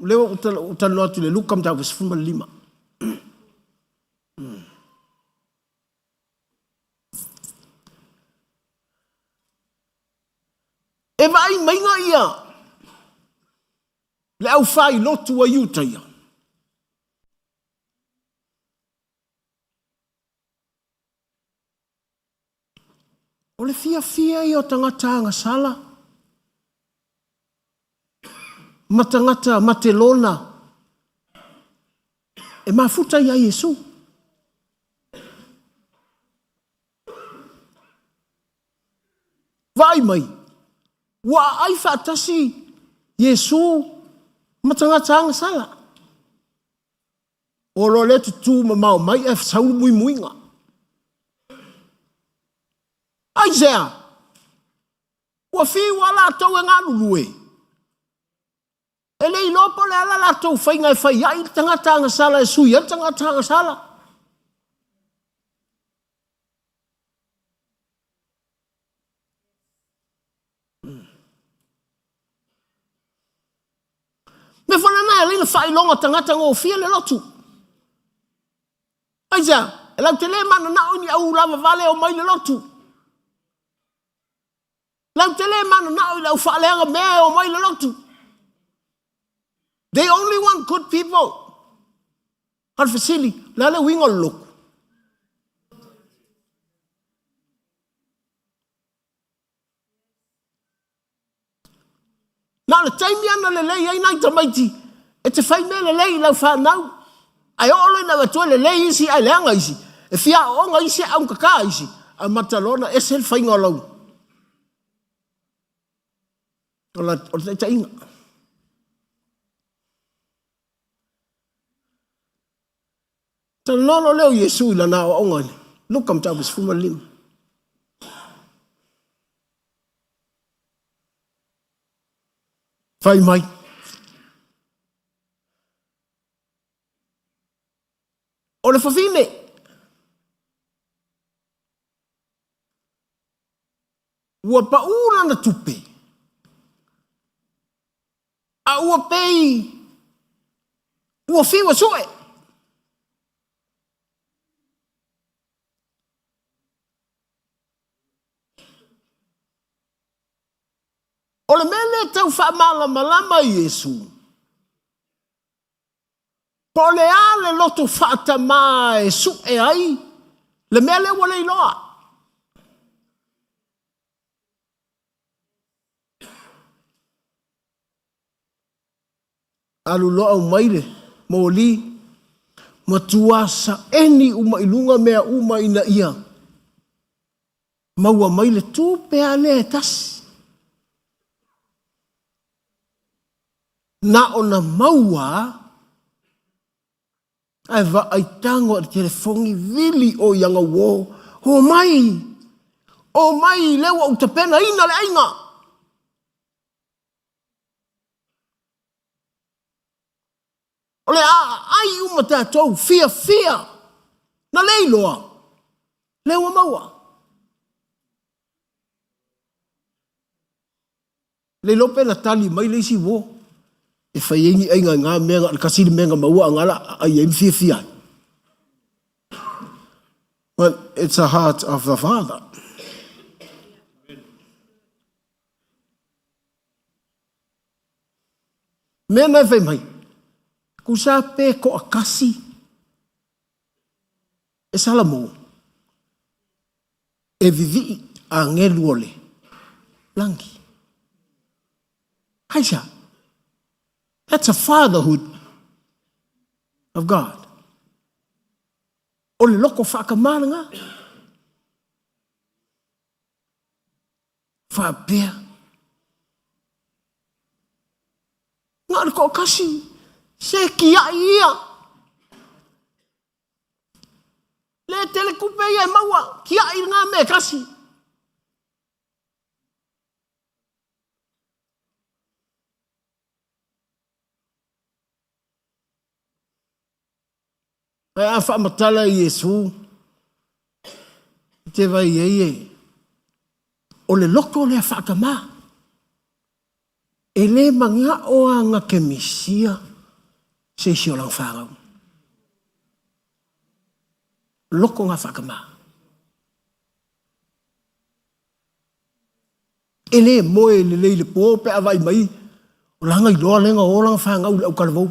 lea ua ou talanoa atu i le Luka mataupu 15. E vaai maiga ia le aufailotu a Iutaia. O le fiafia ia o tagata agasala ma tagata matelona e mafuta iā Iesu. Vaai mai, ua aai faatasi Iesu ma tagata agasala. O loa lea tutū mamao mai ae sau le muimuiga. Aisea? Ua fiu lava latou e galulue. E le iloa po o le a la latou faiga e fai ai le tagata agasala e sui ai le tagata agasala. Mea foi lena e ala ai ona faailoga tagata gofie le lotu. Aisea? E latou te le mananao i ni au lavavale e omai i le lotu. Latou te le mananao i le au faaleaga mea e omai i le lotu. They only want good people. A o le fesili, o le a le uiga o le lotu? Na o le taimi lava na lelei ai nai tamaiti e te fai mea lelei i lau fanau, ae oo loa ina e atua lelei isi ae leaga isi, e fia aooga isi e augata isi, amata loa ona ese le faiga o lau o le taitaiga. Talanoa loa lea o Iesu i lana aoaoga i Luka mataupu 15. Fai mai, o le fafine ua pau lana tupe, a ua pei ua fiu e sue. O le mea lea e tau faamalamalama i Iesu, po o le a le loto faatamā e sue ai le mea lea ua le iloa. Alu loa aumai le moli, matua saeni uma i luga mea uma ina ia maua mai le tupe lava lea e tasi. Na ona maua ae vaai tago i le telefoni vili o i aga uo, omai, omai lea ua ou tapenaina le aiga. O le a aai uma tatou fiafia na le iloa lea ua maua. Le iloa pe na tali mai le isi uo e fai ai ni aiga i ngā mea na o le tasi le mea na maua a ngā la ai ai ma fiafia ai. Well, it's a heart of the Father. Mea na e fai mai, kusa pe koʻakasi e Salamo e vivii agelu o le lagi. Aisea? That's a fatherhood of God. O le loko whaakamā lena. Faapea. Na o le toʻatasi, se kiaʻi ia. Le tele tupe ia e maua, kiaʻi lena mea e tasi. Ae a faamatala e Iesu, i te vai ai e, o le loto lea faatamā. E le manao a na te misia se isi o lana fanau. Loto na faatamā. E le moe lelei i le po pe a vaai mai, o lana iloa lea na o lana fanau i le autalavou.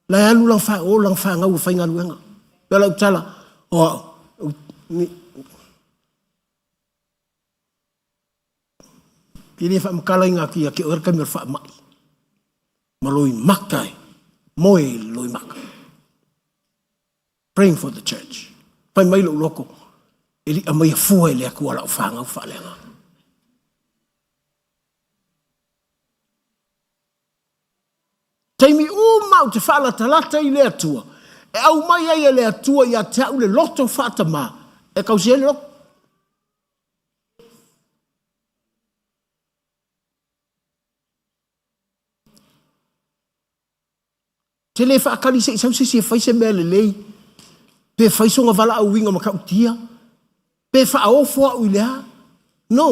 La e alu lana fa, o lana fanau e faigaluega. Pei o lau tala, o au, ni, e le faamatalaina atu ia te oe le taimi o le faamai. Ma loimata e, moe i le loimata. Praying for the church. Fai mai lou loto, e li'a mai afua e le Atua la'u fanau faaleagaga. Taimi uma ou te faalatalata i le Atua, e aumai ai e le Atua ia te a'u le loto faatamā e tausi ai le loto. Te le faakali se i sau se isi e fai se mea lelei, pe fai sona valaauina matautia, pe faaofo au i le a. No,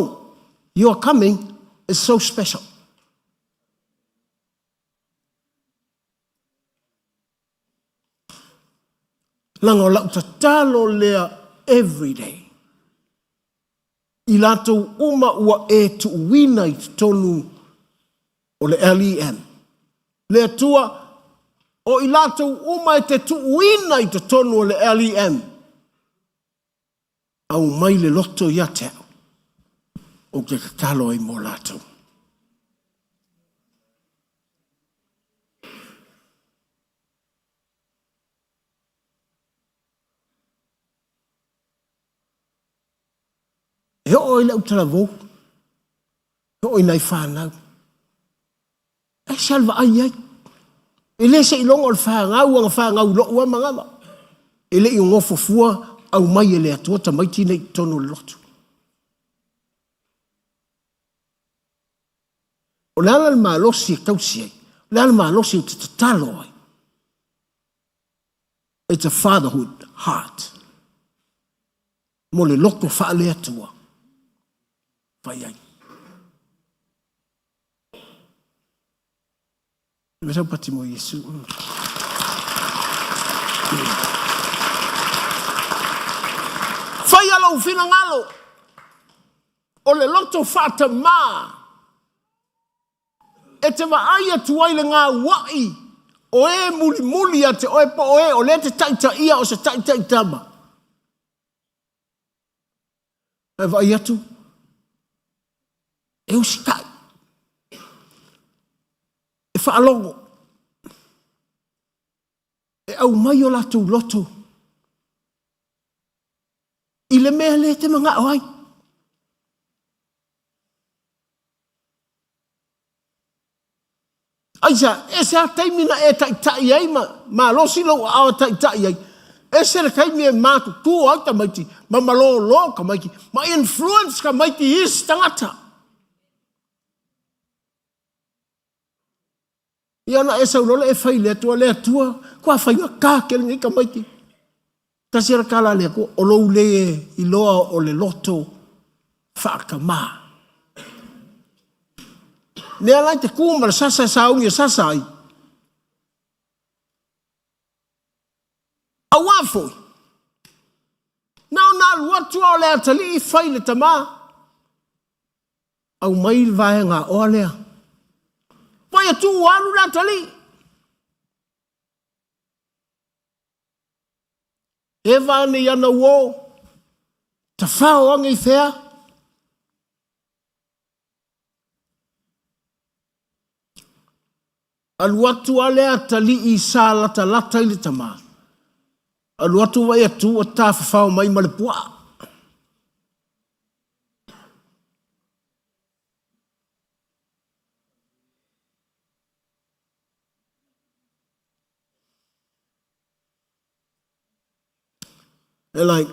your coming is so special. Leaga o lau tatalo lea every day. I latou uma ua e tuuina i totonu o le LEM. Le Atua, o i latou uma e te tuuina i totonu o le LEM, aumai le loto ia te au, ou te tatalo ai mo latou. E oo i le autalavou, e oo i nai fanau. E se le vaai ai. E le seiloga o le fanau aga fanau i lou lava manava. E le i gofo fua aumai e le Atua tamaiti nei i totonu o le lotu. O le ala le malosi e tausi ai, o le ala le malosi ou te tatalo ai. It's a fatherhood heart. Mo le loto faale-Atua. Fai ai. Me sau pati mo Iesu. Faia lou finagalo o le loto faatamā e te vaai atu ai le gaua'i o e mulimuli ia te oe po o e o lea e te taitaia o se taitaitama. Ae vaai atu, e usitai, e faalogo, e aumai o latou loto i le mea lea e te manao ai. Aisea? Ese lava taimi na e taitai ai ma malosi lou aao e taitai ai. Ese le taimi e matutu ai tamaiti ma malōlō tamaiti ma influence tamaiti i isi tagata. Ia ona e sau loa lea e fai i le Atua, le Atua, kua faigata tele nei tamaiti. Tasi lava le tala a le Atua, o lou le iloa o le loto faatamā. Lea la i te kū ma le sasa e sauni e sasa ai. Auā foi, na ona alu atu lava o le atalii fai i le tamā, aumai le vaega aoa lea. Vai atu ua alu le atalii. Eva ane i ana uō, tafao ane i fea? Alu atu a le atalii sa latalata i le tama. Alu atu vai atu ua tafafao mai ma le puaa. They're like,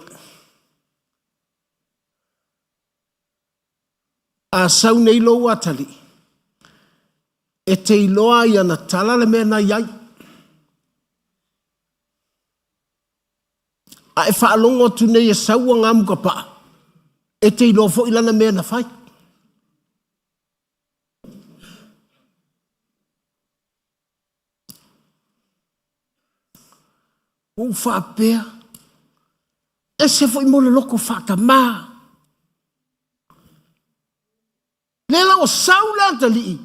a sau nei lou atalii, e te iloa i ana tala le mea na i ai. A e faalogo atu nei e sau ua gamuka paa, e te iloa foi lana mea na fai. Ua ou faapea, ese foi mo le loko faatamā. Lea la ua sau le atalii,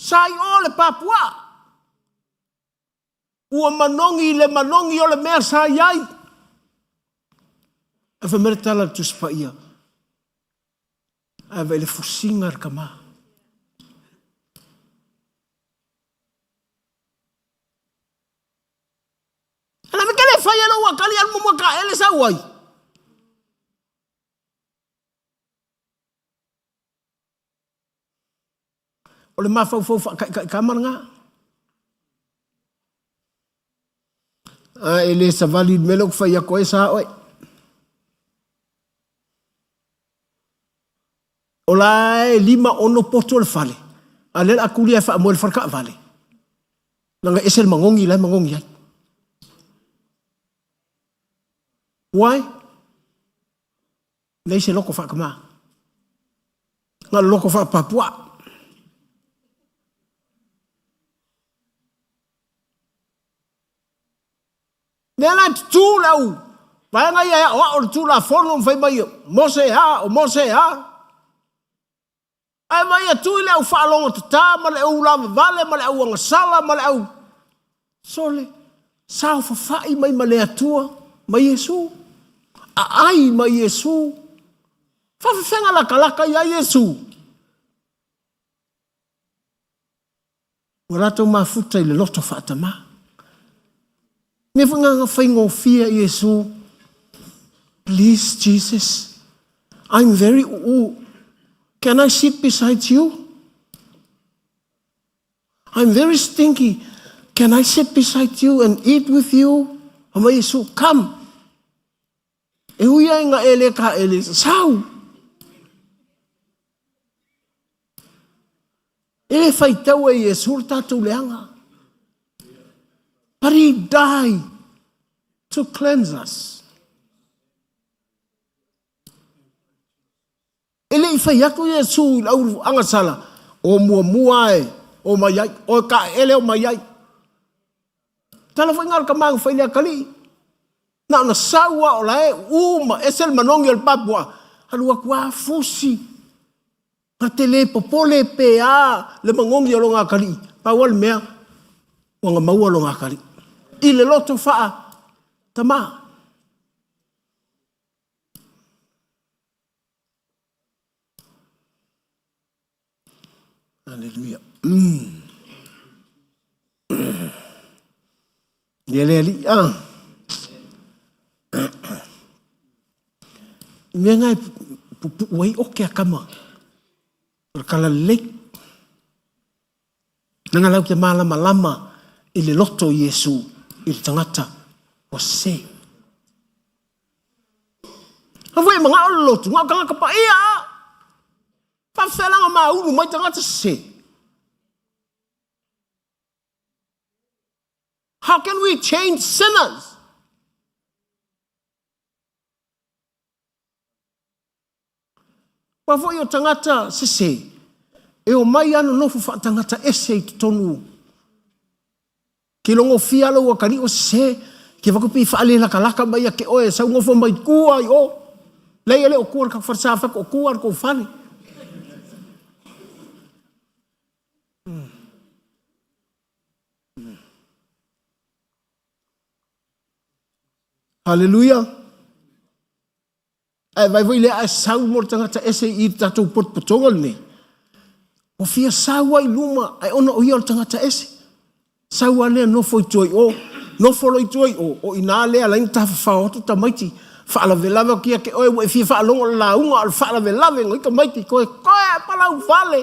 sa i o le papuaa. Ua manogi i le manogi o le mea sa i ai. Ae fai mai le tala a le Tusi Paia, ae vaai i le fusiga a le tama. Ala me kele fai e lou akali alu mamua ka ele sau ai. O le mafaufau faakaikaikama lena. A e le savali i le mea lea ou te fai atu ai, sa oe. O la e 5, 6 potu o le fale, a o lea o le a tuli lava e faamoe i le fale taavale. Leaga e ese le magogi la e magogi ai. Why? Leai se loko faatamā. Na o le loko faapapuaa. Lea la e tutū le au vaega ia e aoao le Tulafono ma fai mai, Mose e a, o Mose e a. Ae vaai atu i le au faalogotatā ma le au ulavavale ma le au agasala ma le au sole, saofafai mai ma le Atua ma Iesu, aai ma Iesu, faafefega latalata iā Iesu. Ua latou mafuta i le loto faatamā. Mea foi ngā faigofie Iesu. Please, Jesus. I'm very uu. Can I sit beside you? I'm very stinky. Can I sit beside you and eat with you? Fai mai Iesu, Come. E ui ai nga e le ka e le sau. E le faitau e Iesu le tatou leaga. But he died to cleanse us. E le i fai atu Iesu i le au agasala, O muamua e o mai ai, o e kaeele o mai ai. Tala foi ngā ka maga fai le akalii. Na ona sau a o la e u ma ese le manogi o le papua, alu atu a fusi. Na te le popole pe a le magogi o loga akalii. Pau a le mea, ua na maua loga akalii. I le loto faa tama. Aleluia. Ia le alii, ah. I mea ngā e pupu'u ai o ke akama. O le kala lelei. Nanga lau te mālamalama i le loto o Iesu i le tagata ua sese. A foi e mangao le lotu, ngao tagata paia. Faafealaga maulu mai tagata sese. How can we change sinners? Kua foi o tagata sese e omai a nonofo faatagata ese i totonu ke logofia lou akalii o sese ke vakupi faalelakalaka mai ia ke oe sau gofo mai tua i o leai e le o tua le tatou fale sa fai atu o tua le tou fale. Haleluia. Ae vaai foi lea ae sau mo le tagata ese i le tatou potopotoga lenei. Ua fia sau ai i luma ae ona o ia o le tagata ese. Sau a lea nofo i tua i o, nofo loa i tua i o, o ina lea ala ai ona tafafao atu tamaiti faalavelave atu ia te oe ua e fia faalogo i le lauga o le faalavelave i tamaiti toe toe ae palau vale.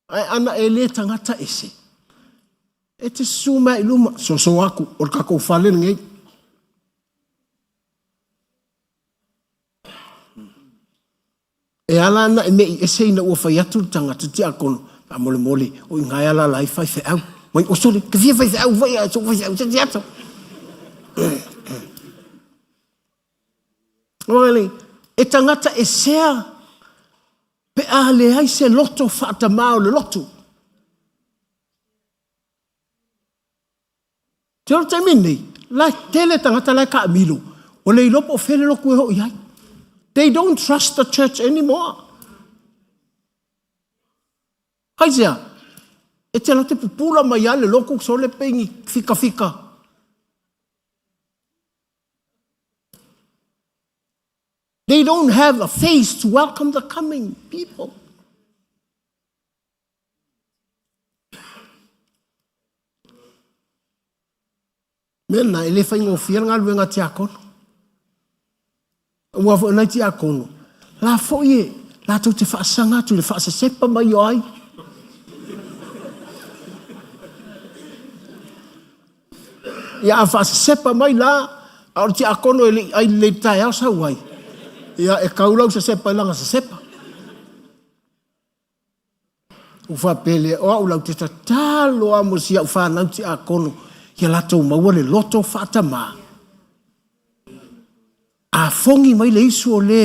Ae ana e le tagata ese, e te susu mai i luma, soso aku, o le tatou fale lenei. E ala ana e mei ese ina ua fai atu le tagata tiakono, faamolemole, o i ina e alaala ai faifeau. Mai o sole, te fia faifeau foi a sou faifeau se te ato. E tagata esea Pe a leai se loto faatamā o le lotu. Te o le taimi nei, la e tele tagata la e taamilo, ua le iloa po o fea le lotu e oo i ai. They don't trust the church anymore. Aisea? E te la te pupula mai a le lotu sole pe ni fikafika. They don't have a face to welcome the coming people. Mea na, e le whaingofia le galuega a tiakono. Ua foi nai tiakono, la foi e latou te faasaga atu i le faasesepa mai o ai. Ia a faasesepa mai la, a o le tiakono e le i ai lelei i le taeao sau ai, ia e kau lau sesepa i lana sesepa. Ua faapea lea, o au lau te tatalo lava mo si au fanau tiakono, ia latou maua le loto faatamā. A fogi mai le isu o le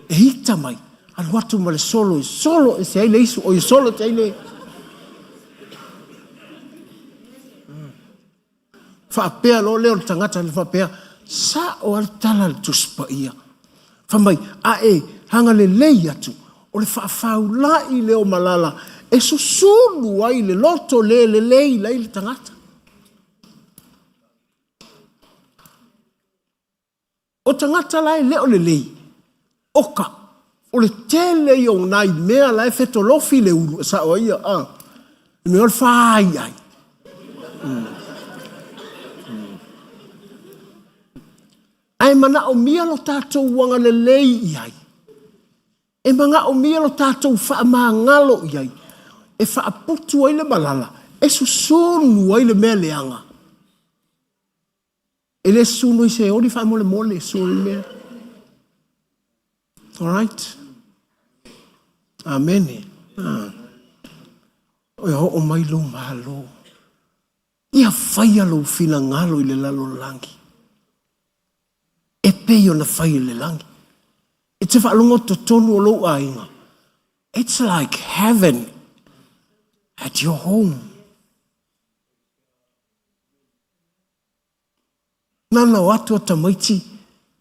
e ita mai, alu atu ma le solo e solo ese ai le isu, oi e solo ese ai le... Faapea loa lea o le tagata le faapea, sa'o a le tala a le Tusi Paia. Fai mai, a e agalelei atu, o le faafaulai lea o malala e susulu ai le loto le lelei lai le tagata. O tagata la e le o lelei, oka, o le tele ia o nai mea la e fetolofi le ulu e sa'o ai ia, a, le mea o le fāi ai. Ae manaomia lo tatou agalelei i ai. E manaomia lo tatou faamagalo i ai, e faaputu ai le malala, e susunu ai le mea leaga. E le susunu i se oli faamolemole, e susunu i le mea. Alright? Amene. Ah. E oo mai lou malo. Ia faia lou finagalo i le lalolagi, e pei ona fai i le lagi. E te faalogo totonu o lou aiga, it's like heaven at your home. Na ona o atu o tamaiti,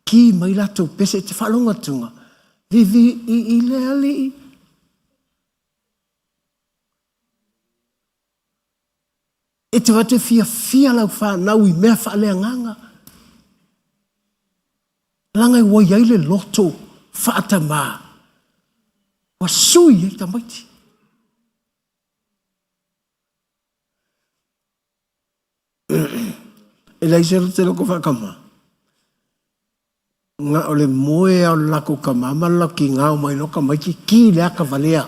ki mai latou pese, e te faalogo atuga, vivi i i le alii. E te vaai atu e fiafia lau fanau i mea faaleagaga. Leaga ua i ai le loto faatamā ua sui ai tamaiti. E leai se te loko faakamā. Na o le moe lava o le latou tama ma le latou tiga omai loa tamaiti ki le ata valea.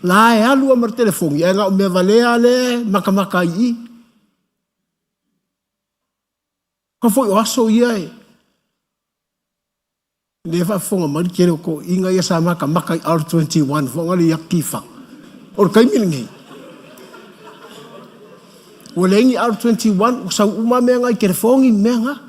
La e alu lava ma le telefoni ae na o mea valea lava lea e matamata ai i i. Aua foi o aso ia e lea e faafofoga mai le tele o toeaiina ia sa matamata i R21 foi na le i atu tifaga. O le taimi lenei, ua leai ni R21, ua sau uma lava mea na i telefoni ma mea na.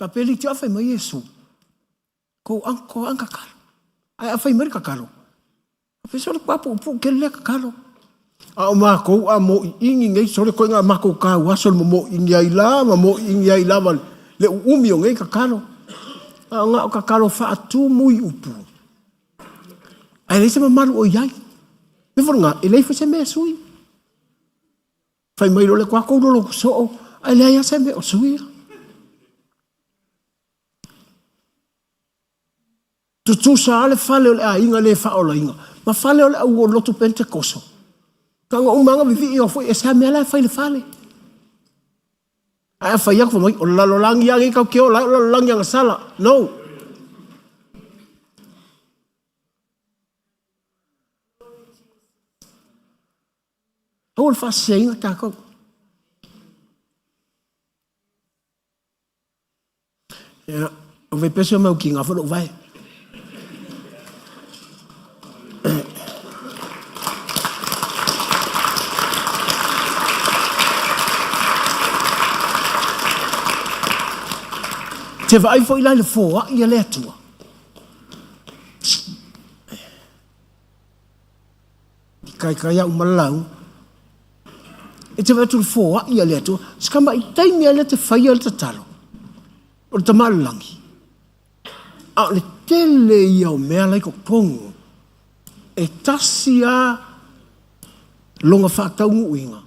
Faapea le iti'a fai mai Iesu, Ko ang, ko ang kakalo. Ae a fai mai le kakalo, faapea sole kua puupuu tele lea kakalo. A o makou a moʻiʻini nei sole koe nga makou kau aso le momoʻiʻini ai la ma moʻiʻini ai lava le uumi o nei kakalo. A o nga o kakalo faatumu i upu. Ae leai se mamalu o i ai. Me fo nga, e leai foi se mea e sui. Fai mai loa le koa kou lolo soo, ae leai lava se mea o suia. Tutusa lava le fale o le aiga le faaolaina ma fale o le au lotu Pentekoso. Taga uma lava vivii o foi e se mea la e fai i le fale. Ae a fai atu fai mai, o le lalolagi lava lenei tatou te ola ai, o le lalolagi agasala. No. Aua le faaseseina tatou. Ia, o vepese o mau ki ngā whalo vai. Te vaai foi la i le foai a le Atua. I kaikai au ma lau. E te vaai atu i le foai a le Atua. Se tamaʻi taimi a lea te faia le tatalo. O le tama a le lagi. A o le tele ia o mea la i totonu. E tasi a lona faataunuuina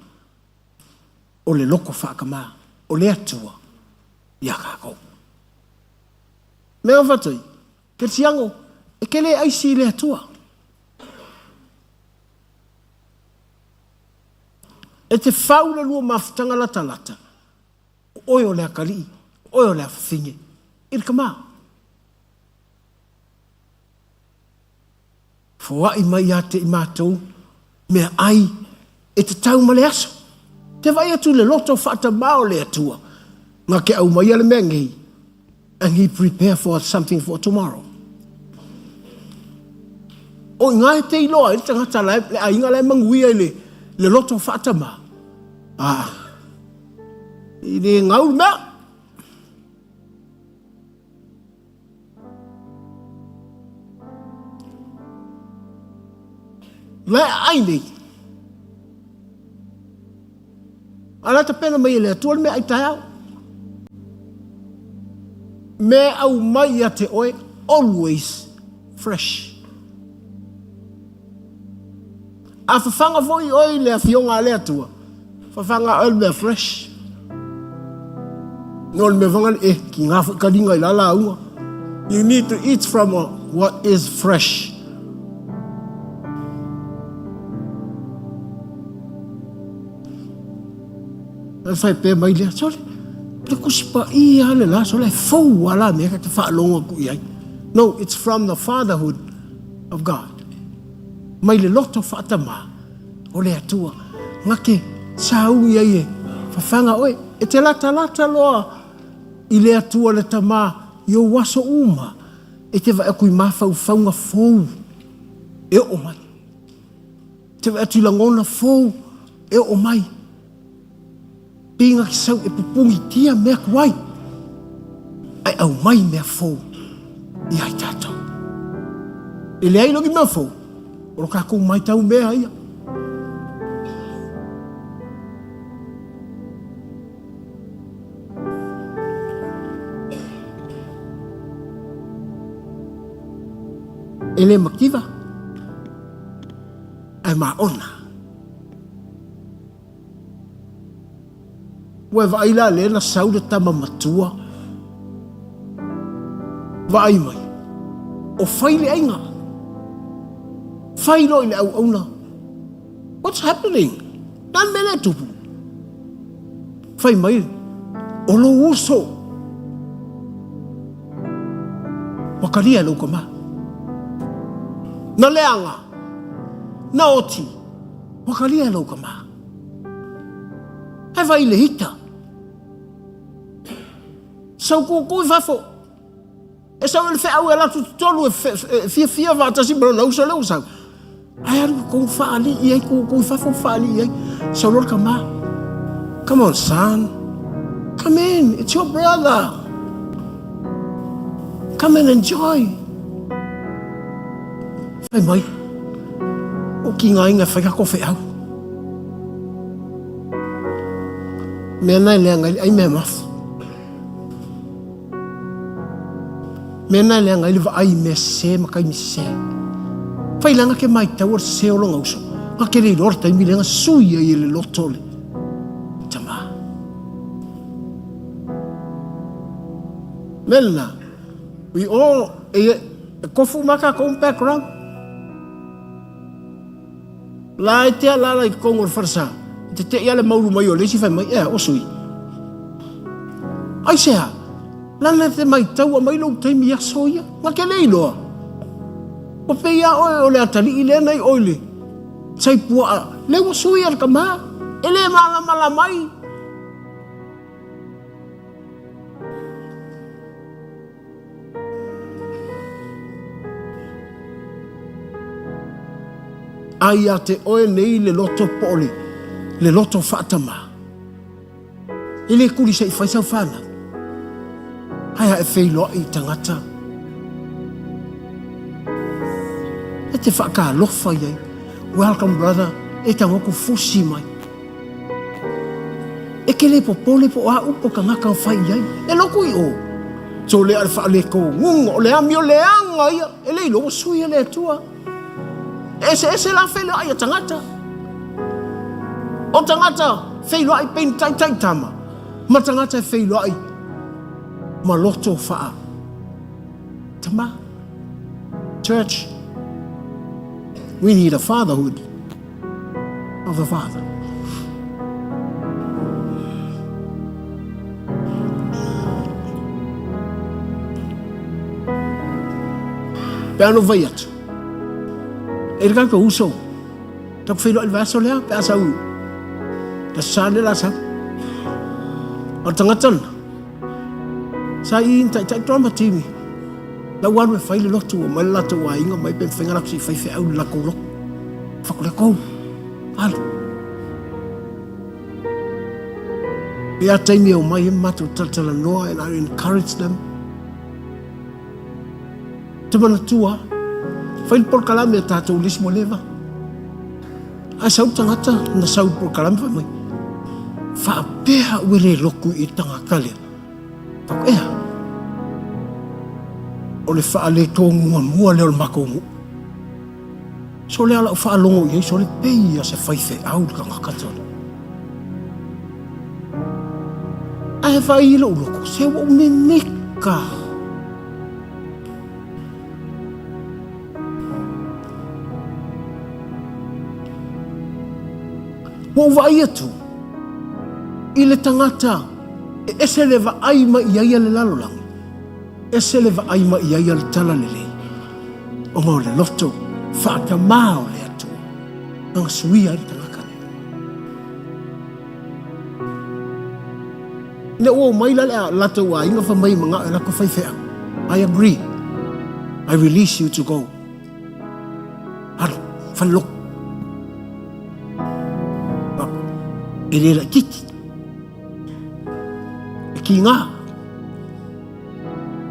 o le loto faatamā o le Atua iā tatou. Mea o fatai, Kerisiano, e ke le aisi i le Atua. E te fau le lua mafutaga latalata, o oe o le atalii, o oe o le afafine, i le tama. Foai mai ia te i matou meaai e tatau ma le aso. Te vaai atu i le loto faatamā o le Atua, na te aumaia le mea nei, and he prepare for something for tomorrow. O i ngā e te iloa ai le tagata la e, le aiga la e manuia i le, le loto faatamā. Ah, i le ngau le mea. La e aai nei. A la tapena mai e le Atua le mea ai taeao. Mea aumai ia te oe always fresh. A fafaga foi oe i le Afioga a le Atua, fafaga oe i le mea fresh. No le mea faga e ki ngā foi kalinga i la lauga. You need to eat from what is fresh. E fai pea mai lea, sole, le kusi paia le la, sole, e fou a la mea ka te whaalongo ku iai. No, it's from the fatherhood of God. Mai le loto whaatamā o le Atua. Ngake saungi ai e whawhanga oe. E te lata lata loa i le Atua le tamā i ou aso uma. E te vae aku i mafaufauga fou e oo mai. Te vae atu i lagona fou e oo mai. Pinga ki sau e pupungi tia mea kuai. Ai au mai mea fou i ai tātou. E leai logi mea fou, o lo kākou mai tau mea ia. E le mativa, ae maona. Ua e vaai la lea na sau le tama matua. Vaai mai, o fai le aiga. Fai loa i le auauna. What's happening? Na le mea lea e tupu. Fai mai, o lou uso. Ua kalia e lou tama. Na leaga, na oti, ua kalia e lou tama. Ae vai le ita. Sau kūkū i fafo. E sau e le feau e alu atu totonu e fiafia faatasi ma lona uso lea ua sau. Ae alu kou faalii ai, kūkū i fafo faalii ai. Sau loa le tama. Come on son. Come in, it's your brother. Come and enjoy. Fai mai, o ki ngā inga whai kako wheau. Mea nei lea ngai ai mea mafu. Mea nei lea ngai le vaai mea se ma kai mi se. Fai langa ke mai tau o se o longa uso. Nga ke le lor taimi lenga sui ai le loto le. Tama. Mena, we all, e, e kofu maka kou background. La e tea la la i kongo o le wharasa. Te te ia le maulu mai o le isi whai mai, ea, o sui. Ai se ha, lana te mai taua mai lou taimi aso ia, nga ke le iloa. O pe ia oe o le atali i lena i oile. Sai pua, le ua sui al ka ma, e le malama la mai. A ia te oe nei le loto po o le, le loto faatamā. E le kuli se i fai sau whanau. Hai a e wheiloa i tangata. E te whakaalofa i ai. Welcome brother, e tangoku fusi mai. E ke le popole po o a upu ka ngaka o fai i ai. E loku i o. So le a le whaale ko ngunga o le ami o le anga ia. E le ilo o sui e le atua. E ese ese la whele ai a tangata. O tangata wheilo ai pein tai tai tama. Ma tangata e wheilo ai ma loto whaa. Tama. Church, we need a fatherhood of the Father. Pe ano vai atu. E le kaka uso. Taku whairo i le vaso lea, pe asa u. Ta sa le la sa. O tangata na. Sa i tai tai toa ma timi. La ua alu e fai le lotu ua mai le latou aiga mai pe mafai ona latou se i fai feau i le lakou lotu. Fai atu lea, Kou, alu. Ia taimi e omai ai ma matou talatalanoa and I encourage them. Te manatua, fai le polokalame a tatou le isi ua leva. Ae sau le tagata na sau i le polokalame fai mai, faapea ua le loku i le tagata lea. Ea, o le faaletonu muamua lea o le matou nuu. Sole a la'u faalogo i ai, sole pei a se faifeau le tagata sole. Ae vaai i lo'u loto, se ua ou mimika. Ua ou vaai atu i le tagata e ese le vaai mai i ai a le lalolagi, ese le vaai mai i ai a le talalelei, ona o le loto faatamā o le Atua na suia ai le tagata lea. Ina ua omai la le latou aiga fai mai manao e latou faifeau. I agree. I release you to go. Alu, fale lotu. E le laititi. E kiga.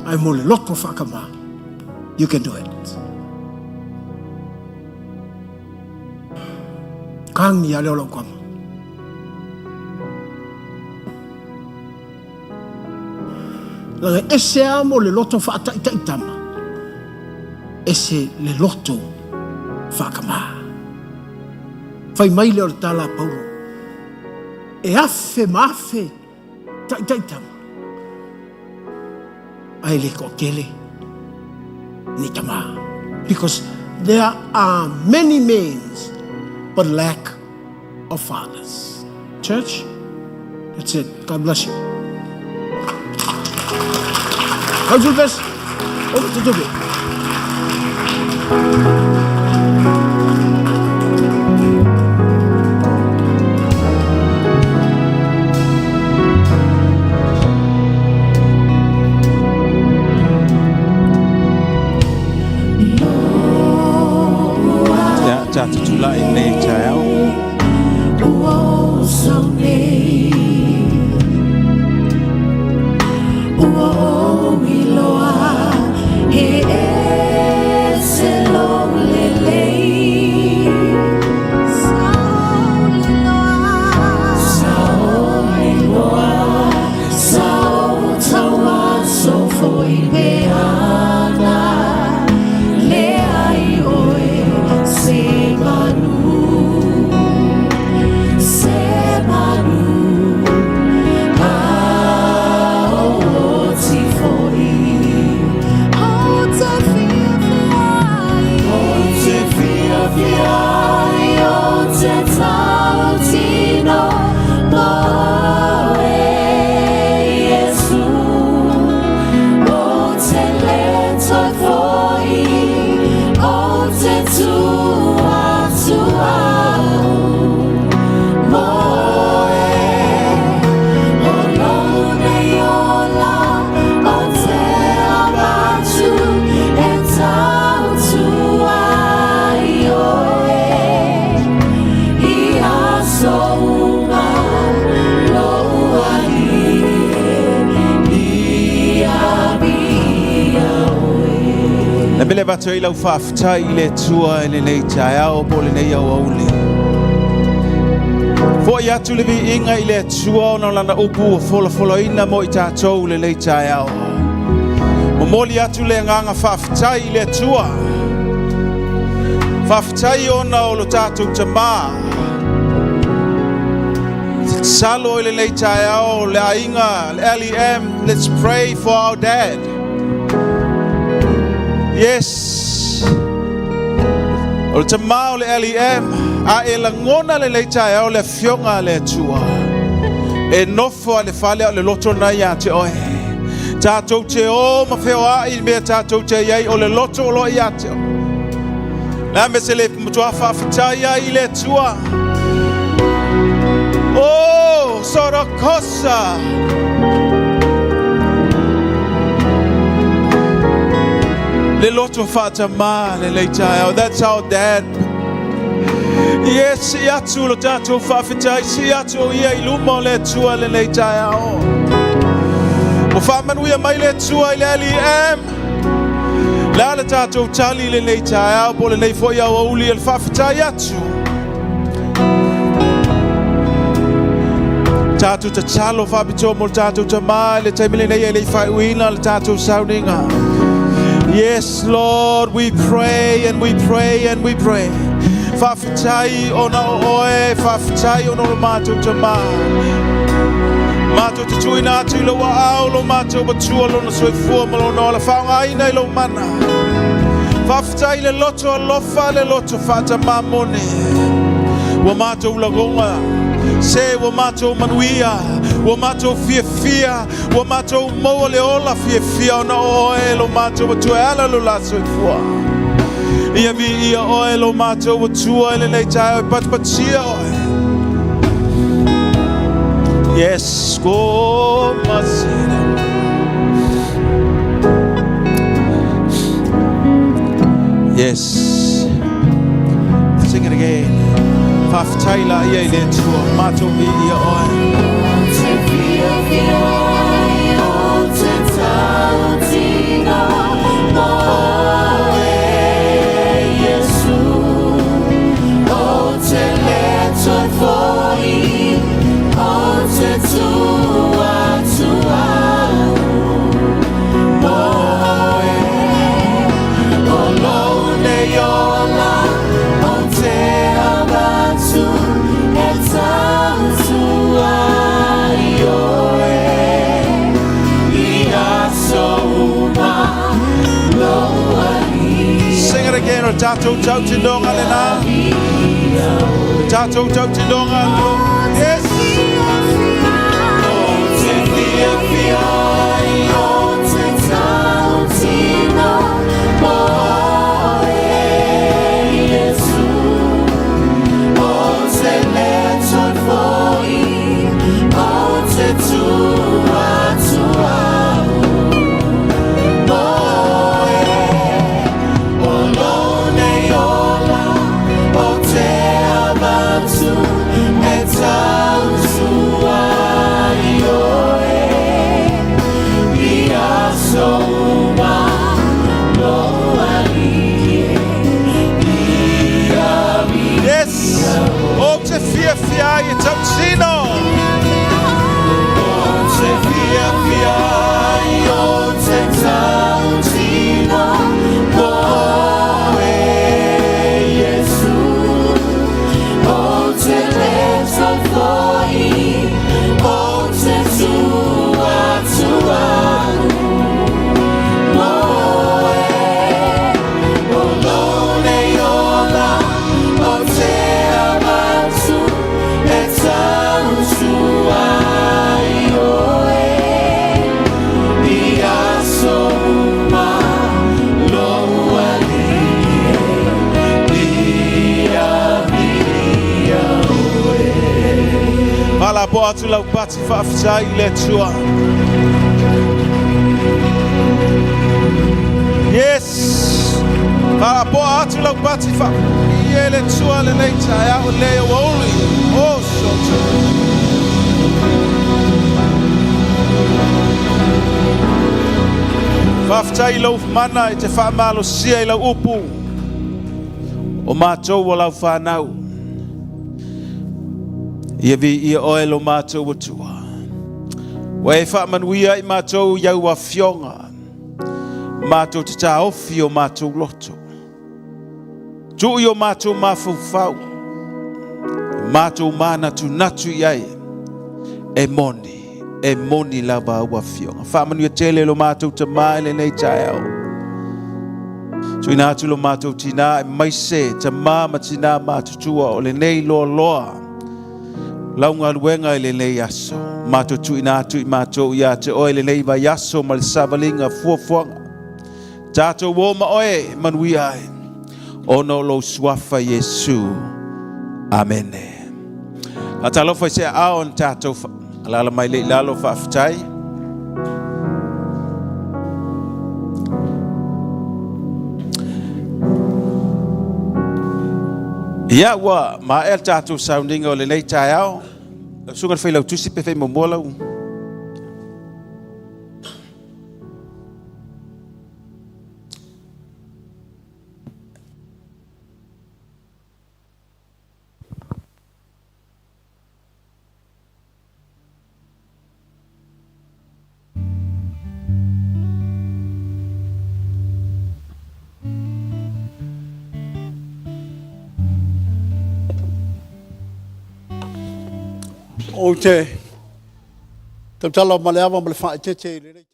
Ae mo le loto faakama, you can do it. Kagi a lea o lau tama. Laga ese a mo le loto faataitai tama, ese le loto faakamā. Fai mai lea o le tala a Paulo, e afe ma afe taitai tama, ae le toatele ni tama. Because there are many men but lack of fathers. Church, that's it. God bless you. How's your best? Over to Dubai. Ia, tatou tulai i lenei taeao. Le mea lea e avatu ai lau faafetai i le Atua i lenei taeao po o lenei aoauli. Foi atu le viiga i le Atua ona o lana upu ua folafolaina mo i tatou i lenei taeao. Momoli atu le agaga faafetai i le Atua. Faafetai ona o lo tatou Tamā. Tatalo i lenei taeao le aiga, le LEM, let's pray for our dad. Yes. O le tamā o le LEM, a e lagona lenei taeao le afioga a le Atua. E nofo a le fale o le loto na ia te oe. Tātou te o ma feoai i mea tātou te iai o le loto o loa ia te oe. Le a me se le matua faafetai ai i le Atua. Oh, Sorokosa. Le loto faatamā lenei taeao. That's our dad. Yes, sii atu lo tatou faafetai, sii atu o ia i luma o le Atua lenei taeao. Ua faamanuia mai le Atua i le LEM. Le a le tatou tali i lenei taeao po o lenei foi aoauli e le faafetai atu. Tatou tatalo faapitoa mo le tatou tamā i le taimi lenei e le i faaiuina le tatou sauniga. Yes, Lord, we pray and we pray and we pray. Faafetai ona o oe, faafetai ona o lo matou Tamā. Matou te tuuina atu i lou aao lo matou Matua lona soifua ma lona ola faaaogaina i lou mana. Faafetai i le loto alofa, le loto faatamā moni. Ua matou lagona, se ua matou manuia, ua matou fiafia, Ua matou maua le ola fiafia ona o oe lo matou Atua e ala lo la soifua. Ia viia oe lo matou Atua i lenei taeao e patupatia oe. Yes, go masina. Yes. Sing it again. Faafetai la ia i le Atua, matou viia oe. Sing it again, o tātou tautinoga lena. O tātou tautinoga. Yes. O te fiafia ai o te tautino mo e Iesu. O te le toi o te tu atu au. Mo e o lou nei ola o te avatu e tautua i oe i aso uma lou alii e. Yes! O te fiafia ai e tautino! O te fiafia ai o te tautino mo oe Iesu. O te le toi foi, o te tu atu au mo oe. O lou nei ola o te avatu e tautua i oe i aso uma lou alii e ia viia oe. Faalapoa atu lau pati faafetai i le Atua. Yes! Faalapoa atu lau pati fa i le Atua lenei taeao le aoauli. Oh, soto. Faafetai i lou mana e te faamalosia i lau upu o matou o lau whanau. Ia viia oe lo matou Atua. Ua e faamanuia i matou i au afioga, matou te taofi o matou loto. Tuu i o matou mafaufau, matou manatunatu i ai, e moni, e moni lava au afioga. Faamanuia tele lo matou tamā i lenei taeao. Tuuina atu lo matou tinā aemaise tamā ma tinā matutua o lenei loaloa lau galuega i lenei aso. Matou tuuina atu i matou ia te oe lenei vaiaso ma le savaliga fuafuaga. Tatou o ma oe e manuia ai ona o lou suafa Iesu. Amene. Faatalofa i se aao na tatou alaala mai le i lalo faafetai. Ia, ua maea le tatou sauniga o lenei taeao. Lau susuga i le Failautusi pe fai muamua lau... Ou te tautala ma le ava ma le faaeteete i lenei.